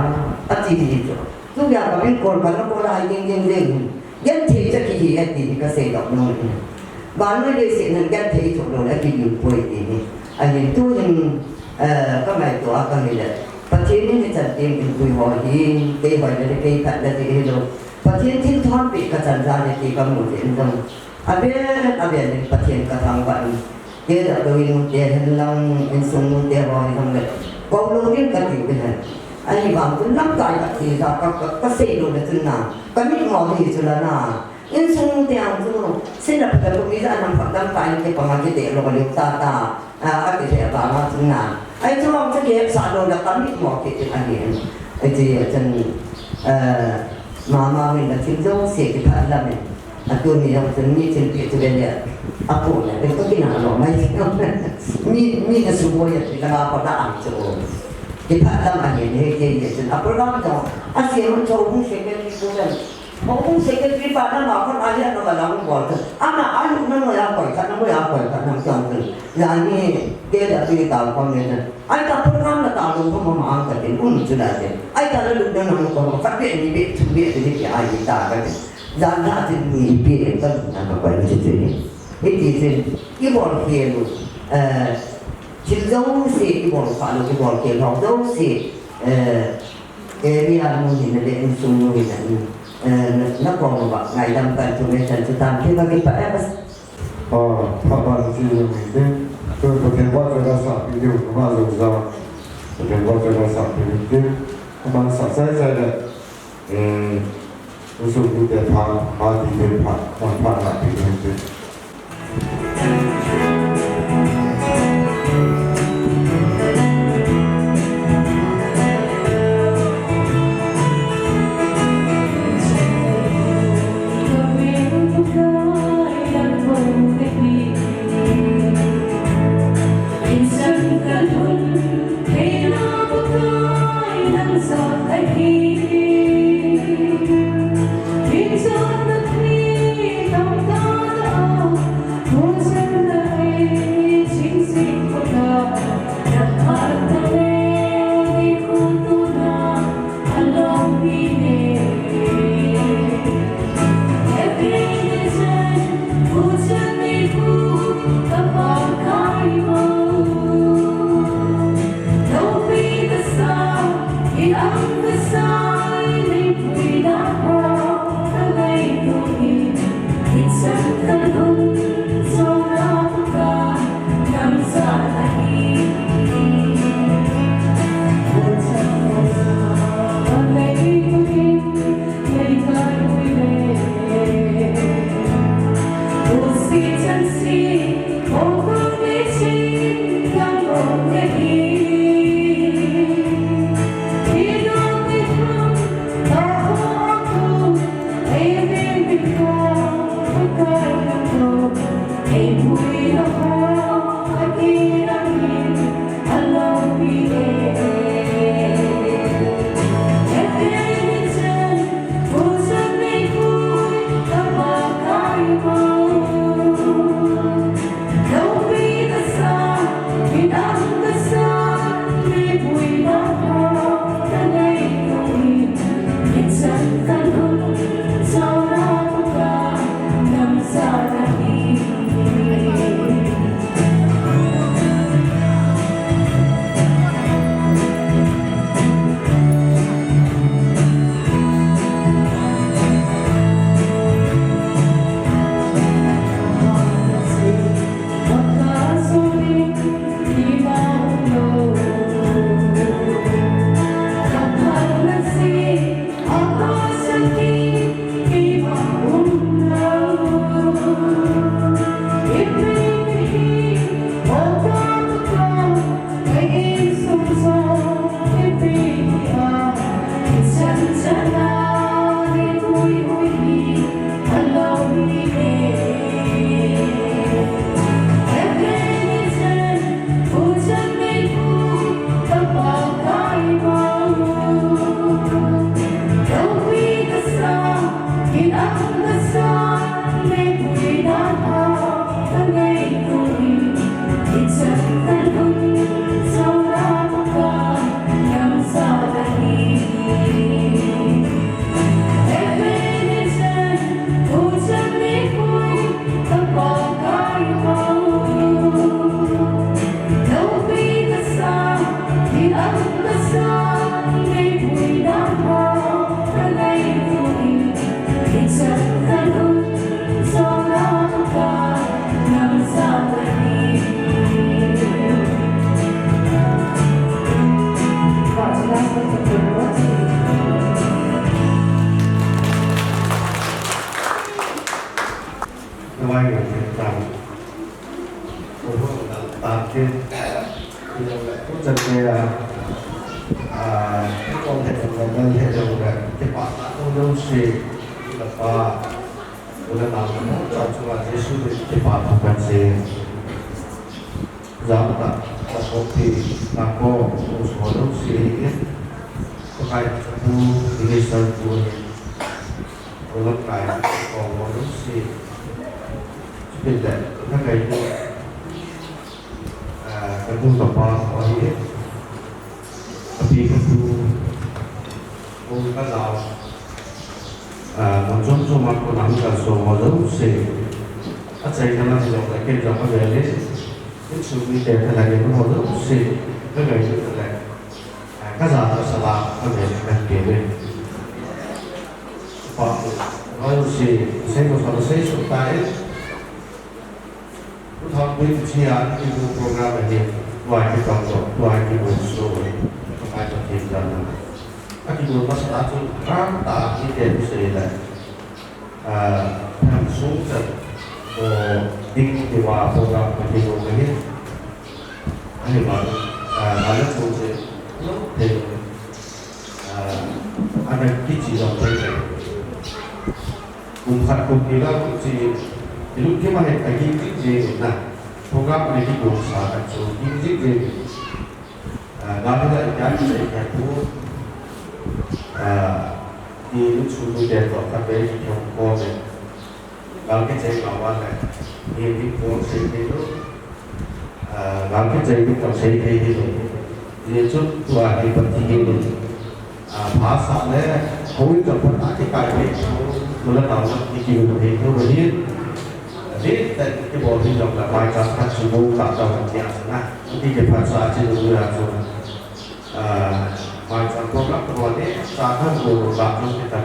a ti ti chu. Tu ya ka bin kol ka na kol ai ding ding ding. Genthei cha kihi a ti ni ka sei doh nung. Vannoi leiset nan genthei chu lou le kiding poi ti ni. Ahin tuhin, eh, ka ngaito a ka hi le. Pathen in hichan tin in pui ho hi, kei hoi le kei phat le ti hi lou. Pathen thilthon pi ka chan ja le ti ka mu tin dong. Avel, avel in Pathen ka thangvah in, kei le ka in nute hen lang, insung nute ho hi lang le, kou lou ding ka tiu ve hen. Ahivang chun lamkai ka ti ja ka, ka, ka sei lou le chun na, ka mitmo hi chu la na. Insung nute ang chu, sin la pha ka mi ja nam pha dam ka in ke panga ke te lou ka leu ta ta. A, a ti le vang a chun na. Ai chu vang chu kei sa lou la ka mitmo kiti ahi. Ai ti a chun, eh, mama min la thil jouse kiphat lam in. A tuni jong chun mi thil pi chu le le. A pu le, le ko kina lou mai. Mi, mi na suboi a ti la ma ko na ang chu. Kiphat lam ahi, he kei le chun. A program jong, a siam chou hung se ke ni ko le. Mo hung secretary pa na ma kon a le na ma la hung bol. Ama a lu na mo ya koi khat na mo ya koi khat na chong tu. Ya ni ke da tu ta ko ne na. Ai ta program na ta lu ko ma ma ang ka tin um chu la te. Ai ta lu na na ko ma khat be ni be chu be ni ke ai ta ka tin. Ya na tin ni be ka lu na ka ko ni chu ni. Hiti chun i bol khel u. Eh, thil jouse i bol kha lou, i bol khel lou jouse. Eh, Area nu hin le insung nu hin, eh, na, na kong ba, ngaidam kan chu me chan chu tam, kei ba kipah e bas. Ah, pha ban chi lu mi te. Chu Pathen vahchoi la sa pi diu, ma zo za. Pathen vahchoi la sa pi diu te. Aman sa sai sai le. Eh, insung nu te pha, ma ti te pha, ma pha na pi diu te. Tatin, tuchan geiya, a, tuchan he jong le, nal he jong le, kipah tah a tou jouse, nu le pa, u le nao, chunga Jesu min in kipa thu kasei. Jam tah, ka sopite, ka ko, u so jouse, Pakai, ka pu, minister pu, u le kai, ko, ko jouse, chupin le, ka kai pu. Ka nu ka pa ho ahi, ka pi ka pu, ka u ka nao, mun chom chom a kon a kalson ho jouse, achaina lam jong le ken jong ka vel in, insung mite thalheng in ho jouse, ka ngailut le, ka jachat sah a ka vel in ka pe uve. Pa, ho jouse, sei ko sa sei su ta e. Two thousand twenty-three a kimu program ahi, tua kipan toh, tua kimu show ahi, Pakai Pathen jana. Akimu masa a chu, ram tah a mite thusei le, ah, tham sung chan, oh, ding tia program akimu ahi. Ahivang, ah, ana chu che, no, thei. Ah, ana kichi jong thei thei. Kum khat kum ni la kum chi, ilungthim a hin aging jing jing in na. Program ana kigong sa khat chu ging jing jing in. Ah, gal hi la i kichai khat chu, ah, i insung mite toh khatvei kihou khom in. Gal kichai ma uva le, hi ding kong sei thei lou. Ah, gal kichai ding kong sei thei lou. Hijeh chun tua hi Pathen in, ah, phasah le, houin jong phatah a kikai thei lou, u le nao jong kikiu thei lou ahi. Ahin, tah kibol hi jong le, maicham khat chu mu tah tah tia na. Ki kiphatsah chu mu ya chu. Ah, maicham program kibol le, sa khat mu tah tah kitan.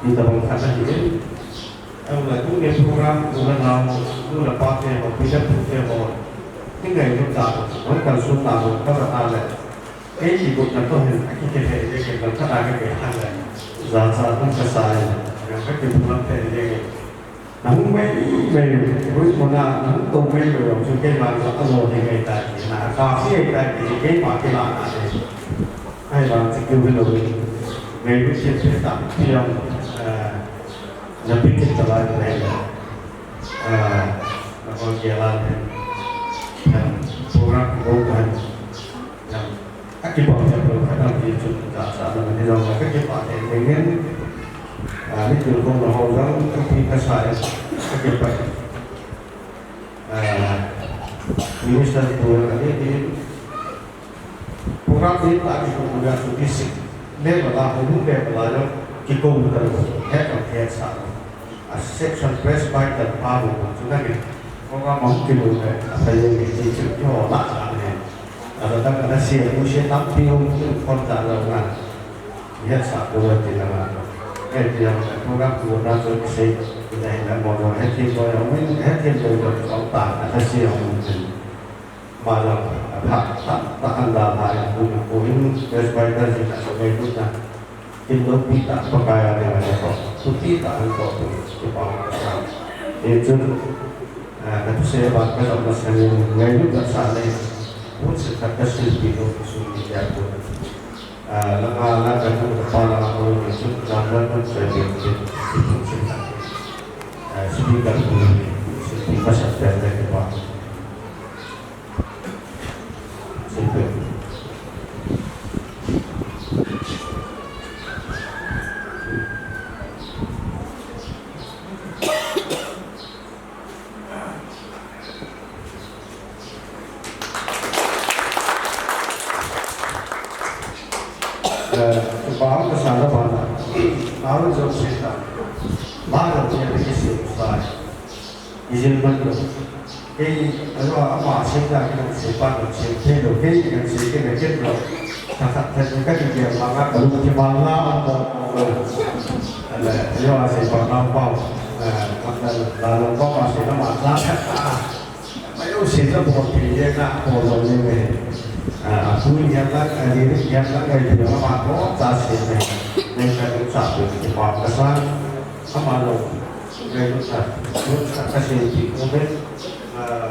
Hitabang khat ahi in. Ahile tuni program u le nao, nu le pa te ho, pi le pu te ho, kingailut tah, hung kalson tah, ka va ta le. Kei kigotna toh hin, akikhe thei le, kei kal khat a kei kei thang le. Jachat hung kasa le, ka kiphulap thei le. Na hung mei mei, hung mona, na hung tou mei mei, chu keima jong alo thei ngai tai, na ka fi ngai tai, keima kila na le. Ahivang chu kiu hilou. Ngailut thei thei tah, pi jong, eh, Na pi kit ta lai le. Ah, na ko kia la le. Program ko kan. Akibol ya program ti chu ta sa na ni jong ka kipa te te ngen. Ah, ni tu ko na ho jong ka pi ka sa ya. Ka kipa. Ah, minister tu ka ni ni. Program ding tah a kikou a chu district level a, houbung level a jong kikou ta lou, het jong het sah lou. A section presbyter pa bou chu na nge. Program a hung kilou le, a thei nge, ti chu kiho la sa nge. A da da ka na sia, u sia tampi hung kikhon ta lou na. Het sah lou ti na na. Hiti jong program tu na chu kisei, ti na hin na mo jong het thim lou jong, het thim lou jong ta, a da sia hung ti. Ama jong, apha, ta, ta an da lai, bu, bu hin, Presbyter jin a, so, ngai, bu, na. Kin lo pi ta, Pakai a, ne, ne, ko. Pu ti ta, an, ko, pu, pu, pa, sa. Ni chun, ah, ka thusei a, ka jong, na, sa, ni, ngai, bu, ka, sa, ne. Bu, si, ka, ka, sil, pi, lo, pi, su, pi, ya, bu. Ah, la, nga, la, ka, bu, ka, pa, la, ko, ni, chun, ka, la, ko, sa, pi, pi, pi, pi, pi, sa. Ah, speaker, pu, pi, pi, pa, sa, pi, pi, pi, pa. Eh, ba ka sa la ba na. Ba ka jong se ta. Ba ka jong se ta. Ijil man lo. Kei, ajo ama sei ta kei sei pa lo sei thei lo, kei kei sei kei kei lo. Ta ta ta ka kei kei ma ka ka lu kei ma la ma ma lo. Ale, ajo a sei pa na pa. Eh, ma ta la lo pa ma sei na ma la ta. Ma yo sei ta bo kei ye na bo lo ye me. Ah, a pu ye la, a ye ye la, kei ye ma ko ta sei me. Ne ka lu sa pu kei ma ka sa. Ama lo. Kei lu sa. Lu sa ka sei pi ko me. Ah,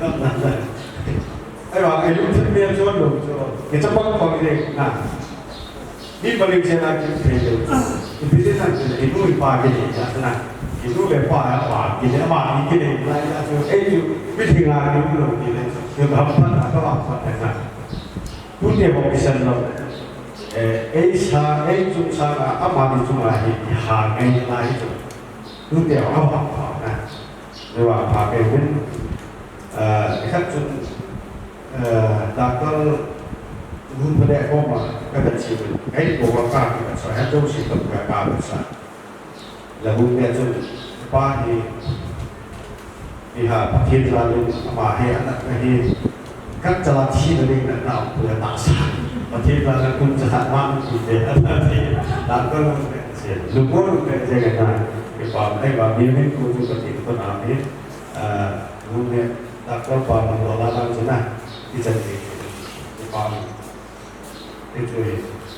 Ahivang, ilungthim mel chon lou chu, kichapang pang le na. Mi pali chena kithei lou. Ipi ti na, inu ipa kile na. Inu le ipa, apa kile, ama kile na, ya chu, ei chu, mi thinga ni lou kile. Chu ham phat na, ka ham phat na. Tute ho kisan lou. Eh, ei sa, ei chung sa na, amani chunga hi, ha ngai na hi chu. Tute ho, apa, apa na. Ni vang pha kei uvin, eh, nikhat chun, eh, Doctor Gunphadeh koma ka vet chiuvin, kei koma ka vet sa, hijou si tah ka vet sa. Le Gunphadeh chun, pa hi, hi ha, Pathen jal in, ama hi, anatna hi, Kan chala thina ding natna um poi tahsa. Pathen jal a kun chala man ti te. Doctor Gunphadeh se. Lungmong Gunphadeh se kana. Kipah, ahivang mi min ko chu Pathen ko na mi. Ah, Gunphadeh, Doctor pa mun lo la lang chu na. Ichan ti. Kipah. Hichu hi,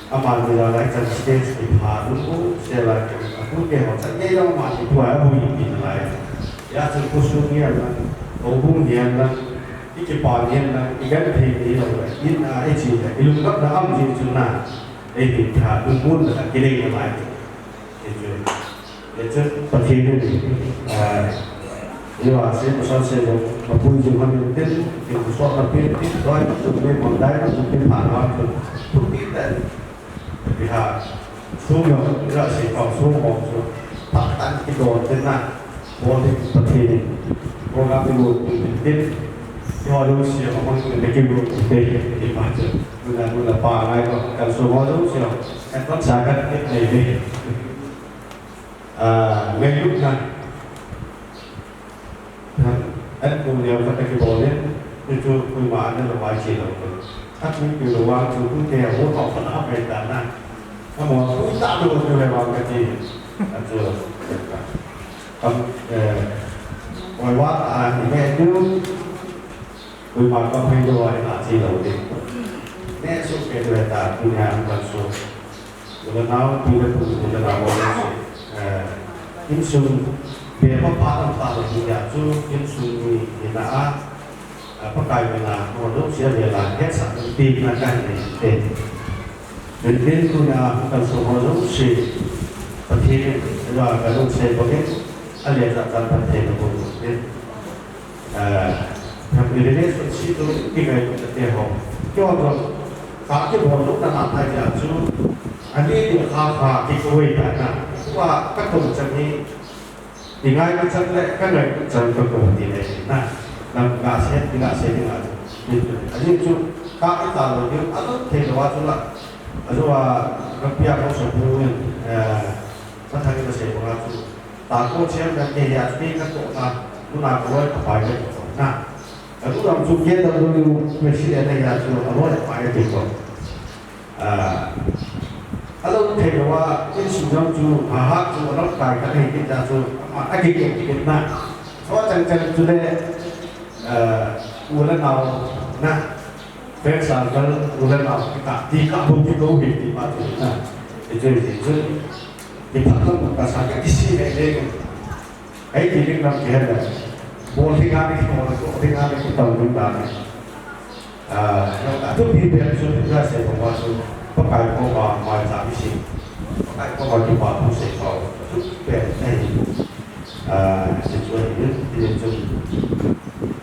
amani jal a hichan stage kipha lungmong sela, atute ho chan gei jong amani thu a abui pi nalai. Hijeh chun khosung hi alang, houbung hi alang, ikipa hi alang, igenthei hi alang, in a iche le, ilungdamna um jing chun na, eihin pha lungmonna khat kinei nalai. Hichu. Hichun Pathen in, ah, iva se, masang se lo, mapui jing hon in tin, tin kusot na pin tin, doi na chu, mi mandai na chu, tin pha na chu, tu tin tin. Iha, sum yo, iha se pang sum mo chu, pha tan kidon tin na, bol tin Pathen in, program ni lo tin tin, iho lo se, ma mang tin ki lo tin, tin pa chu, nuna, nuna pa ngai ko, kan sum mo lo se, kan kon sa kan tin nei nei. Ah, ngailutna. An kum neo khat akibol in, hichu koima ana lo vai che lou. Athu pi lou vang chu tute a ho tho khat a pai ta na. Amo tui ta lou chu le vang kati. Achu. Am, eh, oi va a ni me tu. Koima ka phei lou a ina che lou ding. Neh suk kei lou ta, tunia hung kan suk. U le nao, pi le pu, u le nao, u le nao. Eh, insung, pe pa pa tam ta lou ding ya chu, insung mi, ina a, a, Pakai mina, mo lou sia ve la, het sa, pi na kan ni, te. Min min tunia hung kan suk ho jouse, Pathen in, ina kan suk bangin, ale ta kan Pathen in, Eh, relationship tu kingailutna te ho. Keiho jong, ka kibol lou na na thei jeh chu, ani ni kha kha kikoi ta na. Tua katou chan ni, ingailu chan le, kangailu chan kakou ti le na. Lam ga se, ti ga se, ti ga se. Ani chu, ka kita lou ni, alou thei lou a chu la. Ajo a, kapia ko sa pu ni, eh, sa thang ka se ko a chu. Tako chiam kan ke hia chu ka to na, nuna ka loi ka pai ka to na. Ka tu lam chu K W president na hia chu a loi a pai ka to. Ah, a lo thei lo a, insung jong chu, ha ha chu a lo kai ka nei ki ta chu, ama a ki ke ki na. Chu chang chang chu le, ah, u le nao na. Friend circle, u le nao, kita, ti ka bu ti ko hi ti pa ti na. Ti chu, ti chu. Ti pa ko ka sa ka kisi le le. Ai ti ning nam ke na. Bol ti ka ni ko, bol ti ka ni ko tau ni ba ni. Ah, ya ka tu pi pe chu ti ka se ko ma chu. Pa kai ko ma ma sa kisi. Pa kai ko ma ti pa tu se ko. Tu pe ai. Ah, ti chu ni, ti chu.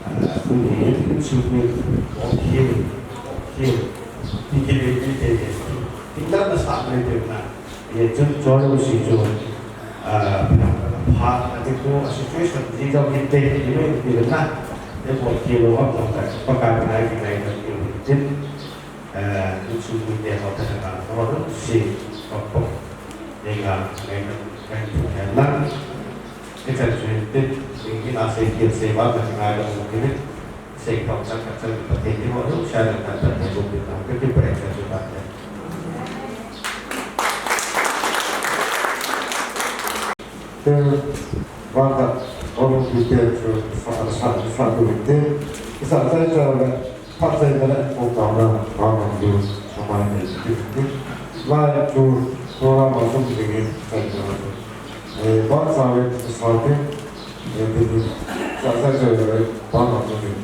Ah, tuni, insung mi, okay, okay. Ti kile, ti kile. Ti la na sa mai te na. Ye chun choi u si chu. Ah, pha, ati ko, a situation ji jong kit te, ti mai ti na. Te ko kilo am jong ka, pa ka na ki nai ka ki tin. Eh, insung mi te ho ta ka, ho si, ko ko. Ye nga, ngai ka, ngai ka na. Ichan chu hin tin, ina sei thil sei val ka ti ngai lou u kit in, sei thil chan ka chan Pathen in ho lou, sa lou ka Pathen lou kit in, ka kipah e ka chu Pathen. Te, vang ka, o lou kit te chu, sa, sa, sa tu te, sa, sa, sa, Phatchai tana, kong taona, program tu, amai nei ti ti. Lai tu, program a tum dingin, sai tana tu. Eh, ban sa ve, sa ve, eh, ti ti. Sa, sa, sa ve, ban a tum ding.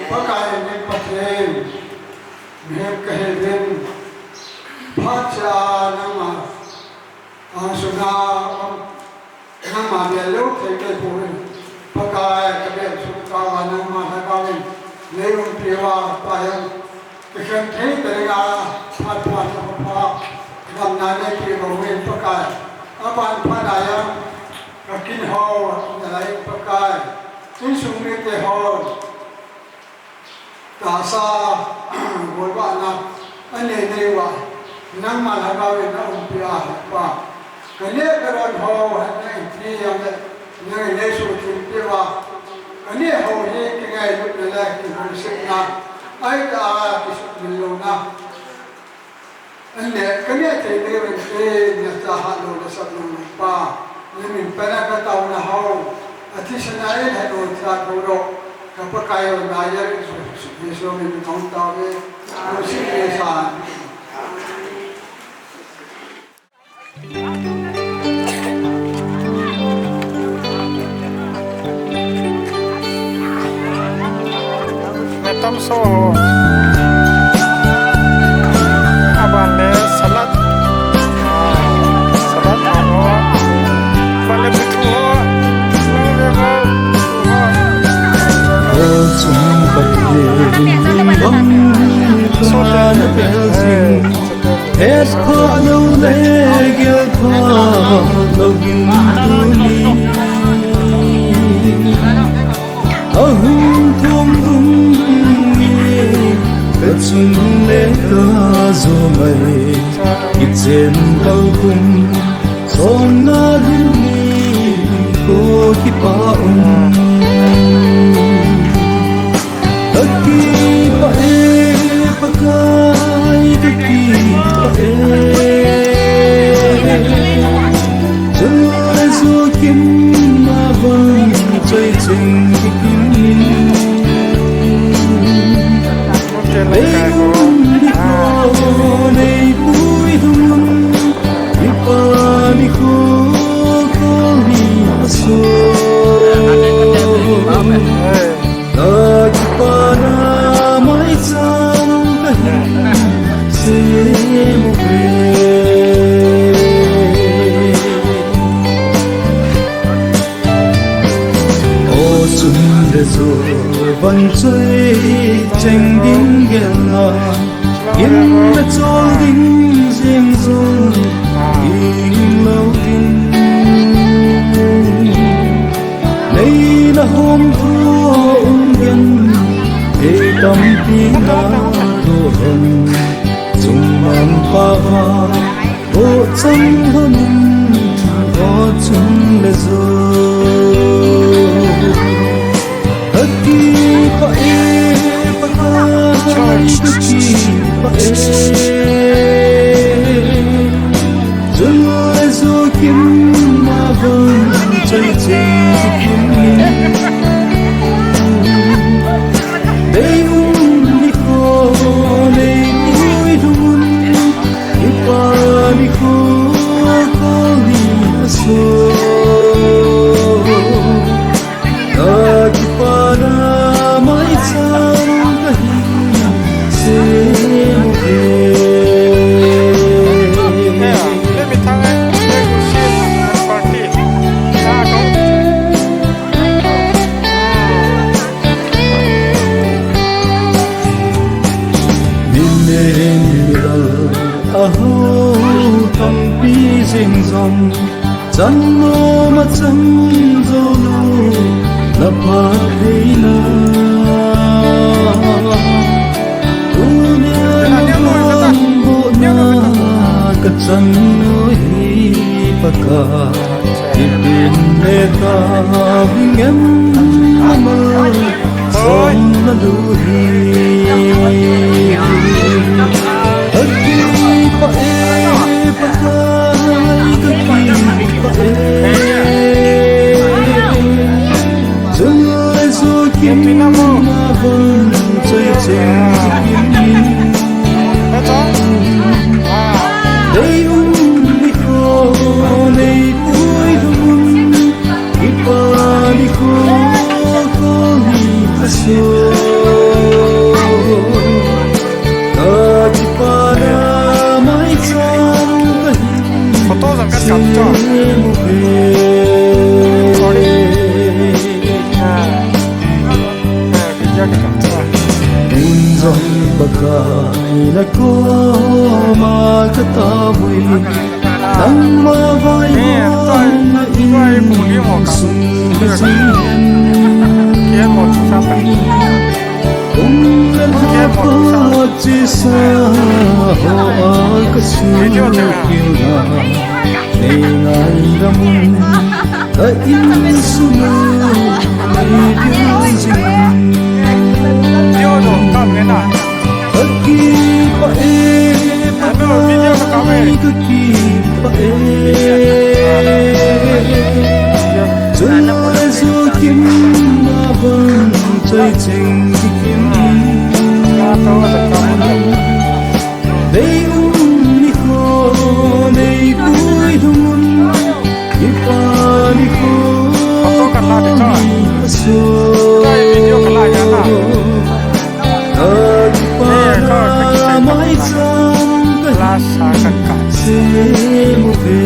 Pakai min Pathen, mihem kahiuvin, phat cha nangma, a suna, um, nangma bia lou thei kei pouvin, Pakai kabel sung kava nangma lhagao in, nei umpi uva, Pakai, kakhen thei tah dinga, phat phat phat phat, damna neipe uvin, Pakai, aban phat a jong, kakin ho, nalai Pakai, insung mite ho, tahsa, golvahna, anei nei uva, nangma lhagao in naumpi a, Pa. Kaneh karon ho, nahin ti jongle, nangin neisuhthengpi uva. Kaneh ho hi kingailutna le kilungsetna, ahitah a kisumil louna. Aneh, kaneh thei diuvin, nacha hatlou nasap lou Pa. Namin pena kataona ho, athisan a eihil ho, cha thoudoh, ka Pakai o, naya Jesu min in kahung tao uve. Lungset le san. Natamso ho. Aban le salad. Salad ho. Aban le buthu ho. Nang le ho. Ho chung Pathen bang. So ta le. Hetphah lou le gelphah lou in tuni ahung thum um e, kachung le kajou mai kichen kal kum, sonna ding ni ko kipa um. Kakipah e, Pakai, kakipah e. Chule jokim na vang choi cheng kikim. Nei um ding ho, nei pui ding un, kipa ni ko, ko ni aso. Nakipana maicham kahin sem uve. O sun le jo van choi cheng ding gel na. Gimna chol ding jing jong, gim lou ding. Nei na hom tho um gen, ei tampi na tho hen. Chung mang pa va, o chang lhon, o chung le jo. Kakipah e, Pakai, kakipah e. Chule jokim na vang choi cheng kikim. Nei um ni ko, nei pui ding un. Kipa ni ko, ko ni aso. Som, chan nom a chan jou lou, na phattheina. Tunia na vangbohna ka chan u hi Pakai, ipi le tauving em ama. Som na lou hi. Akipah e, Pakai, kakipah e. Chule Joachim na vang choi cheng in. Dei um nikho, nei pui lhung un. Kipa nikho, kol ni aso. Ka kipana maicham kahin. Photo jong ka kap cho. Semu ve. Sorry. Ah. Ah, video ka kap cho. Mun jong Pakai na koma ka tao ui. Nangma vaihomna insung kasih hen. Kum le lha pha chesa hoa kasuh kilna. Nei ngaidam un ka insung u nei ding jing. Kakipah e, Pakai, kakipah e. Chule Joachim na vang choi cheng kikim in. Dei um nikho, nei pui lhung un. Kipa nikho, kol ni aso. Ka kipana maicham kahin. Semu ve.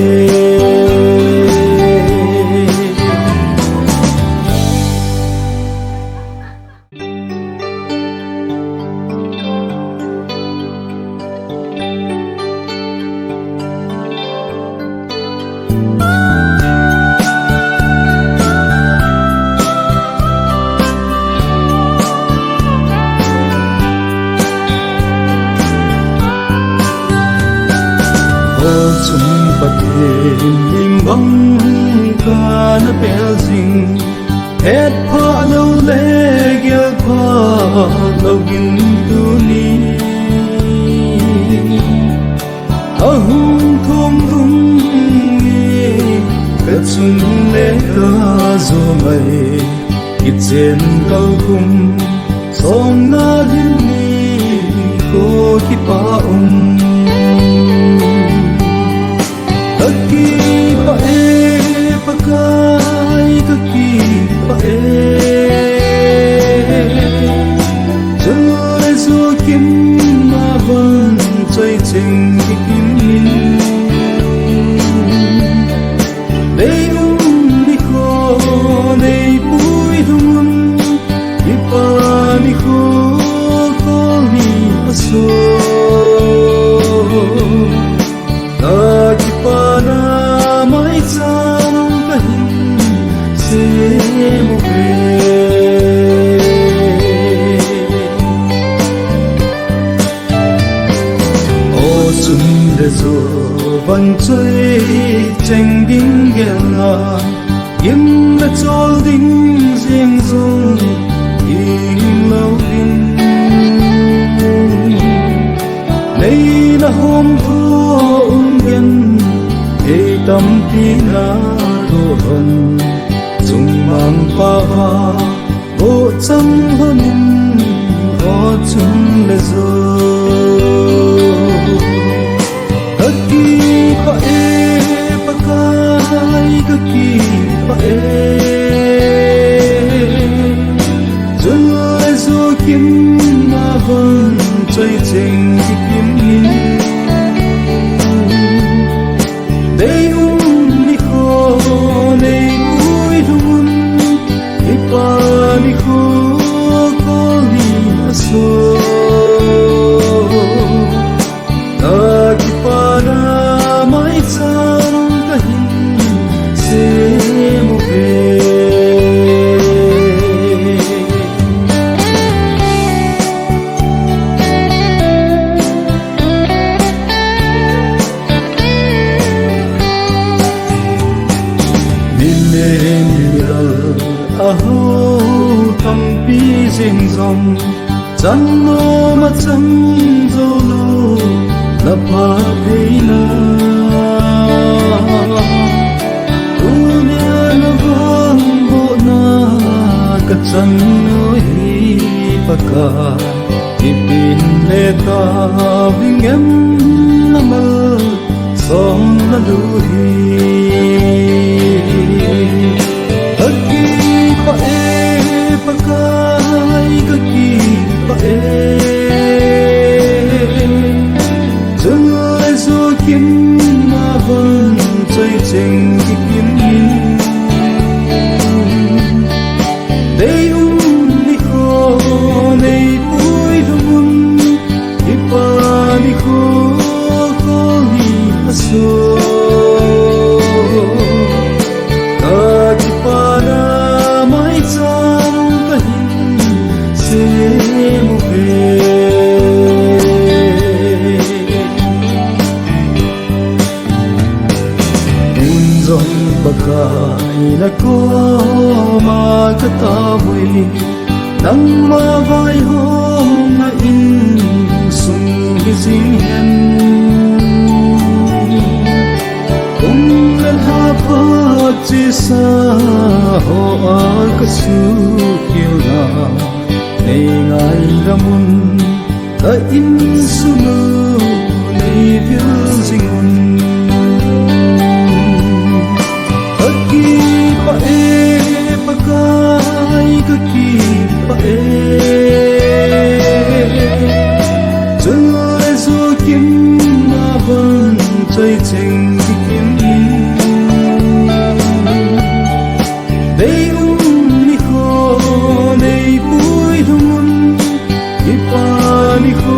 Aw chun Pathen min bang kana pel jing. Hetphah lou le gelphah lou in tuni ahung thong dung ni, ka chung le ka jo mai kichen kal kum. Song na din nikho kipa um. Kakipah e, Pakai, kakipah e. Chule Joachim na vang choi cheng kikim in. Dei um nikho, nei pui lhung un. Kipa nikho, kol ni aso. Ka kipana maicham kahin semu ve. Aw chun le jo vang choi cheng ding gel na, gim le chol ding jeng jong ding lou ding. Nei na hom tho um gen, ei tampi na tho hon, chung mang pa va. Bo chang lhonin, aw chun le jo. Ka kipah e, Pakai, ka kipah e. Chun le Joachim na vang choi cheng kikim in. Dei um nikho, nei pui lhung un. Kipa nikho, kol ni aso. Ka kipana Ho tampi jeng jong, chan nom a chan jou lou, na pha theina. Tunia na vangbohna ka chan u hi Pakai, ipi le tauving em na mal song na lu hi. Ka kipah e Pakai, ka kipah e. Chule Joachim na vang choi cheng kikim in. Deium nikho nei puilhung un, kipa nikho kho hi aso. Ka kipana maicham kahin sem uve. Tun jong Pakai na koma ka tao uve, nangma vaihomna insung hi jing hen. Kum le lha pha chesa hoa ka suhkhel na nei ngaidam un. Ka insung u nei vil jing un. Ka kipah e Pakai, ka kipah e. Chule Joachim na vang choi cheng kikim in. Deium nikho nei puilhung un, kipa nikho